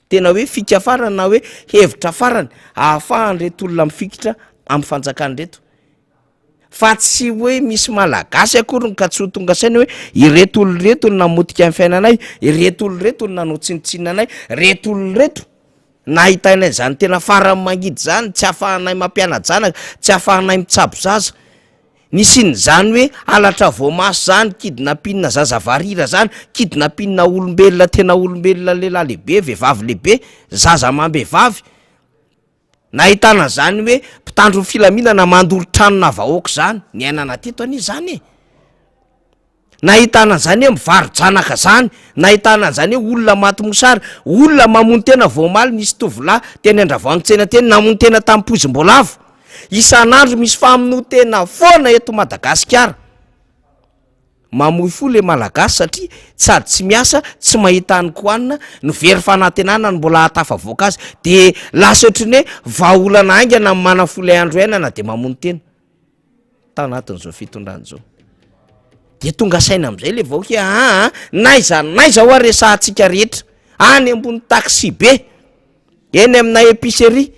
tena hoe fika farany na hoe hevitra farany ahafahan'ireto olona mifikitra am'fanjakana ireto. Fa tsy hoe misy malagasy akory ny ka tsy ho tonga saina hoe ireto olona ireto no namotika ny fiainanay, ireto olona ireto no nanao tsinontsinona anay, ireto olona ireto nahitainay izany tena faran'ny mangidy izany, tsy ahafahanay mampiana-janaka, tsy ahafahanay mitsabo zaza. Nisian'izany hoe halatra voamaso izany, kidnapping zaza varira izany, kidnapping olombelona tena olombelona lehilahy lehibe, vehivavy lehibe, zaza amam-behivavy. Nahitana an'izany hoe mpitandro ny filaminana mandoro tranona vahoaka izany, niainana teto anie izany e! Nahitana an'izany hoe mivaro-janaka izany, nahitana an'izany hoe olona maty mosary, olona mamono tena vao omaly nisy tovolahy teny Andravoahangy tsena teny namono tena tamin'ny poizim-boalavo. Isan'andro misy famonoan-tena foana eto Madagasikara. Mamoy fo le malagasy satria sady tsy miasa, tsy mahita any kohanina, no very fanantenana ny mbola hahatafavoaka azy, de lasa ohatry ny hoe vahaolana haingana ny manafohy ilay andro iainana de mamono tena tanatin'izao fitondrana izao. De tonga saina am'zay le vahoaka hoe aa n'aiza n'aiza hoa resahantsika rehetra, any ambony taxi be, eny amina épicerie,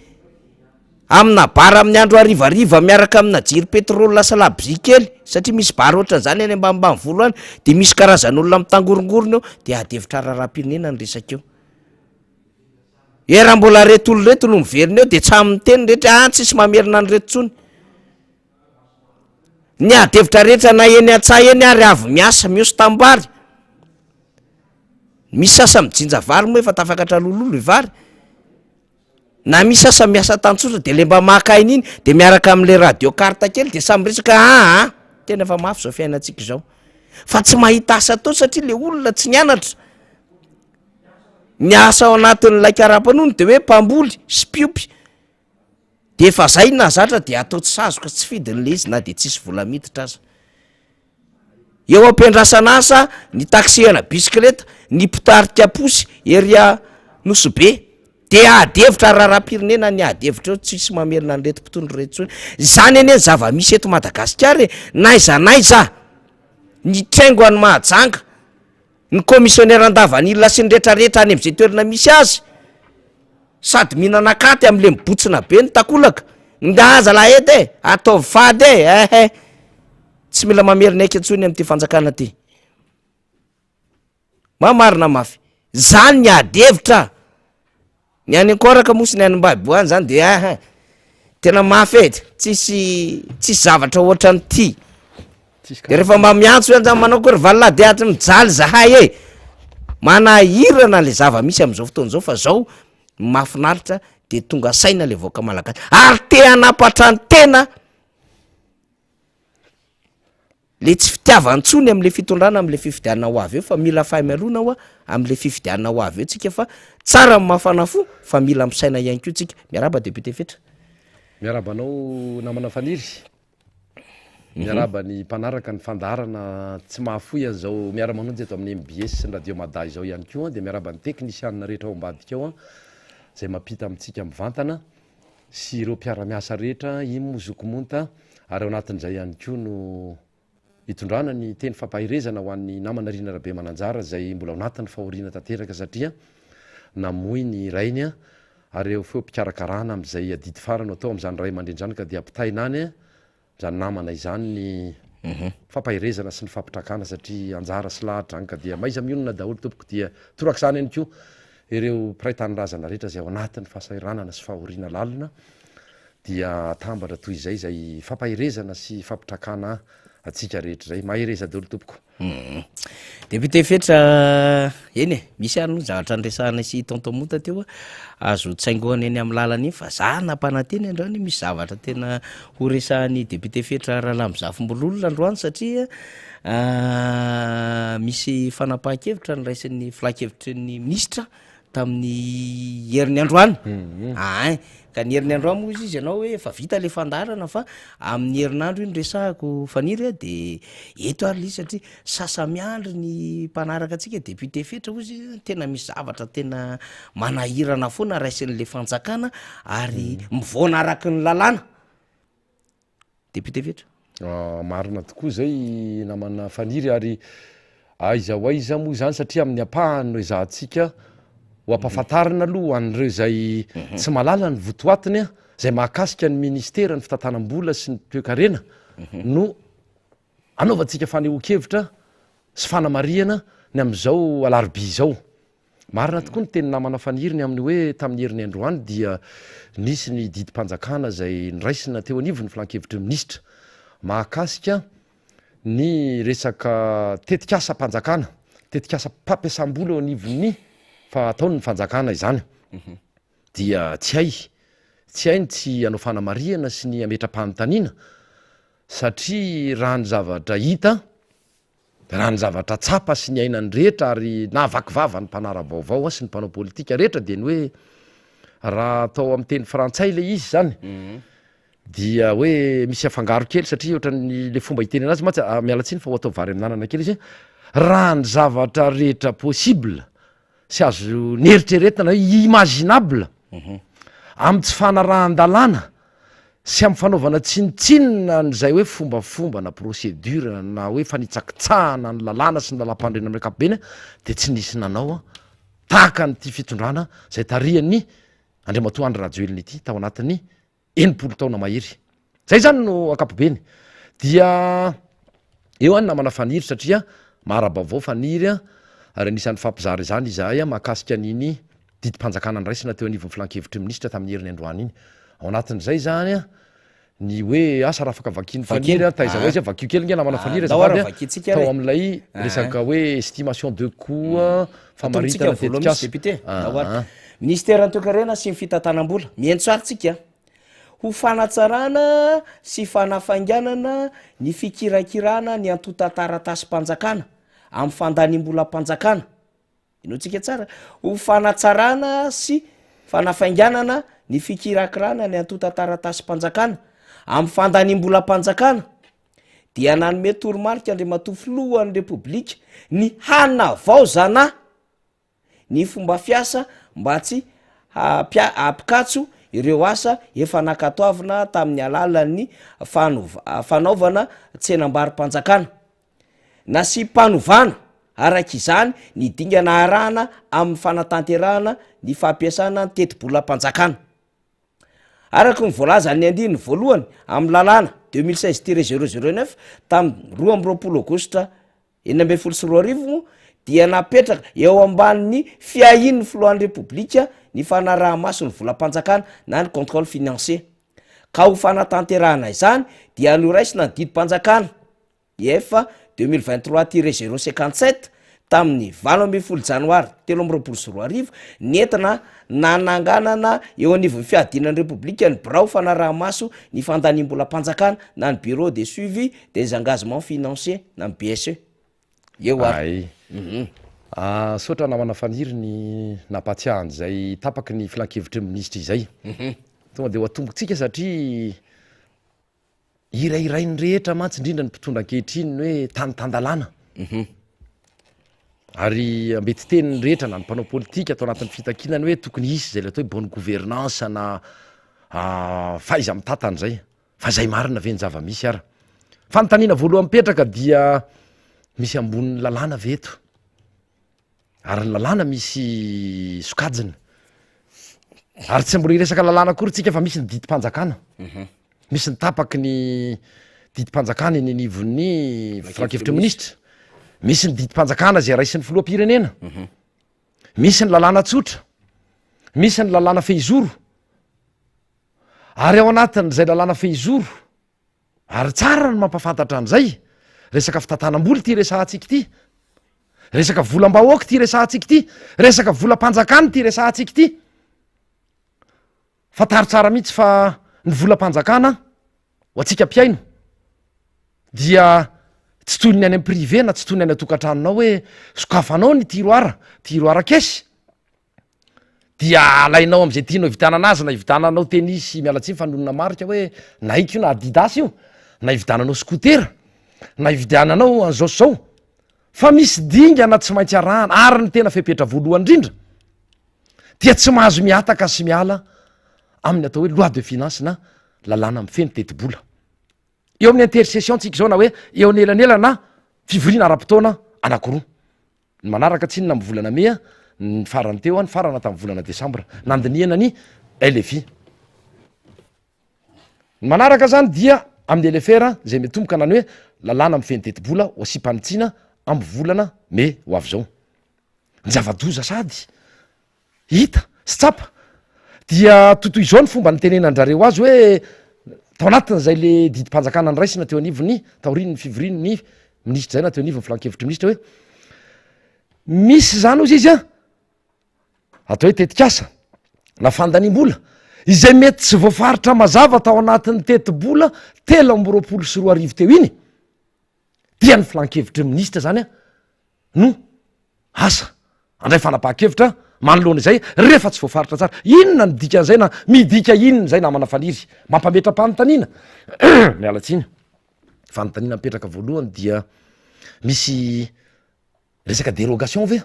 Amina bar amin'ny andro harivariva miaraka amina jiro pétrole sy labozia kely, satria misy bar ohatran'izany any ambanimbany any, de misy karazan'olona mitangorongorona eo, de ady hevitra raharaham-pirenena ny resaka eo. E raha mbola reto olona reto no miverina eo de tsaha miteny rehetra ah tsisy mamerina an'ireto tsony. Ny ady hevitra rehetra na eny an-tsaha eny ary avy miasa, mihoso-tanimbary. Misy sasa mijinja vary moa efa tafakatra lololo ny vary. Na misy asa miasa tantsotra de le mba maka aina iny de miaraka amle radio carte kely de samy miresaka aa tena efa mafy zao fiainantsika izao fa tsy mahita asa atao satria le olona tsy nianatra, ny asa ao anatin'ilay karapanondro de hoe mpamboly sy mpiompy de efa zay nahazatra de atao tsy sazoka tsy fidiny le izy na de tsisy vola miditra aza. Eo am-piandrasana asa ny taxi-ana bisikileta, ny mpitarika posy ery Nosy Be. Dia ady hevitra raharaham-pirenena ny ady hevitra eo, tsisy mamerina an'ireto mpitondra ireto intsony. Izany anie ny zava-misy eto Madagasikara e! N'aiza n'aiza, ny traingo any Mahajanga, ny commissionnaire an-davanila sy ny retraretra any amin'izay toerana misy azy, sady mihinana katy am'le mibotsina be ny takolaka, Ngah zalahy eto e! Ataovy fady e! Ehe! Tsy mila mamerina aika intsony amin'ity fanjakana ity. Ma marina mafy. Zany ny ady hevitra. Ny any Ankoraka moa sy ny any Ambahibo any zany de aha. Tena mafy e. Tsisy tsisy zavatra ohatran'ity. De rehefa mba miantso hoe zany manao akory valala de ato mijaly zahay e. Manahirana le zava-misy amin'izao fotoana izao fa zao mahafinaritra de tonga saina le vahoaka malagasy ary te hanapatra ny tena. Le tsy fitiavana intsony amle fitondrana amle fifidianana ho avy eo fa mila fahamelona hoa amle fifidianana ho avy eo tsika fa tsara ny mafana fo fa mila misaina ihany koa tsika. Miarahaba député Fetra. Miarahaba anao namana Faniry. Miarahaba ny mpanaraka ny fandaharana tsy mahafoy an'izao miara-manonja eto amin'ny mbs sy ny Radio Mada izao ihany koa dia miarahaba ny teknisianina rehetra ao ambadika ao izay mampita amintsika mivantana. sy ireo mpiara-miasa rehetra, Imo, Zoky Monta, ary ao anatin'izay ihany koa no hitondrana ny teny fampaherezana ho an'ny namana Rina Rabemananjara izay mbola ao anatin'ny fahoriana tanteraka satria namoy ny rainy ary eo feom-pikarakarana amin'izay adidy farany ho atao amin'izany ray aman-dreny izany ka dia ampitaina any izany namana izany ny fampaherezana sy ny fampitrakana satria anjara sy lahatra izany ka dia mahaiza mionona daholo tompoko dia torak'izany ihany koa ireo mpiray tanindrazana rehetra izay ao anatin'ny fahasahiranana sy fahoriana lalina dia atambatra toy izay izay fampaherezana sy fampitrakana antsika rehetra izay mahereza daholo tompoko. Député Fetra, eny e, misy ary moa zavatra niresahanay sy tonton Monta teo a, azo tsaingohana eny amin'ny lalana iny fa za nampanantena androany hoe misy zavatra tena ho resahan'ny député Fetra Ralambozafimbololona androany satria misy fanapahan-kevitra noraisin'ny filan-kevitry ny minisitra. tamin'ny herin'ny androany, ein, ka ny herin'ny androany moa izy izy ianao hoe efa vita le fandaharana fa amin'ny herinandro iny resahako Faniry a, de eto ary le izy satria sasa-miandry ny mpanaraka antsika député Fetra hozy izy tena misy zavatra tena manahirana foana raisin'le fanjakana ary mivoana araky ny lalàna. Député Fetra. Marina tokoa izay namana Faniry ary aiza ho aiza moa izany satria amin'ny ampahany no ezahantsika ho ampahafantarina aloha ho an'ireo izay tsy mahalala ny votoatiny izay mahakasika ny ministeran'ny fitantanam-bola sy ny toekarena no anaovantsika fanehoan-kevitra sy fanamarihana ny amin'izao alarobia izao. Marina tokoa ny tenin'ny namana Faniry ny amin'ny hoe tamin'ny herin'ny androany dia nisy ny didim-panjakana izay noraisina teo anivon'ny filankevitry ny minisitra mahakasika ny resaka tetikasam-panjakana, tetikasam-pampiasam-bola eo anivon'ny fa ataon'ny fanjakana izany. Dia tsy hay, tsy hay ny tsy hanao fanamarihana sy ny hametra-panontaniana satria raha ny zavatra hita Raha ny zavatra tsapa sy niainan'ny rehetra ary nahavaky vava ny mpanara-baovao sy ny mpanao politika rehetra dia ny hoe raha atao amin'ny teny frantsay ilay izy izany dia hoe misy afangaro kely satria ohatran'ny le fomba hitenena azy mantsy ah, miala tsiny fa ho atao vary amin'anana kely izy raha ny zavatra rehetra possible sy azo neritreretina hoe imaginable amin'ny tsy fanarahan-dalàna sy amin'ny fanaovana tsinontsinona an'izay hoe fombafomba na procédure na hoe fanitsakitsahana ny lalàna sy ny lalàmpanorenana amin'ny ankapobeny dia tsy nisy nanao tahaka an'ity fitondrana izay tarihan'ny Andriamatoa Andry Rajoelina ity tao anatin'ny 60 taona mahery. Zay zany no ankapobeny. Dia eo any namana Faniry satria mahara-baovao Faniry ary anisan'ny fampizara izany izahay mahakasika an'iny didim-panjakana noraisina teo anivon'ny filankevitry ny minisitra tamin'ny heriny androany iny. Ao anatin'izay zany ny hoe asa raha afaka vakian'i Faniry taiza ho aiza, vakio kely nge namana Faniry azafady tao amin'ilay resaka hoe estimation de coût, famaritana tetikasa. Minisiteran'ny Toekarena sy ny Fitantanam-bola, miantso ary tsika ho fanatsarana sy fanafainganana ny fikirakirana ny antontan-taratasim-panjakana amin'ny fandaniam-bolam-panjakana, henointsika tsara, ho fanatsarana sy fanafainganana ny fikirakirana ny antontan-taratasim-panjakana amin'ny fandaniam-bolam-panjakana dia nanome toromarika Andriamatoa Filohan'ny Repoblika ny hanavaozana ny fomba fiasa mba tsy hampikatso ireo asa efa nankatoavina tamin'ny alalan'ny fanaovana tsenambaro-panjakana. Nasiam-panovana araka izany ny dingana arahana amin'ny fanatanterahana ny fampiasana ny tetibolam-panjakana. Araka ny voalazan'ny andininy voalohany amin'ny lalàna 2016-009 tamin'ny 22 aogositra 2016 moa dia napetraka eo ambanin'ny fiahian'ny filohan'ny Repoblika ny fanaraha-maso ny volam-panjakana na ny contrôle financier. Ka ho fanatanterahana izany dia noraisina ny didim-panjakana IF 2023-057 tamin'ny 18 janoary 2023 nentina nananganana eo anivon'ny fiadiana ny Repoblika ny birao fanaraha-maso ny fandaniam-bolam-panjakana na ny Bureau de suivi des engagements financiers na ny BSE. Eo ary. Ay. Misaotra namana Faniry ny nampahatsiahy an'izay tapaky ny filankevitry ny minisitra izay. Tonga dia ho atombotsika satria hirahirain'ny rehetra mantsy indrindra ny mpitondra ankehitriny ny hoe tany tan-dalàna. Ary ambetitenin'ny rehetra na ny mpanao politika ato anatin'ny fitakiana ny hoe tokony hisy izay ilay atao hoe bonne gouvernance na fahaiza-mitantana izay. Fa izay marina ve ny zava-misy ara? Fanontaniana voalohany mipetraka dia misy ambonin'ny lalàna ve eto? Ary ny lalàna misy sokajiny. Ary tsy mbola hiresaka lalàna akory tsika fa misy ny didim-panjakana. Mhm. Misy ny tapaky ny didim-panjakana eny anivon'ny filankevitry ny minisitra. Misy ny didim-panjakana izay raisin'ny filoham-pirenena. Mhm. Misy ny lalàna tsotra. Misy ny lalàna fehizoro. Ary ao anatin'izay lalàna fehizoro, ary tsara ny mampafantatra an'izay, resaka fitantanam-bola ity resahantsika ity, resaka volam-bahoaka ity resahantsika ity, resaka volam-panjakana ity resahantsika ity. Fantaro tsara mihitsy fa ny volam-panjakana ho antsika mpihaino dia tsy toy ny any amin'ny privé na tsy toy ny any an-tokantranonao hoe sokafanao ny tiroir, tiroir caisse. Dia alainao amin'izay tianao hividianana azy na hividiananao tennis, miala tsiny fa nonona marika hoe Nike io na Adidas io, na hividiananao scooter, na hividiananao an'izao sy izao. Fa misy dingana tsy maintsy arahana ary ny tena fepetra voalohany indrindra dia tsy mahazo mihataka sy miala amin'ny atao hoe loi de finance na lalàna mifehy ny tetibola. Eo amin'ny intersession tsika izao na hoe eo anelanelana fivoriana ara-potoana anankiroa. Ny manaraka tsinona amin'ny volana mey, ny farany teo, nifarana tamin'ny volana desambra, nandinihana ny LFI. Ny manaraka zany dia amin'ny LFR izay mitomboka na ny hoe lalàna mifehy ny tetibola ho asiam-panitsiana amin'ny volana mey ho avy izao. Ny zava-doza sady hita sy tsapa dia toy toy izao ny fomba nitenenan-drareo azy hoe tao anatin'izay le didim-panjakana noraisina teo anivon'ny taorian'ny fivorian'ny minisitra izay na teo anivon'ny filan-kevitry minisitra hoe misy izany ozy izy a atao hoe tetikasa na fandaniam-bola izay mety tsy voafaritra mazava tao anatin'ny tetibola 2023 teo iny dia ny filan-kevitry ny minisitra zany a no asa handray fanapahan-kevitra manoloana izay rehefa tsy voafaritra tsara. Inona no dikan'izay na midika inona izay namana Faniry? Mampametra-panontaniana. Miala tsiny. Fanontaniana mipetraka voalohany dia misy resaka dérogation ve?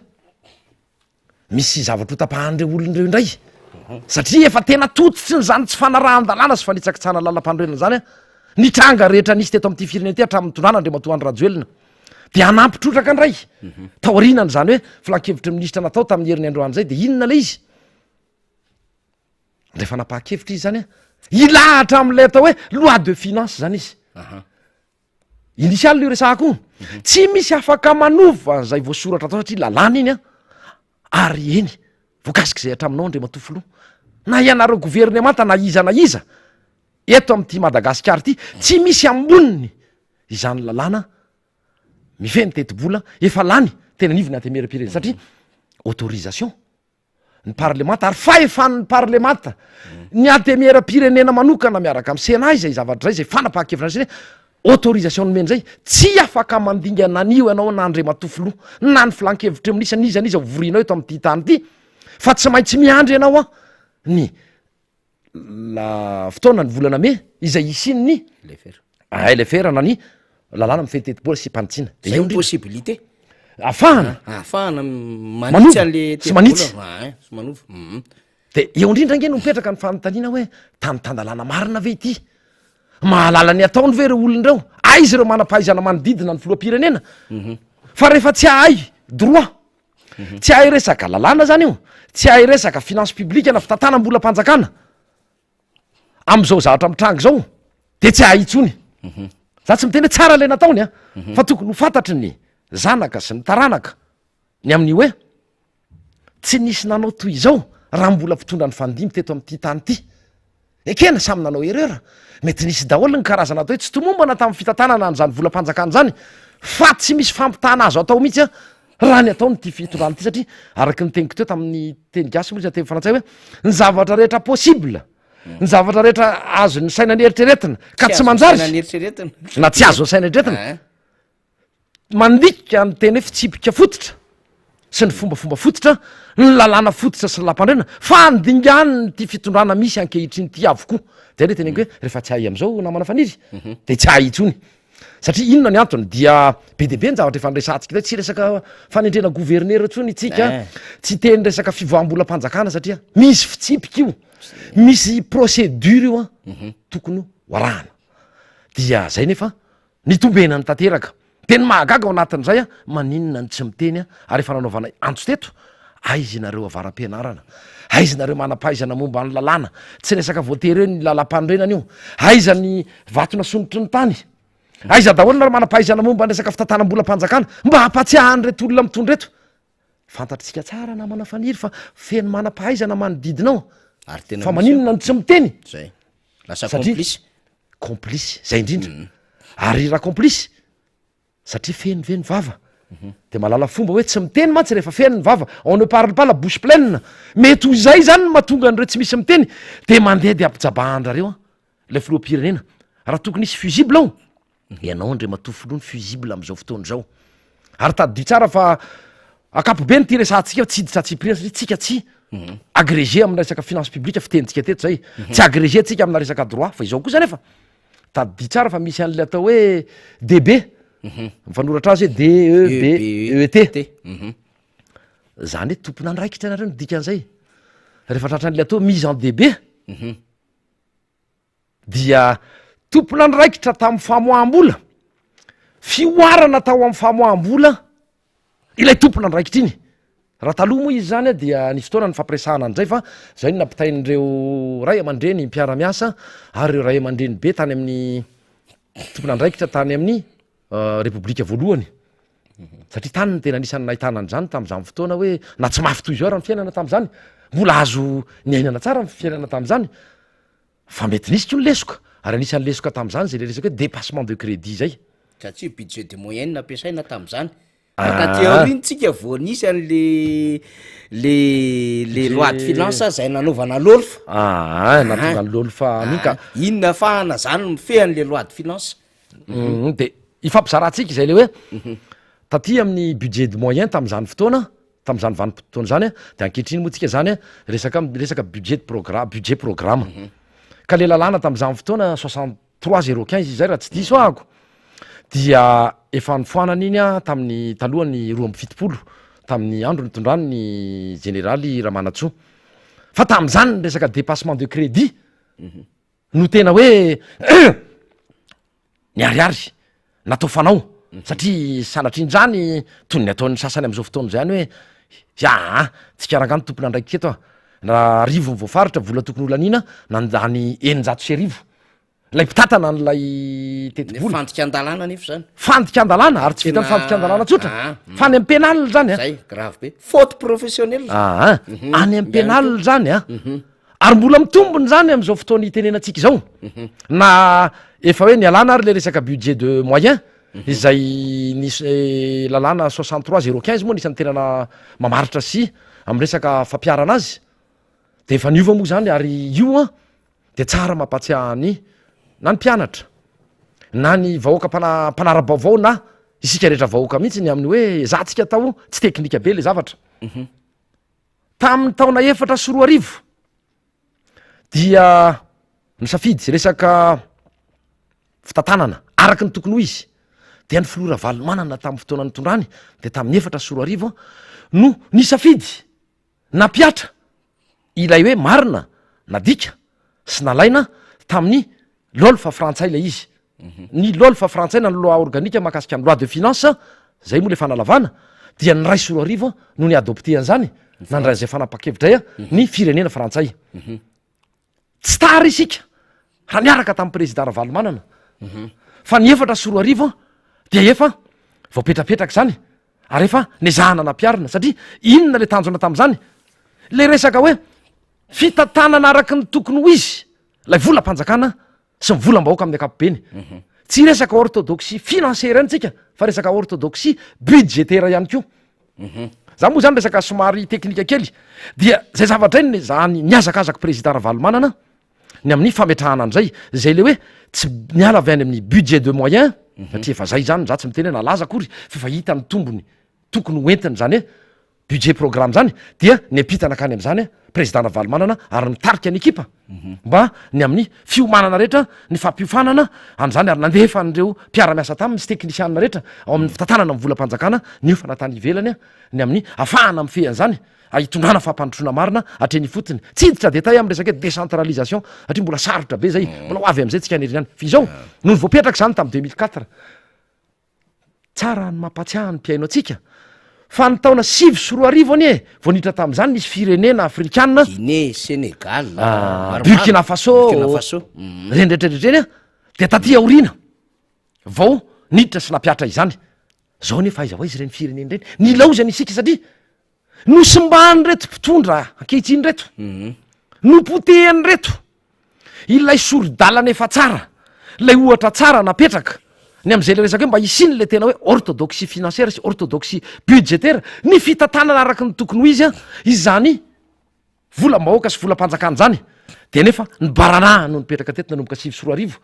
Misy zavatra ho tapahan'ireo olona ireo indray satria efa tena tototry ny izany tsy fanarahan-dalàna sy fanitsakitsahana làlam-panorenana izany ny tranga rehetra nisy teto amin'ity firenena ity hatramin'ny nitondrana Andriamatoa Andry Rajoelina dia hanampy trotraka indray taorianan'izany hoe filankevitry ny minisitra natao tamin'ny herin'ny androany izay dia inona ilay izy? Handray fanapahan-kevitra izy izany hilahatra amin'ilay atao hoe loi de finance izany izy. Initial io resahako io. Tsy misy afaka manova an'izay voasoratra tao satria lalàna iny an, ary eny, voakasik'izay hatraminao Andriamatoa Filoha, na ianareo governemanta na iza na iza eto amin'ity Madagasikara ity, tsy misy amboniny izany lalàna mifehy ny tetibola efa lany teny anivon'ny Antenimierampirenena satria autorisation. ny parlemanta ary fahefan'ny parlemanta ny antemieram-pirenena manokana miaraka amin'ny Sénat izay zavatra izay, izay fanapahan-kevitra izay autorisation nomena izay, tsy afaka mandingana an'io ianao na Andriamatoa Filoha na ny filan-kevitry ny minisitra n'iza n'iza ho vorianao eto amin'ity tany ity fa tsy maintsy miandry ianao an ny la fotoana ny volana mey izay hisian'ny LFR na ny lalàna mifehy tetibola sy mpanitsiana. Zay eo possibilité. Ahafahana. Ahafahana manitsy an'le sy manitsy. Ah, sy manova. Mhm. De eo indrindra ange no mipetraka ny fanontaniana hoe tany tan-dalàna marina ve ity? Mahalala ny ataony ve ireo olona ireo? Aiza ireo manam-pahaizana manodidina ny filoham-pirenena? Mhm. Fa rehefa tsy hahay droit Tsy hahay resaka lalàna zany io, tsy hahay resaka finance publique na fitantanam-bolam-panjakana. Am'zao zavatra mitranga izao de tsy hahay intsony. Za tsy miteny hoe tsara le nataony a, fa tokony ho fantatry ny zanaka sy ny taranaka ny amin'ny hoe tsy nisy nanao toy izao raha mbola mpitondra nifandimby teto amin'ity tany ity. Ekena, samy nanao erreur. Mety nisy daholo ny karazana atao hoe tsy tomombana tamin'ny fitantanana an'izany volam-panjakana izany fa tsy misy fampitahana azo atao mihitsy raha ny ataon'ity fitondrana ity satria araka ny teniko teo tamin'ny teny gasy moa izy teny frantsay hoe ny zavatra rehetra possible, ny zavatra rehetra azon'ny saina nieritreretina ka tsy manjary na tsy azon'ny saina eritreretina. Mandika ny teny hoe fitsipika fototra sy ny fombafomba fototra, ny lalàna fototra sy ny lampandriana fa andinganin'ity fitondrana misy ankehitriny ity avokoa. Zay le teneniko hoe rehefa tsy hahay am'zao namana Faniry de tsy hahay intsony. Satria inona ny antony? Dia be dia be ny zavatra efa niresahantsika teo, tsy resaka fanendrena governera intsony itsika, tsy hiteny resaka fivoaham-bolam-panjakana satria misy fitsipika io, misy procédure io an, tokony ho arahana. Dia zay nefa Nitombenany tanteraka. Dia ny mahagaga ao anatin'izay an, maninona no tsy miteny an, ary efa nanaovana antso teto, aiza ianareo avara-pianarana, aiza nareo manam-pahaizana momba ny lalàna, tsy resaka voatery hoe ny lalam-panorenana io, aiza ny vato nasondrotry ny tany, aiza daholo nareo manam-pahaizana momba ny resaka fitantanam-bolam-panjakana, mba hampatsiahy an'ireto olona mitondra ireto. Fantatritsika tsara namana Faniry fa feno manam-pahaizana manodidina ao, Ary tena fa misy maninona no tsy miteny? Zay. Lasa Satria complice. Complice, zay indrindra. Ary raha complice, satria feno ve ny vava? De mahalala fomba hoe tsy miteny mantsy rehefa feno ny vava, on ne parle pas la bouche pleine. Mety ho izay zany no mahatonga an'ireo tsy misy miteny, de mandeha de ampijabahan-drareo an, ilay filoham-pirenena. Raha tokony hisy fusible ao, ianao Andriamatoa Filoha ny fusible amin'izao fotoana izao. Ary tadidio tsara fa ankapobeny ity resahantsika tsy hiditra antsipiriany satria tsika tsy. Agrégé amina resaka finance publique fitenintsika teto zay. Tsy agrégé tsika amina resaka droit fa izao kosa anefa tadidio tsara fa misy an'le atao hoe DB. Mifanoratra azy hoe D E B E T. Zany hoe tompon'andraikitra ianareo no dikan'izay. Rehefa tratran'le atao hoe mise en DB dia tompon'andraikitra tamin'ny famoaham-bola, fihoarana tao amin'ny famoaham-bola ilay tompon'andraikitra iny. Raha taloha moa izy izany dia nisy fotoana nifampiresahana an'izay fa izay no nampitain'ireo ray aman-dreny mpiara-miasa ary ireo ray aman-dreny be tany amin'ny tompon'andraikitra tany amin'ny Repoblika voalohany. Satria tany no tena anisan'ny nahitana an'izany tamin'izany fotoana hoe na tsy mafy toy izao ary ny fiainana tamin'izany, mbola azo niainana tsara ny fiainana tamin'izany. Fa mety nisy koa ny lesoka, ary anisan'ny lesoka tamin'izany izay le resaka hoe dépassement de crédit izay. Satria budget de moyenne nampiasaina tamin'izany. Fa taty aoriana tsika vao nisy an'le le le loi de finance zay nanaovana lolfa. Aa, nahatonga ny lolfa an'iny ka. Iny nahafahana zany mifehy an'le loi de finance. De ifampizarantsika izay le hoe taty amin'ny budget de moyen tamin'izany fotoana, tamin'izany vanim-potoana izany a, de ankehitriny moa tsika zany a resaka resaka budget de progra- budget programme. Ka le lalàna tamin'izany fotoana 63 015 izay raha tsy diso ahako dia efa nofoanana iny a tamin'ny talohan'ny 72 tamin'ny andro nitondrany ny jeneraly Ramanantsoa. Fa tamin'izany ny resaka dépassement de crédit no tena hoe niharihary natao fanao satria sanatria injany toy ny ataon'ny sasany amin'izao fotoana izao ihany hoe aa tsika rangahy no tompon'andraikitra eto a, raha arivo ny voafaritra vola tokony ho laniana nandany 1600 ilay mpitantana an'ilay tetibola. Fandikan-dalàna anefa izany. Fandikan-dalàna ary tsy vitan'ny fandikan-dalàna tsotra fa any amin'ny pénal izany a. Zay, grave be. Faute professionnelle. Aa, any amin'ny pénal izany a. Ary mbola mitombina izany amin'izao fotoana itenenantsika izao, na efa hoe nialana ary le resaka budget de moyen izay nisy lalàna 63 015 moa anisan'ny tena mamaritra sy amin'ny resaka fampiharana azy, de efa niova moa izany ary io an de tsara mampatsiahy ny na ny mpianatra na ny vahoaka mpana- mpanara-baovao na isika rehetra vahoaka mihitsy ny amin'ny hoe ezahantsika atao tsy teknika be le zavatra. Tamin'ny taona 2004 dia nisafidy resaka fitantanana araka ny tokony ho izy dia ny filoha Ravalomanana tamin'ny fotoana nitondrany dia tamin'ny 2004 no nisafidy nampihatra ilay hoe marina nadika sy nalaina tamin'ny Lolfa frantsay ilay izy. Ny lolfa frantsay na ny loi organique mahakasika ny loi de finance, zay moa le fanalavana, dia ny 2001 no ni-adopter an'izany, nandray an'izay fanapahan-kevitra izay ny firenena frantsay. Tsy tara isika raha niaraka tamin'ny président Ravalomanana, fa ny 2004 dia efa voapetrapetraka izany ary efa nezahana nampiharina, satria inona le tanjona tamin'izany? Le resaka hoe fitantanana araka ny tokony ho izy Ilay volam-panjakana sy ny volam-bahoaka amin'ny ankapobeny. Tsy resaka orthodoxie financière ihany tsika fa resaka orthodoxie budgétaire ihany koa. Za moa zany resaka somary teknika kely dia zay zavatra iny zany nihazakazaka président Ravalomanana ny amin'ny fametrahana an'izay, zay le hoe tsy miala avy any amin'ny budget de moyen satria efa zay zany, za tsy miteny hoe nalaza akory fa efa hita ny tombony tokony ho entiny zany hoe budget programme zany dia niampita nankany am'zany président Ravalomanana ary nitarika ny ekipa mba ny amin'ny fiomanana rehetra ny fampiofanana an'zany ary nandefa an'ireo mpiara-miasa taminy sy teknisianina rehetra ao amin'ny fitantanana ny volam-panjakana niofana tany ivelany ny amin'ny afahana mifehy an'zany hitondrana fampandrosoana marina hatreny ifotony. Tsy hiditra détail amin'ny resaka hoe décentralisation satria mbola sarotra be zay, mbola ho avy am'zay tsika any aoriana any. Fa izao, nony voapetraka zany tamin'ny 2004, Tsara ny mampatsiahy ny mpihaino antsika fa ny taona 2009 anie vao niditra tamin'izany nisy firenena afrikana, Guinée, Sénégal, maromaro. Burkina Faso, Burkina Faso. ireny rehetra rehetra ireny an, dia taty aoriana vao niditra sy nampihatra izany. Zao anefa aiza ho aiza ireny firenena ireny? Nilaozana isika satria Nosimban'ireto mpitondra ankehitriny ireto, nopotehan'ireto ilay sori-dalana efa tsara, ilay ohatra tsara napetraka ny amin'izay ilay resaka hoe mba hisian'ilay tena hoe orthodoxie financière sy orthodoxie budgétaire, ny fitantanana araka ny tokony ho izy izany volam-bahoaka sy volam-panjakana izany, dia nefa ny baranaha no nipetraka teto nanomboka 2009,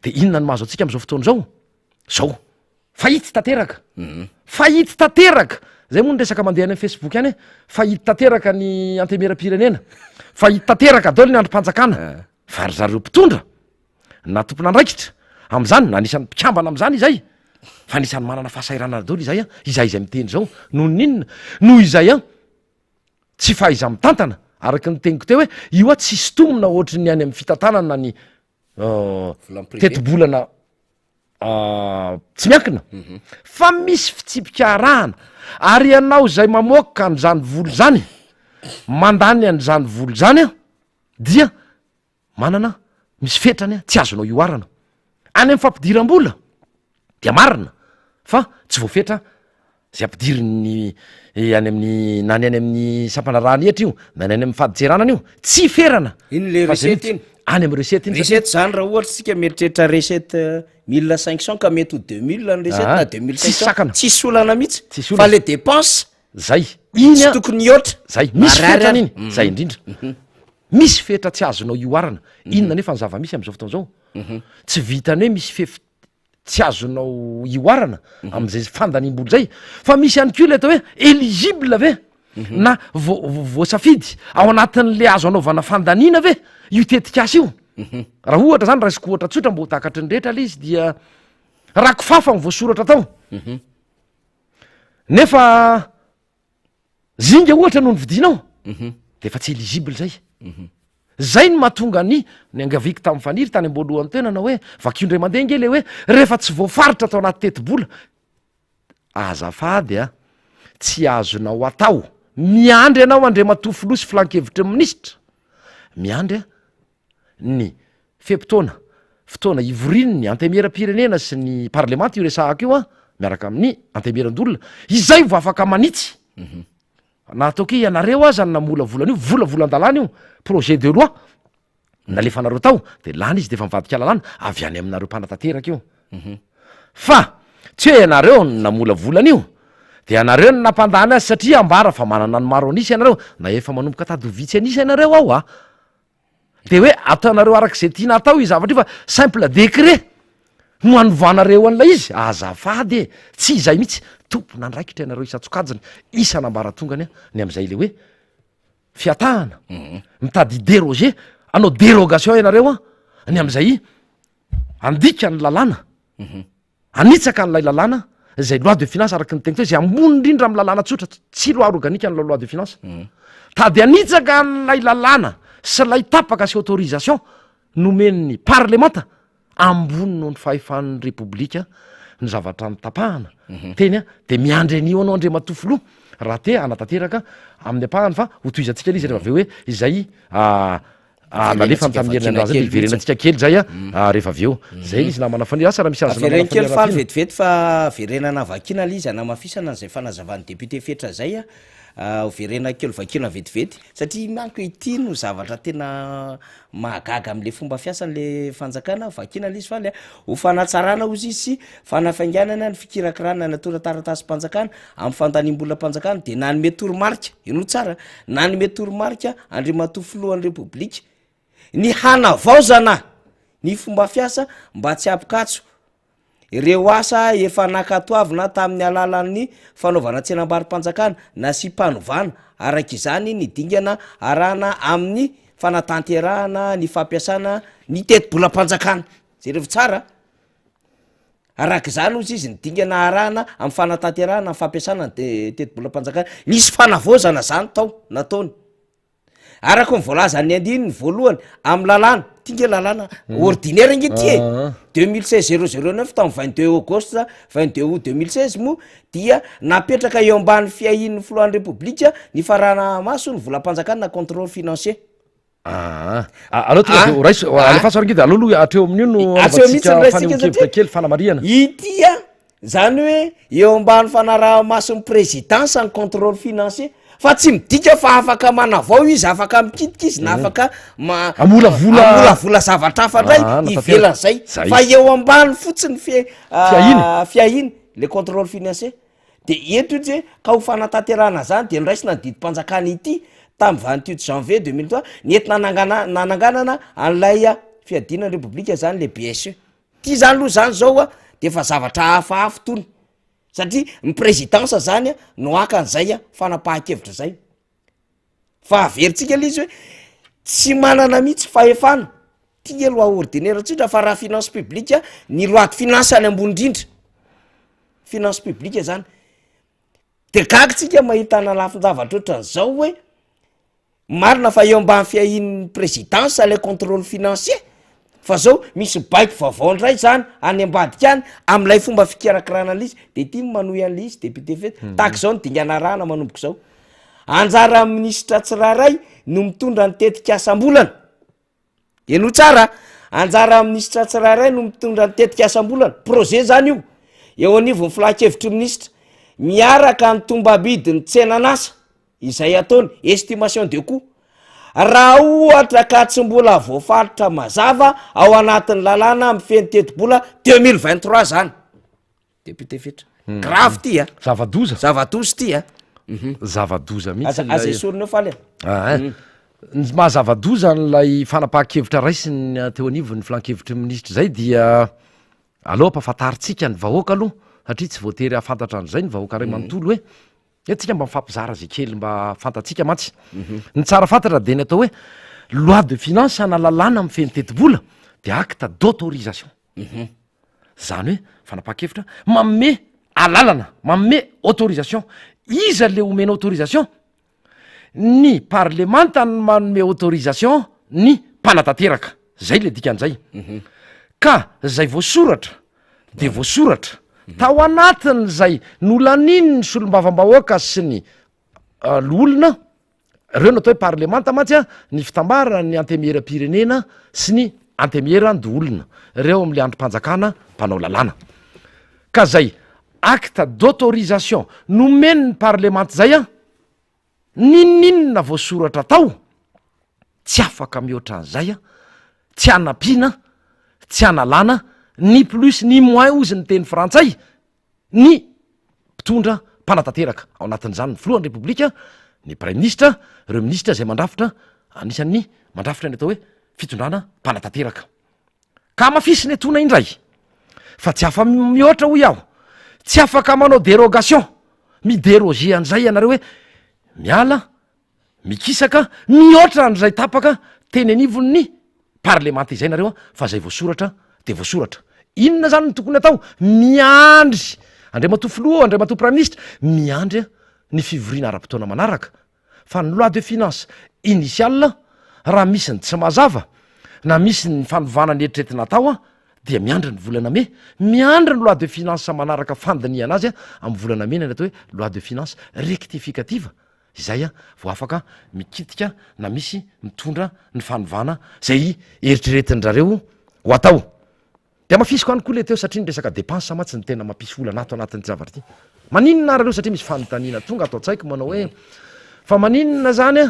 dia inona no mahazo antsika amin'izao fotoana izao? Zao. Fahitsy tanteraka. Fahitsy tanteraka. Zay moa ny resaka mandeha any amin'ny Facebook any hoe fahity tanteraka ny antemieram-pirenena, fahity tanteraka daholo ny andrim-panjakana. Fa ry zareo mpitondra na tompon'andraikitra amin'izany na anisan'ny mpikambana amin'izany izay fa anisan'ny manana fahasahiranana daholo izay an, izay izay miteny izao. Noho ny inona? Noho izay an, tsy fahaiza-mitantana, araka ny teniko teo hoe io an tsy sintomina ohatry ny any amin'ny fitantanana ny tetibolana tsy miankina fa misy fitsipika arahana ary ianao izay mamoaka an'izany vola izany mandany an'izany vola izany an dia manana misy fetrany an tsy azonao ihoarana any amin'ny fampidiram-bola dia marina fa tsy voafetra zay ampidirin'ny any amin'ny na ny any amin'ny sampandraharahan'ny hetra io na ny any amin'ny fadintseranana io tsy ferana Iny le Fa zay recette iny. any amin'ny recette iny Recette zany raha ohatra tsika mieritreritra recette 1500 ka mety ho 2000 ny recette Ah, na 2500 tsisy sakana. Tsisy olana mihitsy. Tsisy olana. Fa le dépense zay iny tsy a tokony hihoatra. zay misy Marary fetrany ary. iny zay indrindra misy fetra tsy azonao ihoarana inona nefa ny zava-misy amin'izao fotoana izao tsy vitany hoe misy fef tsy azonao ihoarana amin'izay fandaniam-bola izay fa misy ihany koa ilay atao hoe éligible ve na vo- voasafidy ao anatin'le azo anaovana fandaniana ve io tetikasa io raha ohatra zany raisiko ohatra tsotra mba ho takatry ny rehetra le izy dia raha kofafa ny voasoratra tao nefa Zinga ohatra no novidianao de efa tsy eligible zay. Zay no mahatonga ny niangaviako tamin'i Faniry tany am-boalohany teo nanao hoe vakio indray mandeha ange le hoe rehefa tsy voafaritra tao anaty tetibola, azafady a, tsy azonao atao, miandry anao Andriamatoa Filoha sy Filankevitry ny Minisitra, miandry a. ny fe-potoana, fotoana ivorian'ny Antenimierampirenena sy ny Parlemanta io resahako io an, miaraka amin'ny Antenimierandoholona, izay vao afaka manitsy. Na ataoko hoe ianareo aza no namolavola an'io, volavolan-dalàna io, projet de loi, nalefanareo tao, de lany izy de efa mivadika lalàna, avy any aminareo mpanatanteraka io. Fa tsy hoe ianareo no namolavola an'io, de ianareo no nampandany azy satria ambara fa manana ny maro an'isa ianareo, na efa manomboka tady ho vitsy an'isa ianareo ao a. De hoe ataonareo arak'izay tiana atao io zavatra io fa simple décret no anovanareo an'ilay izy, azafady e, tsy izay mihitsy, tompon'andraikitra ianareo isan-tsokajiny, isan'ambaratongany ny amin'izay le hoe fiatahana, mitady hi-déroger, hanao dérogation ianareo an, ny amin'izay handika ny lalàna. Hanitsaka an'ilay lalàna izay loi de finance araka ny teniko teo izay ambony indrindra amin'ny lalàna tsotra, tsy loi organique ny loi de finance. Tady hanitsaka an'ilay lalàna sy ilay tapaka sy autorisation nomen'ny parlemanta ambony noho ny fahefan'ny repoblika ny zavatra notapahana teny a, de miandry an'io anao Andriamatoa Filoha raha te hanatanteraka amin'ny ampahany fa hotohizantsika ilay izy rehefa avy eo hoe izay Ah, nalefany tamin'ny heriny andraza dia hiverenantsika kely zay a mm. ah, rehefa avy eo mm. zay izy namana fanira asa raha misy azo avereno kely faly vetivety fa verenana vakina le izy anamafisana an'izay fanazavan'ny député fetra zay a ah, hoverena kely vakina vetivety satria manko ity no zavatra tena mahagaga am'le fomba fiasan'le fanjakana vakina le izy faly a ho fanatsarana ozy izy sy fanafainganana ny fikirakirana ny atoran-taratasim-panjakana Amin'ny fandaniam-bolam-panjakana dia nanome toromarika, henoy tsara, nanome toromarika Andriamatoa Filohan'ny Repoblika ny hanavaozana ny fomba fiasa mba tsy hampikatso ireo asa efa nankatoavina tamin'ny alalan'ny fanaovana tsenambaro-panjakana nasiam-panovana araka izany ny dingana arahana amin'ny fanatanterahana ny fampiasana ny tetibolam-panjakana. Jerevo tsara. Araka izany, hozy izy, ny dingana arahana amin'ny fanatanterahana ny fampiasana ny tetibolam-panjakana. Nisy fanavaozana izany tao nataony. Araka ny voalazan'ny andininy voalohany amin'ny lalàna, ity nge lalàna ordinaire nge ity e, 2016 009 tamin'ny 22 aogosta 22 août 2016 moa dia napetraka eo ambany fiahian'ny filohan'ny Repoblika ny farahana-maso ny volam-panjakana na contrôle financier. Aa. Aleo tonga de ho raiso, alefaso ary nge de aleo aloha hatreo amin'io no Hatreo mihitsy anaovantsika no raisintsika fanehoan-kevitra satria kely fanamarihana. Ity a, zany hoe eo ambany fanaraha-mason'ny présidence ny contrôle financier fa tsy midika fa afaka manavao izy, afaka mikitika izy na afaka ma- Hamolavola- hamolavola zavatra hafa indray Ah, na tanteraka. ivelan'izay. Zay. Fa eo ambany fotsiny fe- Fiahiana. fiahiana, le contrôle financier. De eto io tse ka ho fanatanterahana zany de noraisina ny didim-panjakana ity tamin'ny 28 janvier 2003 nentina nanangana nananganana an'ilay fiadiana ny repoblika zany le BSE. Ty zany aloha zany zao a de efa zavatra hafahafa tony. Satria ny présidence zany no haka an'izay fanapahan-kevitra zay. Fa averintsika le izy hoe tsy manana mihitsy fahefana, ty nge loi ordinaire tsotra fa raha finance publique ny loi de finance any ambony indrindra, finance publique zany. De gaga tsika mahita ana lafin-javatra ohatran'izao hoe Marina fa eo ambany fiahian'ny présidence ilay contrôle financier fa zao misy baiko vaovao indray zany any ambadika any amin'ilay fomba fikirakirana an'ilay izy de ity no manohy an'ilay izy député fety mhm. tahaka izao ny dingana arahana manomboka izao anjaran'ny minisitra tsirairay no mitondra ny tetikasam-bolana Henoy tsara a! Anjaran'ny minisitra tsirairay no mitondra ny tetikasam-bolana, projet zany io, eo anivon'ny filan-kevitry ny minisitra, miaraka ny tombam-bidin'ny tsenan'asa izay ataony, estimation de coût. Raha ohatra ka tsy mbola voafaritra mazava ao anatin'ny lalàna mifehy ny tetibola 2023 zany. Député Fetra. Grave ty a! Zava-doza. Zava-doza ty a! Zava-doza mihitsy Aza aza ilay esorina eo faly a! Ah, hein. Ny maha zava-doza an'ilay fanapahan-kevitra raisiny teo anivon'ny filan-kevitry ny minisitra izay dia aleo ampahafantarintsika ny vahoaka aloha satria tsy voatery hahafantatra an'izay ny vahoaka iray manontolo hoe eto tsika mba mifampizara izay kely mba fantatsika mantsy. Ny tsara fantatra dia ny atao hoe loi de finance na lalàna mifehy ny tetibola dia acte d'autorisation. Zany hoe fanapahan-kevitra manome alalana, manome autorisation. Iza le omena autorisation? Ny parlemanta no manome autorisation ny mpanatanteraka. Zay le dikan'izay. Ka zay voasoratra de voasoratra tao anatin'izay nolanian'ny solombavambahoaka sy ny loholona, Ireo no atao hoe parlemanta mantsy a, ny fitambaran'ny antemieram-pirenena sy ny antemieran-doholona, ireo amin'ilay andrim-panjakana mpanao lalàna. Ka zay acte d'autorisation nomen'ny parlemanta zay a, n'inon'inona voasoratra tao, tsy afaka mihoatra an'izay a, tsy hanampiana, tsy hanalana, ni plus ni moins hozy ny teny frantsay, ny mpitondra mpanatanteraka, ao anatin'izany ny filohan'ny Repoblika, ny praiminisitra, ireo minisitra izay mandrafitra, anisan'ny mandrafitra ny atao hoe fitondrana mpanatanteraka. Ka hamafisina etoana indray fa tsy afa-mihoatra hoy aho, tsy afaka manao dérogation, mi-déroger an'izay ianareo hoe miala Mikisaka mihoatra an'izay tapaka teny anivon'ny parlemanta izay nareo fa zay voasoratra de voasoratra. Inona zany no tokony atao? Miandry Andriamatoa Filoha ô, Andriamatoa Praiminisitra, miandry ny fivoriana ara-potoana manaraka fa ny loi de finance initiale raha misy ny tsy mazava na misy ny fanovana ny eritreretina atao dia miandry ny volana mey, miandry ny loi de finance manaraka fandinihana azy amin'ny volana mey ny atao hoe loi de finance rectificative Izay vao afaka mikitika na misy mitondra ny fanovana izay eritreretin-drareo ho atao. Dia hamafisiko ihany koa le teo satria ny resaka dépense mantsy no tena mampisy olana ato anatin'ity zavatra ity. Maninona ary aloha satria misy fanontaniana tonga ato an-tsaiko manao hoe fa maninona zany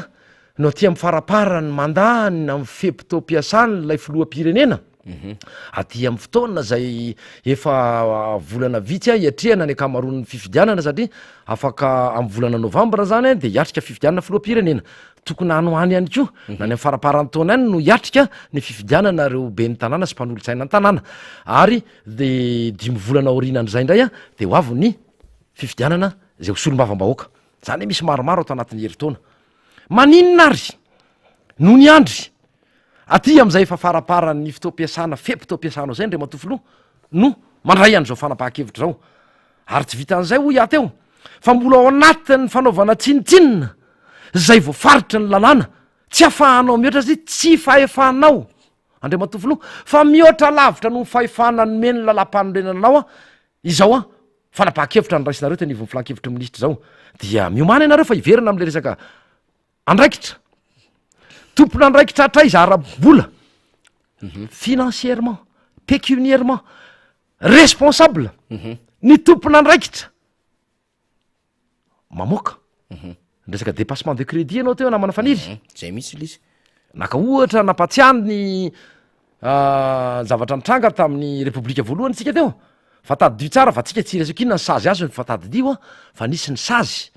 no aty amin'ny faraparan'ny mandat ny amin'ny fe-potoam-piasany ilay filoham-pirenena? Aty amin'ny fotoana izay efa volana vitsy hiatrehana ny ankamaroan'ny fifidianana satria afaka amin'ny volana novambra zany dia hiatrika fifidianana filoham-pirenena. Tokony any ho any ihany koa na any amin'ny faramparan'ny taona any no hiatrika ny fifidianana ireo ben'ny tanàna sy mpanolotsaina ny tanàna ary dia dimy volana aorianan'izay indray dia ho avy ny fifidianana izay ho solombavambahoaka. Izany hoe misy maromaro ato anatin'ny herintaona. Maninona ary no niandry aty amin'izay efa faramparan'ny fotoam-piasana, fe-potoam-piasana izay Andriamatoa Filoha no mandray an'izao fanapahan-kevitra izao? Ary tsy vitan'izay hoy aho teo fa mbola ao anatin'ny fanaovana tsinontsinona izay voafaritry ny lalàna, tsy afahanao mihoatra satria tsy fahefanao Andriamatoa Filoha fa mihoatra lavitra noho ny fahefana nomen'ny lalàmpanorenana anao izao an! Fanapahan-kevitra noraisinareo teo anivon'ny filan-kevitry ny minisitra izao dia miomàna ianareo fa hiverina amin'ilay resaka andraikitra. Tompon'andraikitra hatraiza ara-bola, financièrement, pécuniairement, responsable ny tompon'andraikitra mamoaka. Ny resaka dépassement de crédit ianao teo namana Faniry. Zay mihitsy ilay izy. Naka ohatra nampatsiahy ny zavatra nitranga tamin'ny Repoblika voalohany tsika teo, fa tadidio tsara fa tsika tsy hiresaka inona ny sazy azony fa tadidio fa nisy ny sazy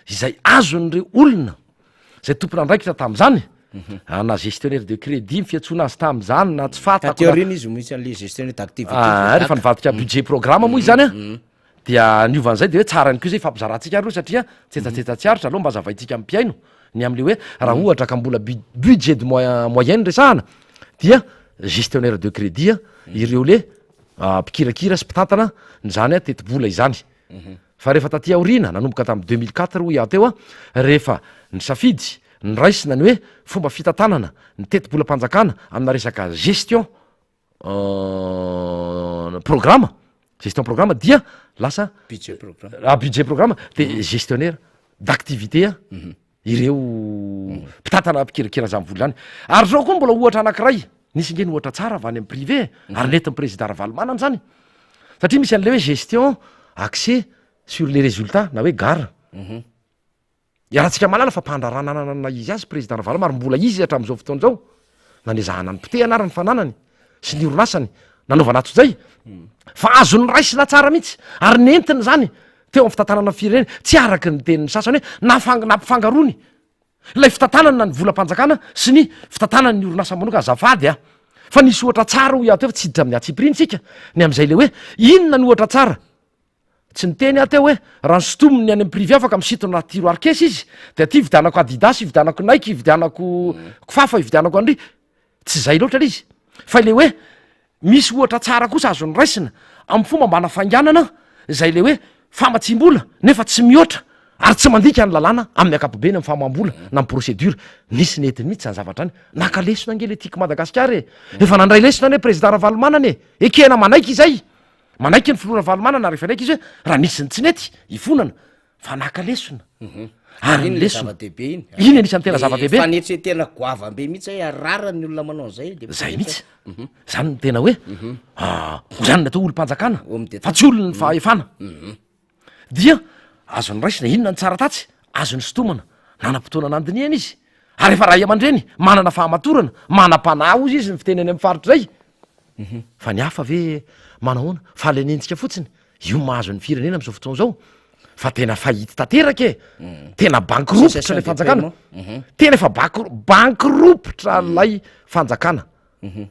izay azon'ireo olona izay tompon'andraikitra tamin'izany, na gestionnaire de crédit ny fiantsoana azy tamin'izany na tsy fantako Taty aoriana izy misy an'le gestionnaire d'activité. Ah, rehefa nivadika budget programme moa izany an. Dia ny ovan'izay dia hoe tsara ihany koa izay hifampizarantsika aloha satria tsetsatsetsa tsy aritra, aleo mba hazavaintsika amin'ny mpihaino ny amin'ilay hoe raha ohatra ka mbola budget de moyen no resahana dia gestionnaire de crédit ireo le mpikirakira sy mpitantana an'izany tetibola izany. Fa rehefa taty aoriana, nanomboka tamin'ny 2004 hoy aho teo, rehefa nisafidy noraisina ny hoe fomba fitantanana ny tetibolam-panjakana amina resaka gestion programme, gestion programme dia lasa Budget programme. Ah, budget programme de gestionnaire d'activité ireo mpitantana mpikirakira an'izany vola izany. Ary zao koa mbola ohatra anankiray, nisy nge ny ohatra tsara avy any amin'ny privé e, ary nentin'ny président Ravalomanana izany, satria misy an'ilay hoe gestion axée sur les résultats na hoe GAR. Iarahantsika mahalala fa mpandraharaha nanana ny naha izy azy président Ravalomanana ary mbola izy hatramin'izao fotoana izao, na nezahana nipotehana ary ny fananany sy ny orinasany nanaovana antsojay, fa azony raisina tsara mihitsy ary nentiny izany teo amin'ny fitantanana ny firenena, tsy araka ny tenin'ny sasany hoe nafang- nampifangaroany ilay fitantanana ny volam-panjakana sy ny fitantanany ny orinasa manokana, azafady a! Fa nisy ohatra tsara hoy aho teo fa tsy hiditra amin'ny antsipiriany isika ny amin'izay ilay hoe inona ny ohatra tsara Tsy niteny aho teo hoe raha ny sintominy any amin'ny privé afaka misintona tiroir caisse izy de aty ividianako adidas, ividianako Nike, ividianako kofafa, ividianako an'ry, tsy zay loatra le izy fa le hoe misy ohatra tsara kosa azony raisina amin'ny fomba mba hanafainganana izay le hoe famatsiam-bola nefa tsy mihoatra ary tsy mandika ny lalàna amin'ny ankapobeny amin'ny famoaham-bola na amin'ny procédure, nisy nentiny mihitsy zany zavatra zany, naka lesona ange le tiako Madagasikara e, efa nandray lesona anie président Ravalomanana e, ekena manaiky izay. Manaiky ny filoha Ravalomanana rehefa niaiky izy hoe raha nisy ny tsy nety, hifonana, fa naka lesona. Ary ny lesona, Zava-dehibe iny. iny anisan'ny tena zava-dehibe. Fanetren-tena goavam-be mihitsy zay ary rarany ny olona manao an'izay. de Zay mihitsy. mihitsy. Zany no tena hoe, zany no atao olom-panjakana, Homme d'État. fa tsy olon'ny fahefana. Dia azony raisina, inona ny tsara tatsy? Azony sintomana, nanam-potoana nandinihana izy, ary efa ray aman-dreny, manana fahamatorana, manam-panahy hozy izy ny fiteny any amin'ny faritra izay. Fa ny hafa ve manahoana? Faly hanenjika fotsiny, io mahazo ny firenena amin'izao fotoana izao, fa tena faillite tanteraka e, tena bankirompitra ilay fanjakana, tena efa banky- bankirompitra ilay fanjakana,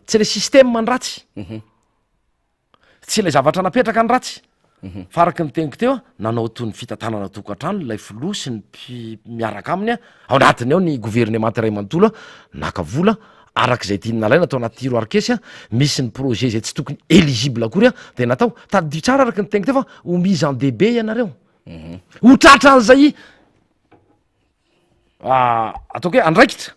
tsy ilay système ny ratsy. Tsy ilay zavatra napetraka ny ratsy fa araka ny teniko teo, nanao toy ny fitantanana tokantrano ilay filoha sy ny mpi- miaraka aminy, ao anatiny ao ny governemanta iray manontolo, naka vola araka izay tiany nalaina tao anaty tiroir caisse, misy ny projet izay tsy tokony eligible akory dia natao. Tadidio tsara araka ny teniko teo fa ho mise en debe ianareo, ho tratran'izay ataoko hoe andraikitra.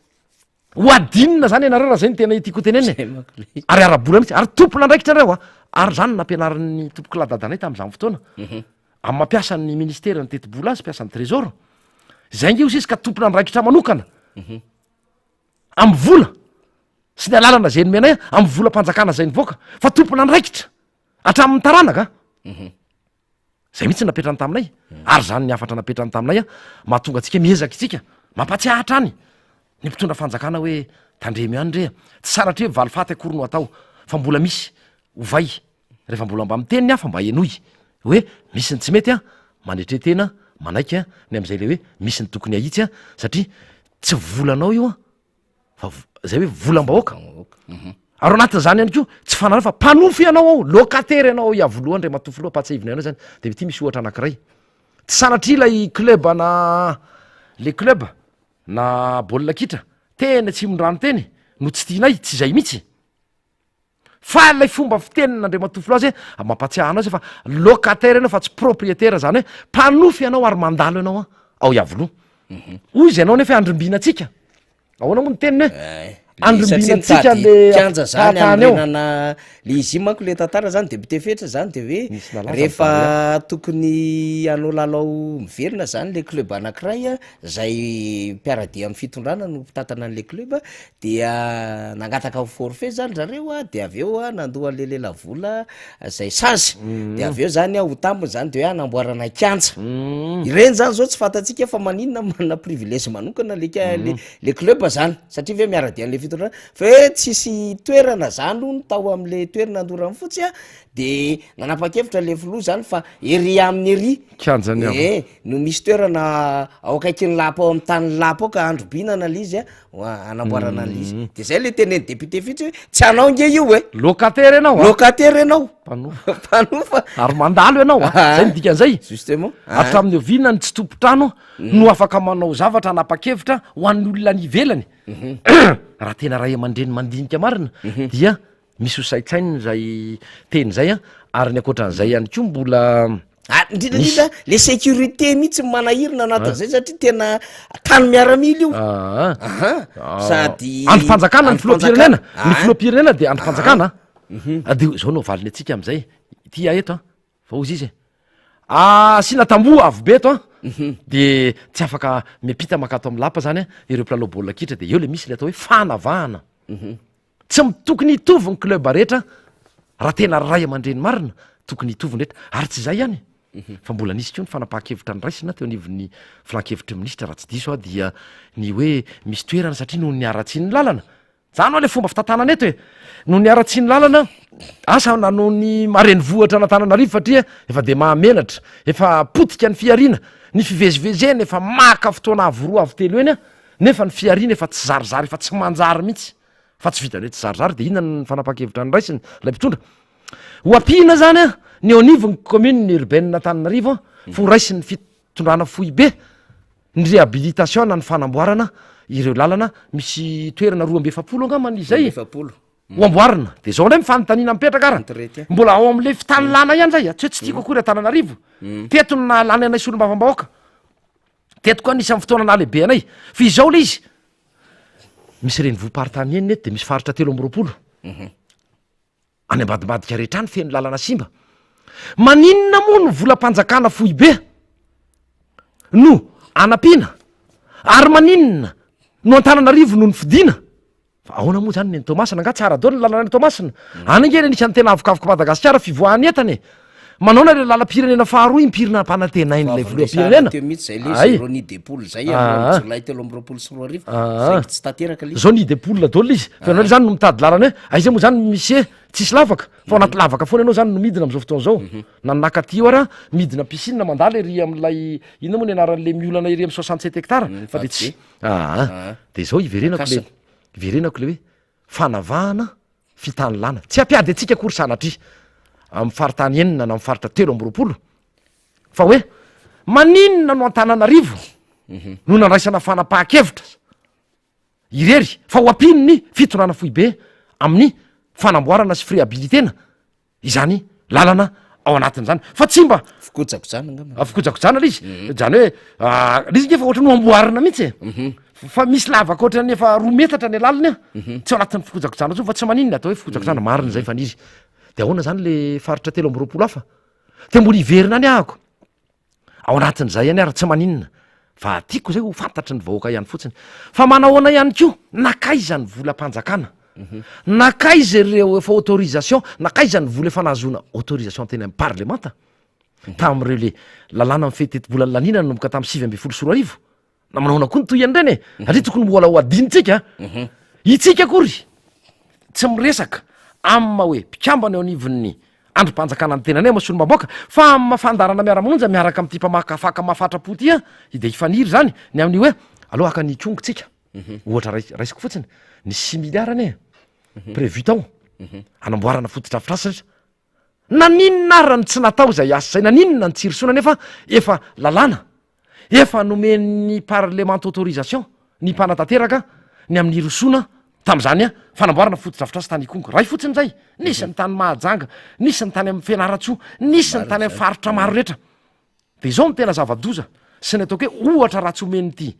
Ho adinina zany ianareo raha zay no tena tiako ho tenenina e. Ary ara-bola mihitsy, ary tompon'andraikitra nareo a! Ary zany no nampianarin'ny tompokolahy dadanay tamin'izany fotoana. Amin'ny mampiasa ny ministera ny tetibola azy, mpiasa ny trésor. Zay nge hozy izy ka tompon'andraikitra manokana amin'ny vola sy ny alalana zay nomenay amin'ny volam-panjakana zay nivoaka fa tompon'andraikitra hatramin'ny taranaka. Zay mihitsy no napetrany taminay, ary zany ny hafatra napetrany taminay an, mahatonga antsika miezaka isika, mampatsiahy hatrany ny mpitondra fanjakana hoe tandremo ihany re a, tsy sanatria hoe valifaty akory no atao fa mbola misy ovay, rehefa mbola mba miteny ny hafa mba henoy hoe misy ny tsy mety an, manetre tena, manaiky an, ny amin'izay le hoe misy ny tokony ahitsy an, satria tsy volanao io an, fa zay hoe volam-bahoaka ary ao anatin'izany ihany koa tsy fananana fa mpanompo ianao ao locataire ianao ao Iavoloha Andriamatoa Filoha ampahatsiahivina anao zany de ity misy ohatra anankiray tsy sanatria ilay club na le club na baolina kitra teny Atsimondrano teny no tsy tianay tsy izay mihitsy Fa ilay fomba fitenin' Andriamatoa Filoha azy hoe mampatsiahy anao izay fa locataire ianao fa tsy propriétaire izany hoe mpanofy ianao ary mandalo ianao ao Iavoloha. Hoy izy ianao nefa hoe andrimbina antsika. Ahoana moa ny teniny hoe Eh, andrimbina satria antsika nitady le kianja zany fahatany eo. anorenana le izy io manko le tantara zany de mitefetra zany de hoe Nisy nalaza ny rehefa Barea. tokony hanao lalao miverina zany le club anankiray a, zay mpiara-dia amin'ny fitondrana no mpitantana an'le club Dia nangataka ho forfait zany zareo a, de avy eo a nandoa an'le lelavola zay sazy, de avy eo zany a ho tambiny zany de hoe hanamboarana kianja, ireny zany zao tsy fantatsika fa maninona manana privilège manokana le kia- le le club zany satria ve miara-dia an'le fitondrana, fa hoe tsisy toerana zany hono tao am'le toerana Andoharanofotsy a. De nanapa-kevitra le filoha zany fa ery aminy ery Kianjan'ny Avo. eh, no misy toerana ao akaikin'ny lapa ao amin'ny tanin'ny lapa ao ka androbinana le izy a, ho a- hanamboarana an'le izy. De zay le tenenin'ny député Fitsy hoe tsy anao nge io e! Locataire ianao a! Locataire ianao! Mpanofa. Mpanofa! Ary mandalo ianao a! Zay no dikan'izay. Justement. Hatramin'ny oviana ny tsy tompon-trano no afaka manao zavatra hanapa-kevitra ho an'ny olona any ivelany? Raha tena ray aman-dreny mandinika marina dia Misy ho saintsainina izay teny izay an, ary ny ankoatran'izay ihany koa mbola Ary indrindra indrindra le sécurité mihitsy no manahirana anatin'izay satria tena tany miaramila io. Aa. Aha. Sady Andrim-panjakana ny filoham-pirenena, andrim-panjakana. ny filoham-pirenena dia andrim-panjakana an. Dia izao no valiny antsika amin'izay, ity aho eto an, fa hozy izy e, asiana tamboho avo be eto an, de tsy afaka miampita mankato amin'ny lapa zany an ireo mpilalao baolina kitra, de eo le misy le atao hoe fanavahana. Tsy tokony hitovy ny club rehetra raha tena ray aman-dreny marina, tokony hitovy ny rehetra. Ary tsy izay ihany fa mbola nisy koa ny fanapahan-kevitra noraisina teo anivon'ny filan-kevitry ny minisitra raha tsy diso aho dia ny hoe misy toerana satria noho ny haratsian'ny lalana, zany ho'a le fomba fitantanana eto e, noho ny haratsian'ny lalana, asa na noho ny maha renivohitra an'Antananarivo satria efa dia mahamenatra, efa potika ny fihariana, ny fivezivezena efa maka fotoana avo roa avo telo eny nefa ny fihariana efa tsy zarizary efa tsy manjary mihitsy. Fa tsy vitan'ny hoe tsy zarizary dia inona ny fanapahan-kevitra noraisiny ilay mpitondra? Ho ampiana zany an, ny eo anivon'ny commune urbaine Antananarivo an, fa ho raisin'ny fitondrana foibe ny réhabilitation na ny fanamboarana ireo lalana misy toerana 42 angambany izay 42. ho amboarina. De zao indray ny fanontaniana mipetraka ara, Entretien. mbola ao amin'ilay fitanilana ihany zay, tsy hoe tsy tiako akory Antananarivo, teto no nahalany anay solombavambahoaka, teto koa anisan'ny fotoana nahalehibe anay, fa izao le izy, Misy renivohi-paritany enina eto dia misy faritra 23. Any ambadimbadika rehetra any feno lalana simba. Maninona moa no volam-panjakana foibe no anampiana ary maninona no Antananarivo no nofidina? Fa ahoana moa zany ny any Toamasina? Angaha tsara daholo ny lalana any Toamasina? Any ange anisan'ny tena avokavok'i Madagasikara fivoahan'ny entana e. Manaona ilay lalam-pirenena faharoa impiry nampanantenain'ilay filoham-pirenena? Teo mihitsy zay le Ay. zéro nid de poule zay Ah. amin'ny jolay 2023 Ah. saingy tsy tanteraka le izy. Zao nid de poule daholo izy. Fa ianao zany no mitady lalana hoe aiza moa zany misy e tsisy lavaka fa ao anaty lavaka foana ianao zany no midina amin'izao fotoana izao. Na ny naka aty io ara midina piscine mandalo ery amin'ilay inona moa ny anaran'le miolana ery amin'ny 67 hectares fa de tsy aa de zao iverenako le Akasina. iverenako le hoe fanavahana fitanilana. Tsy hampiady antsika akory sanatria amin'ny faritany enina na amin'ny faritra 23 fa hoe maninona no Antananarivo no nandraisana fanapahan-kevitra irery fa ho ampian'ny fitondrana foibe amin'ny fanamboarana sy firehabilitena izany lalana ao anatin'izany fa tsy mba Fikojakojana angamba. Ah, fikojakojana le izy zany hoe ah, le izy nge fa ohatran'ny ho amboarina mihitsy e fa misy lavaka ohatran'ny efa roa metatra ny alaliny a tsy ao anatin'ny fikojakojana intsony fa tsy maninona atao hoe fikojakojana marina zay faniry de ahoana zany le faritra 23 hafa de mbola hiverina any ahako Ao anatin'izay ihany ary tsy maninona fa tiako izay ho fantatry ny vahoaka ihany fotsiny. Fa manahoana ihany koa, nankaiza ny volam-panjakana? Nankaiza ireo efa autorisation, nankaiza ny vola efa nahazoana autorisation teny amin'ny parlemanta? Tamin'ireo le lalàna mifehy tetibola nilaniana nanomboka tamin'ny 2019. Na manahoana koa ny toy an'ireny e? Satria tokony mbola ho adinontsika. Itsika akory tsy miresaka amin'ny maha hoe mpikambana eo anivon'ny andrim-panjakana ny tenanay maha solombavambahoaka fa amin'ny maha fandaharana miara-monja miaraka amin'ity mpamakafaka mahafatra-po ity an, dia hifaniry izany ny amin'ny hoe aleo haka ny Ikongo tsika. Ohatra raisiko fotsiny, ny six milliards anie prévu tao hanamboarana fotodrafitrasa rehetra. Naninona ary no tsy natao izay asa izay, naninona no tsy hirosoana nefa efa lalàna, efa nomen'ny parlemanta autorisation ny mpanatanteraka ny amin'ny hirosoana tamin'izany fanamboarana fotodrafitrasa tany Ikongo. Ray fotsiny izay, nisy ny tany Mahajanga, nisy ny tany amin'ny Fianarantsoa, nisy ny tany amin'ny faritra maro rehetra. Dia izao no tena zava-doza sy ny ataoko hoe ohatra ratsy omen'ity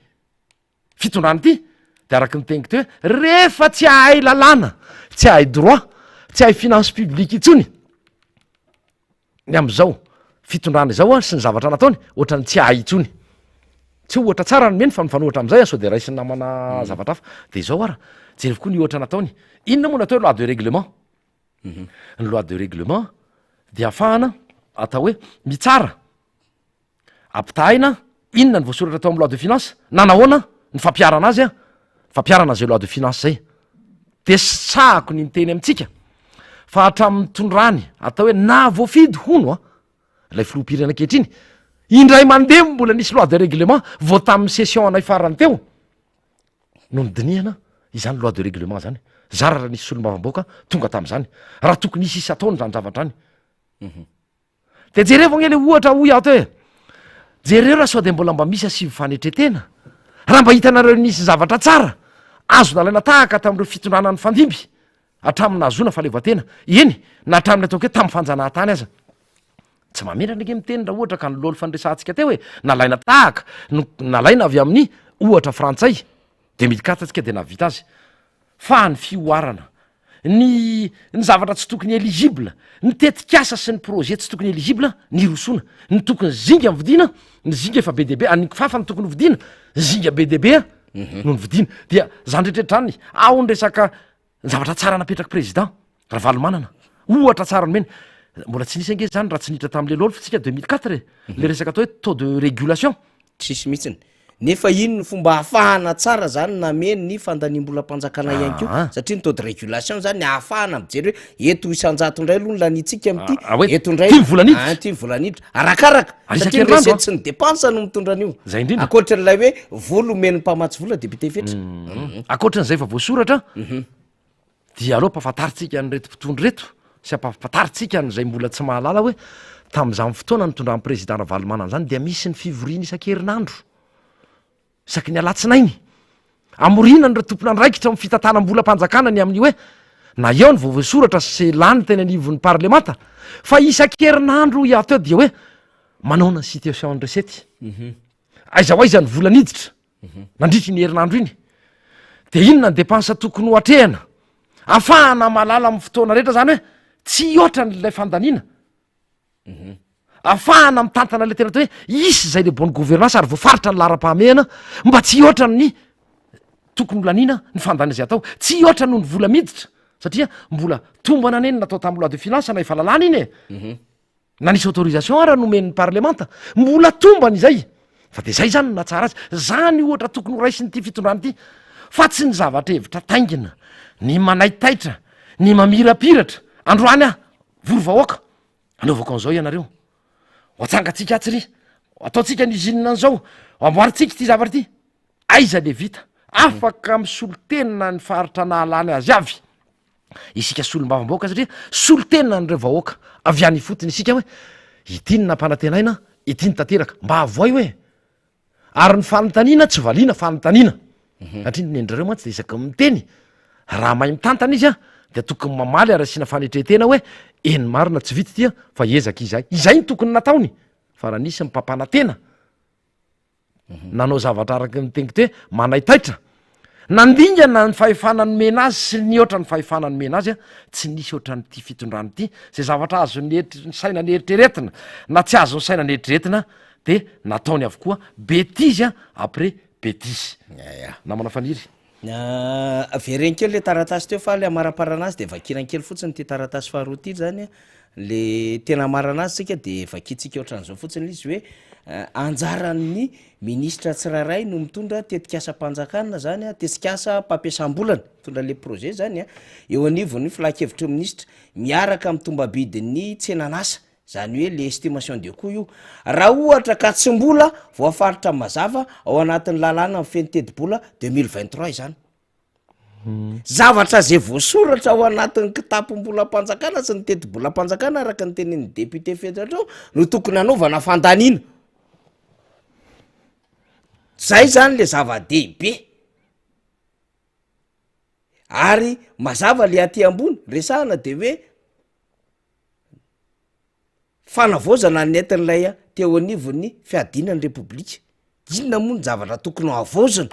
fitondrana ity de araky ny teniko teo hoe rehefa tsy hahay lalàna, tsy hahay droit, tsy hahay finance publique intsony ny am'izao fitondrana izao an sy ny zavatra nataony ohatran'ny tsy hahay intsony, tsy ohatra tsara no omeny fa mifanohitra am'izay an sao de raisin'ny namana zavatra hafa, de izao ara jereo koa ny ohatra nataony, inona moa no atao hoe loi de règlement? Ny loi de règlement de ahafahana atao hoe mitsara Ampitahaina inona ny voasoratra tao amin'ny loi de finance na nahoana ny fampiharana azy an, fampiharana izay loi de finance izay. Dia sahako ny miteny amintsika. Fa hatramin'ny nitondrany atao hoe nahavoafidy hono an, ilay filoham-pirenena ankehitriny, indray mandeha mbola nisy loi de règlement vao tamin'ny session anay farany teo no nodinihana izany loi de règlement zany. Zara raha nisy solombavambahoaka tonga tamin'izany. Raha tokony hisy isan-taona izany zavatra izany. De jerevo ange le ohatra hoy aho teo e! Jereo raha sao de mbola mba misy asivo fanetretena, raha mba hitanareo nisy zavatra tsara azo nalaina tahaka tamin'ireo fitondrana nifandimby hatramin'ny nahazoana fahaleovantena, eny na hatramin'ny ataoko hoe tamin'ny fanjanahantany aza. Tsy mahamenatra ange miteny raha ohatra ka ny lôl fandresahantsika teo e, nalaina tahaka, no nalaina avy amin'ny ohatra frantsay, 2004 tsika de nahavita azy. Fa ny fihoarana, ny ny zavatra tsy tokony eligible, ny tetikasa sy ny projet tsy tokony eligible nirosoana, ny tokony zinga novidiana, ny zinga efa be dia be, ny kifafa no tokony hovidiana, zinga be dia be no novidiana. Dia zany rehetra rehetra zany, ao ny resaka ny zavatra tsara napetraky président Ravalomanana, ohatra tsara nomeny, mbola tsy nisy ange zany raha tsy niditra tamin'le lolf tsika 2004 e, le resaka atao hoe taux de régulation. Tsisy mihitsiny. Nefa iny no fomba ahafahana tsara zany nameno ny fandaniam-bolam-panjakana ihany koa satria ny taux de régulation zany ahafahana mijery hoe eto isan-jato indray aloha ny laniantsika amin'ity, Ah, hoe eto indray ty ny vola niditra. Ah, ty ny vola niditra. Arakaraka Ary satria ny isan-kerinandro, recette sy ny dépense no mitondra an'io. Zay indrindra. Ankoatran'ilay hoe vola omen'ny mpamatsy vola député Fetra. Ankoatran'izay efa voasoratra, Dia aleo ampahafantarintsika an'ireto mpitondra ireto sy ampahafantarintsika an'izay mbola tsy mahalala hoe tamin'izany fotoana nitondran'ny président Ravalomanana izany dia misy ny fivoriana isan-kerinandro, isaky ny alatsinainy, hamoriana an'ireo tompon'andraikitra amin'ny fitantanam-bolam-panjakana ny amin'ny hoe na eo ny vao voasoratra sy lany teny anivon'ny parlemanta fa isan-kerinandro hoy aho teo dia hoe manaona ny situation ny recette, aiza ho aiza ny vola niditra. nandritra iny herinandro iny de inona ny dépense tokony ho atrehana afahana mahalala amin'ny fotoana rehetra zany hoe tsy hihoatra n'ilay fandaniana mhm. afahana mitantana le tena atao hoe hisy zay le bonne gouvernance ary voafaritra ny laharam-pahamehana mba tsy hihoatra ny tokony ho laniana ny fandaniana zay atao tsy hihoatra noho ny vola miditra satria mbola tombana anie ny natao tamin'ny loi de finance na efa lalàna iny e mhm. Na nisy autorisation ara nomen'ny parlemanta, mbola tombany izay, fa de zay zany no nahatsara azy, zany ohatra tokony ho raisin'ity fitondrana ity, fa tsy ny zavatra hevitra taingina, ny manaitaitra, ny mamirapiratra, androany aho vory vahoaka, anaovako an'izao ianareo, ho atsangantsika atsy ry, ataontsika ny usine an'izao, amboarintsika ity zavatra ity, aiza le vita, afaka misolo tena ny faritra nahalany azy avy. isika solombavambahoaka satria solontenan'ireo vahoaka avy any ifotony isika hoe ity ny nampanantenaina, ity ny tanteraka, mba avoay hoe ary ny fanontaniana tsy valiana fanontaniana mhm. satria ny ndrareo mantsy de isaky miteny raha mahay mitantana izy a de tokony mamaly ary asiana fanetretena hoe eny marina tsy vita ity a fa ezaka izay izay ny tokony nataony fa raha nisy ny mpampanantena Nanao zavatra araka ny teniko hoe manaitaitra. Nandingana ny fahefana nomena azy sy nihoatra ny fahefana nomena azy, tsy nisy ohatran'ity fitondrana ity. Izay zavatra azon'ny eritr- ny saina neritreretina na tsy azon'ny saina neritreretina dia nataony avokoa, betizy après betizy. Namana Faniry. Avereno kely le taratasy teo fa le amaraparana azy de vakina kely fotsiny ity taratasy faharoa ity zany a, le tena amarana azy tsika de vakintsika ohatran'izao fotsiny le izy hoe anjaran'ny ministra tsirairay no mitondra tetikasam-panjakana zany a, tetikasam-pampiasam-bolana, mitondra le projet zany a, eo anivon'ny filan-kevitry ny minisitra miaraka amin'ny tombam-bidin'ny tsenan'asa Zany hoe le estimation de coût io. Raha ohatra ka tsy mbola voafaritra mazava ao anatin'ny lalàna mifehy ny tetibola 2023 izany. Zavatra zay voasoratra ao anatin'ny kitapom-bolam-panjakana sy ny tetibolam-panjakana araka ny tenenin'ny député Fetra hatreo no tokony hanaovana fandaniana. Zay zany le zava-dehibe. Ary mazava le aty ambony resahana de hoe Fanavaozana ny nentin'ilay teo anivon'ny fiadiana ny Repoblika. Inona moa ny zavatra tokony ho havaozina?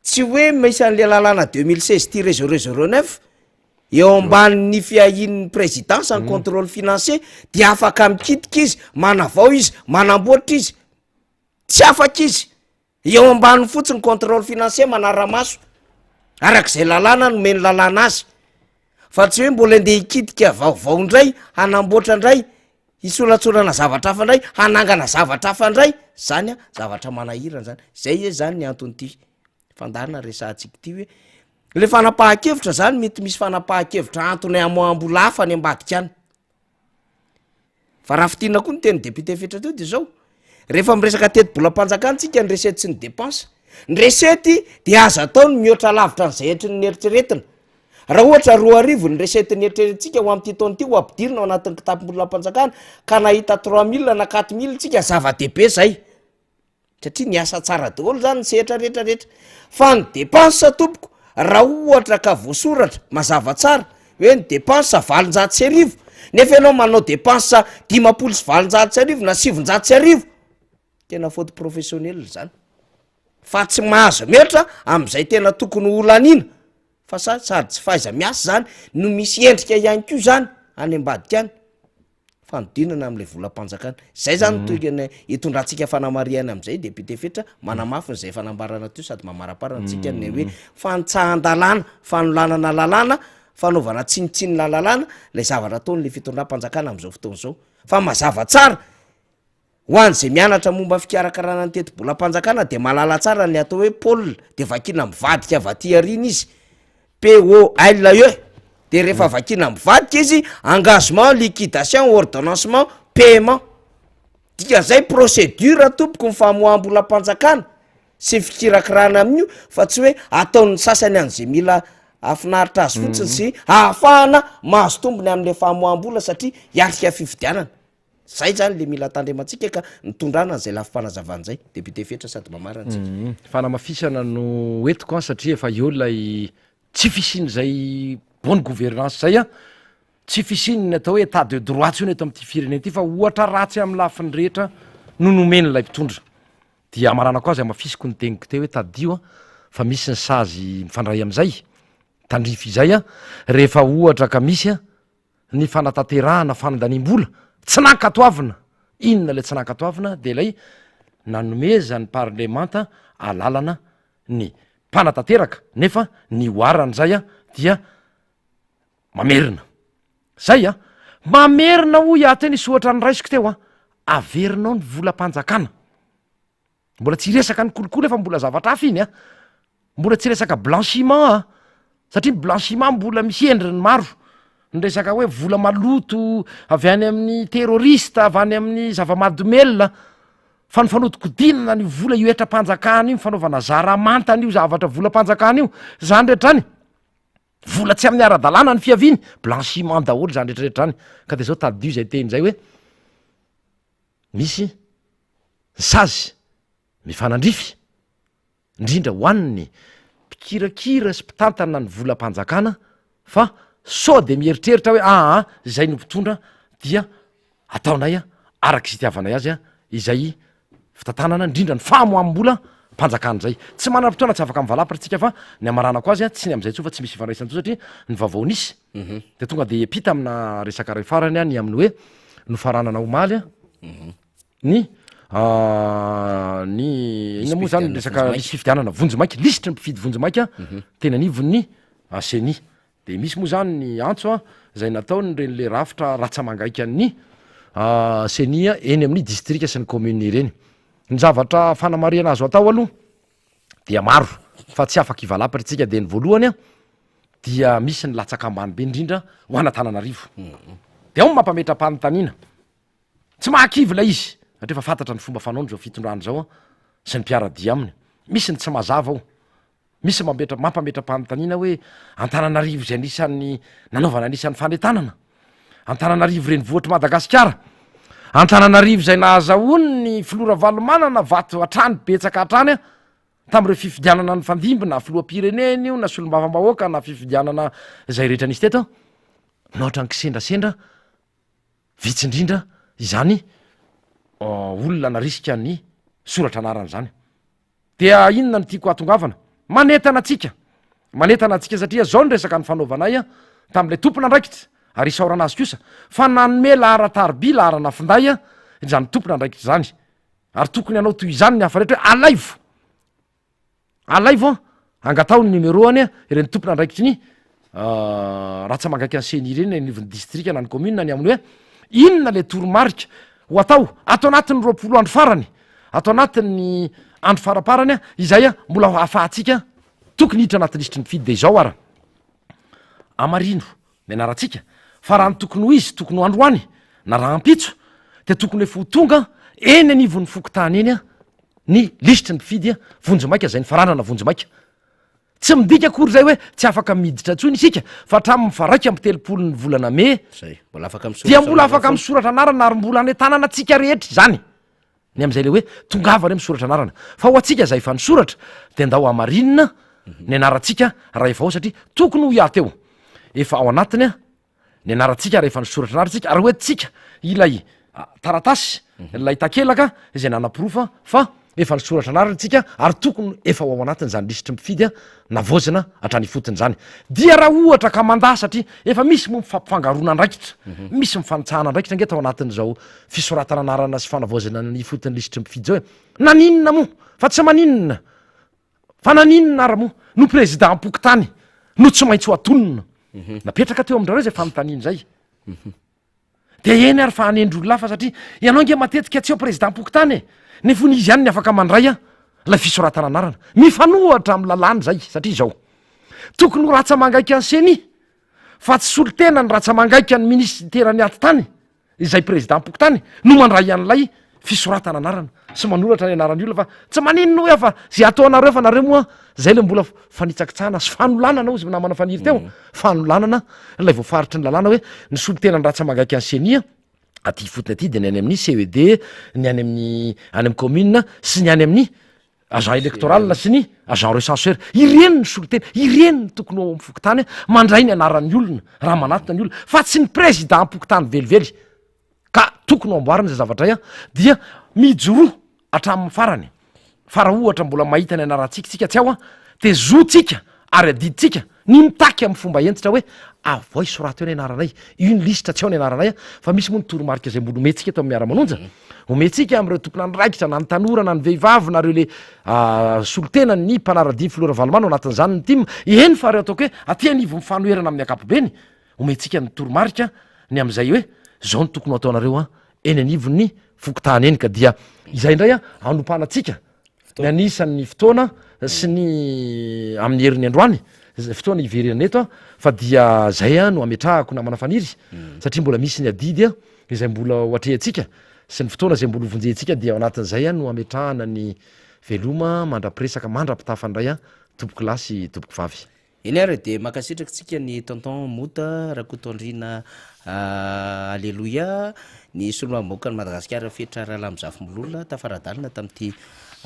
Tsy hoe misy an'le lalàna 2016 tiret 009 eo ambanin'ny fiahian'ny présidence ny contrôle financier dia afaka mikitika izy, manavao izy, manamboatra izy. Tsy afaka izy. Eo ambaniny fotsiny contrôle financier manara-maso arak'izay lalàna nomen'ny lalàna azy fa tsy hoe mbola andeha hikitika vaovao indray hanamboatra indray hisoratsorana zavatra hafa indray hanangana zavatra hafa indray zany a zavatra manahirana zany zay e zany ny anton'ity fandaharana resahantsika ity hoe. Le fanapahan-kevitra zany mety misy fanapahan-kevitra antony hamoaham-bola hafa any ambadika any. Fa raha fintinina koa ny tenin'ny député Fetra teo de zao, rehefa miresaka tetibolam-panjakana tsika ny recette sy ny dépense, ny recette de aza atao ny mihoatra lavitra an'izay entrin'ny eritreretina. Raha ohatra 2000 ny recette neritreretintsika ho amin'ity taona ity ho ampidirina ao anatin'ny kitapom-bolam-panjakana ka nahita 3000 na 4000 tsika, zava-dehibe zay. Satria niasa tsara daholo zany ny sehatra rehetra rehetra. Fa ny dépense tompoko, raha ohatra ka voasoratra mazava tsara hoe ny dépense 1800, nefa ianao manao dépense 1850 na 1900, tena faute professionnelle zany. Fa tsy mahazo mihoatra am'izay tena tokony ho laniana, fa sa sady tsy fahaiza-miasa zany no misy endrika ihany koa zany any ambadika any. fanodinana amin'ilay volam-panjakana. Izay zany no tokony hitondrantsika fanamarihana amin'izay député Fetra manamafy an'izay fanambarana teo sady mamaraparana antsika ny hoe fanitsahan-dalàna, fanolanana lalàna, fanaovana tsinontsinona lalàna ilay zavatra ataon'ilay fitondram-panjakana amin'izao fotoana izao. Fa mazava tsara Ho an'izay mianatra momba ny fikarakarana ny tetibolam-panjakana dia mahalala tsara ny atao hoe pôle, dia vakiana mivadika avy aty aoriana izy, POLE, dia rehefa vakiana mivadika izy, engagement, liquidation, ordonnancement, paiement. Dikan'izay procédure tompoko ny famoaham-bolam-panjakana sy ny fikirakirana amin'io fa tsy hoe ataon'ny sasany an'izay mila hahafinaritra azy fotsiny sy hahafahana mahazo tombony amin'ilay famoaham-bola satria hiatrika fifidianana. Zay zany le mila tandremantsika ka nitondrana an'izay lafim-panazavana zay. Député Fetra sady mamarana tsika. Humm fanamafisana no entiko an satria efa eo ilay tsy fisian'izay bonne gouvernance zay an, tsy fisian'ny atao hoe état de droit tsony eto amin'ity firenena ity fa ohatra ratsy amin'ny lafiny rehetra no nomen'ilay mpitondra. Dia hamaranako azy hamafisiko ny teniko teo hoe tadidio an fa misy ny sazy mifandray amin'izay, tandrify izay an, rehefa ohatra ka misy an, ny fanatanterahana fanandaniam-bola tsy nankatoavina, inona ilay tsy nankatoavina dia ilay nanomezan'ny parlemanta alalana ny mpanatanteraka nefa ny oharan'izay dia mamerina, zay an, mamerina hoy aho teo nisy ohatra noraisiko teo an, averinao ny volam-panjakana. Mbola tsy hiresaka ny kolikoly fa mbola zavatra hafa iny a! Mbola tsy resaka blanchiment a! Satria ny blanchiment mbola misy endriny maro, ny resaka hoe vola maloto avy any amin'ny terroriste, avy any amin'ny zava-mahadomelina, fa ny fanodikodinana an'io vola io hetram-panjakana io, ny fanaovana zara manta an'io zavatra volam-panjakana io, zany rehetra zany, vola tsy amin'ny ara-dalàna ny fiaviany, blanchiment daholo zany rehetrarehetra zany, ka de zao tadidio izay teny izay hoe misy ny sazy mifanandrify, indrindra ho an'ny mpikirakira sy mpitantana ny volam-panjakana fa sao dia mieritreritra hoe aa izay no mpitondra dia ataonay araka izay itiavanay azy izay fitantanana indrindra ny famoaham-bola mpanjakana izay. Tsy manam-potoana tsy afaka mivalapatra tsika fa ny hamaranako azy tsy ny amin'izay intsony fa tsy misy ifandraisany intsony satria ny vaovao nisy dia tonga dia hiampita amina resaka iray farany ny amin'ny hoe nofaranana omaly ny ny inona moa zany resaka lisy fifidianana vonjimaika, lisitry ny mpifidy vonjimaika teny anivon'ny ceni. De misy moa zany ny antso a izay nataon'ireny le rafitra ratsa-mangaikan'ny ceni eny amin'ny distrika sy ny commune ireny. Ny zavatra fanamarihana azo atao aloha dia maro fa tsy afaka hivalapatra isika dia ny voalohany a dia misy ny latsaka ambany be indrindra ho an'Antananarivo. De ao ny mampametra-panontaniana. Tsy mahakivy ilay izy satria efa fantatra ny fomba fanaony izao fitondrana izao sy ny mpiara-dia aminy. Misy ny tsy mazava ao. Misy mametra mampametra-panontaniana hoe Antananarivo izay anisan'ny nanaovana anisan'ny fanentanana. Antananarivo renivohitr'i Madagasikara. Antananarivo izay nahazahoany ny filoha Ravalomanana vato hatrany betsaka hatrany tamin'ireo fifidianana nifandimby na filoham-pirenena io na solombavambahoaka na fifidianana izay rehetra nisy teto. Naotra ny kisendrasendra vitsy indrindra izany olona narisika ny soratra anarana izany. Dia inona no tiako hahatongavana? Manentana antsika, manentana antsika satria zao ny resaka nifanaovanay tamin'ilay tompon'andraikitra ary isaorana azy kosa fa nanome laharan-tariby, laharana finday izany tompon'andraikitra izany ary tokony hanao toy izany ny hafa rehetra hoe alaivo, alaivo angataho ny numéro-any ireny tompon'andraikitry ny ratsa-mangaikan'ny ceni ireny eny anivon'ny distrika na ny commune ny amin'ny hoe inona le toromarika ho atao ato anatin'ny 20 andro farany, ato anatin'ny andro faraparany izay mbola ahafahantsika. tokony hiditra anaty lisitry ny mpifidy dia izao ara amarino ny anarantsika fa raha ny tokony ho izy tokony ho androany na rahampitso dia tokony efa ho tonga eny anivon'ny fokontany eny ny lisitry ny mpifidy vonjimaika izay nifaranana vonjimaika. Tsy midika akory izay hoe tsy afaka miditra intsony isika fa hatramin'ny faha 31 ny volana mey dia mbola afaka misoratra anarana ary mbola anentanana antsika rehetra izany ny amin'izay le hoe tongava re misoratra anarana fa ho antsika izay efa nisoratra dia ndao hamarinina ny anarantsika raha efa ao satria tokony ho hiato eo efa ao anatiny a ny anarantsika rehefa nisoratra anarantsika ary hoentintsika ilay taratasy, ilay takelaka izay nanaporofa fa efa nisoratra anarana isika ary tokony efa ho ao anatin'izany lisitry ny mpifidy navaozina hatrany ifotony izany. Dia raha ohatra ka mandà satria efa misy moa ny fampifangaroana andraikitra, misy ny fanitsahana andraikitra ange tao anatin'izao fisoratana anarana sy fanavaozana ny ifotony lisitry ny mpifidy izao e. Naninona moa fa tsy maninona Fa naninona ary moa no prezidam-pokontany no tsy maintsy ho atonina? Napetraka teo amin-drareo izay fanontaniana izay. Dia eny ary fa hanendry olona hafa satria ianao ange matetika tsy eo prezidam-pokontany e! Nefa hono izy ihany ny afaka mandray an ilay fisoratana anarana. Mifanohitra amin'ny lalàna izay satria izao, tokony ho ratsa-mangaikan'ny ceni fa tsy solontena ny ratsa-mangaikan'ny minisiteran'ny atitany izay prezidam-pokontany no mandray an'ilay fisoratana anarana sy manoratra ny anaran'ny olona fa tsy maninona hoy aho fa zay ataonareo fa nareo moa zay le mbola fanitsakitsahana sy fanolanana hozy namana Faniry teo fanolanana ilay voafaritry ny lalàna hoe ny solontena ny ratsa-mangaika ny ceni aty ifotony aty dia ny any amin'ny CED ny any amin'ny any amin'ny commune sy ny any amin'ny agent électoral sy ny agent recenseur, ireny ny solontena, ireny no tokony ho ao amin'ny fokontany mandray ny anaran'ny olona raha manatona ny olona fa tsy ny président-pokontany velively ka tokony ho amboarina izay zavatra izay an, dia mijoroa hatramin'ny farany fa raha ohatra mbola mahita ny anarantsika tsika tsy ao an, dia zontsika ary adidintsika ny mitaky amin'ny fomba hentitra hoe avoay soraty eo ny anaranay, io ny lisitra tsy ao ny anaranay fa misy moa ny toromarika izay mbola omentsika eto amin'ny miara-manonja, omentsika amin'ireo tompon'andraikitra na ny tanora na ny vehivavy na ireo le solontenan'ny mpanara-dia ny filoha Ravalomanana ao anatin'izany ny tim, eny fa ireo ataoko hoe aty anivon'ny fanoherana amin'ny ankapobeny, omentsika ny toromarika ny amin'izay hoe izao no tokony ho ataonareo eny anivon'ny fokontany eny ka dia izay indray hanompanantsika Ny anisan'ny fotoana sy ny amin'ny herin'ny androany, fotoana hiverenana eto fa dia zay no ametrahako namana Faniry satria mbola misy ny adidy izay mbola ho atrehantsika sy ny fotoana izay mbola ho vonjentsika dia ao anatin'izay no ametrahana ny veloma mandra-piresaka mandra-pitafa indray tompokolahy sy tompokovavy. Eny ary dia mankasitraka tsika ny tonton Mota Rakotoandriana Aleloia ny solombavambahoakan'i Madagasikara Fetra Ralamizafimbolola tafaradalina tamin'ity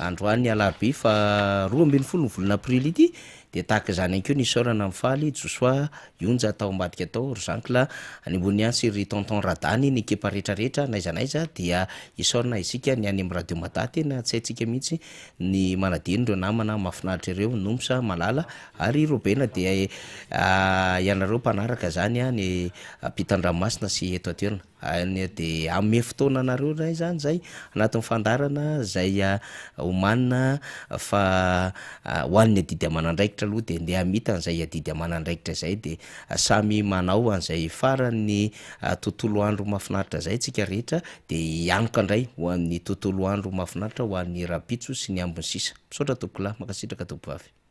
androany alarobia faha 12 ny volana aprily ity dia tahaka izany ihany koa ny isaorana amin'i Faly Josoa Ionja tao ambadika tao ry Zankla any ambony any sy ry tonton Radany ny ekipa rehetra rehetra n'aiza n'aiza dia isaorana isika ny any amin'ny radio Mada tena tsy haintsika mihitsy ny manadino ireo namana mahafinaritra ireo, Nomsa, Malala ary Robena dia ianareo mpanaraka izany any ampitan-dranomasina sy eto an-toerana any dia hanome fotoana anareo indray izany izay anatin'ny fandaharana izay omanina fa ho an'ny adidy aman'andraikitra aloha dia ndeha hamita an'izay adidy aman'andraikitra izay dia samy manao an'izay faran'ny tontolo andro mahafinaritra izay tsika rehetra Dia hianoka indray ho an'ny tontolo andro mahafinaritra ho an'ny rahampitso sy ny ambiny sisa. Misaotra tompokolahy, mankasitraka tompovavy.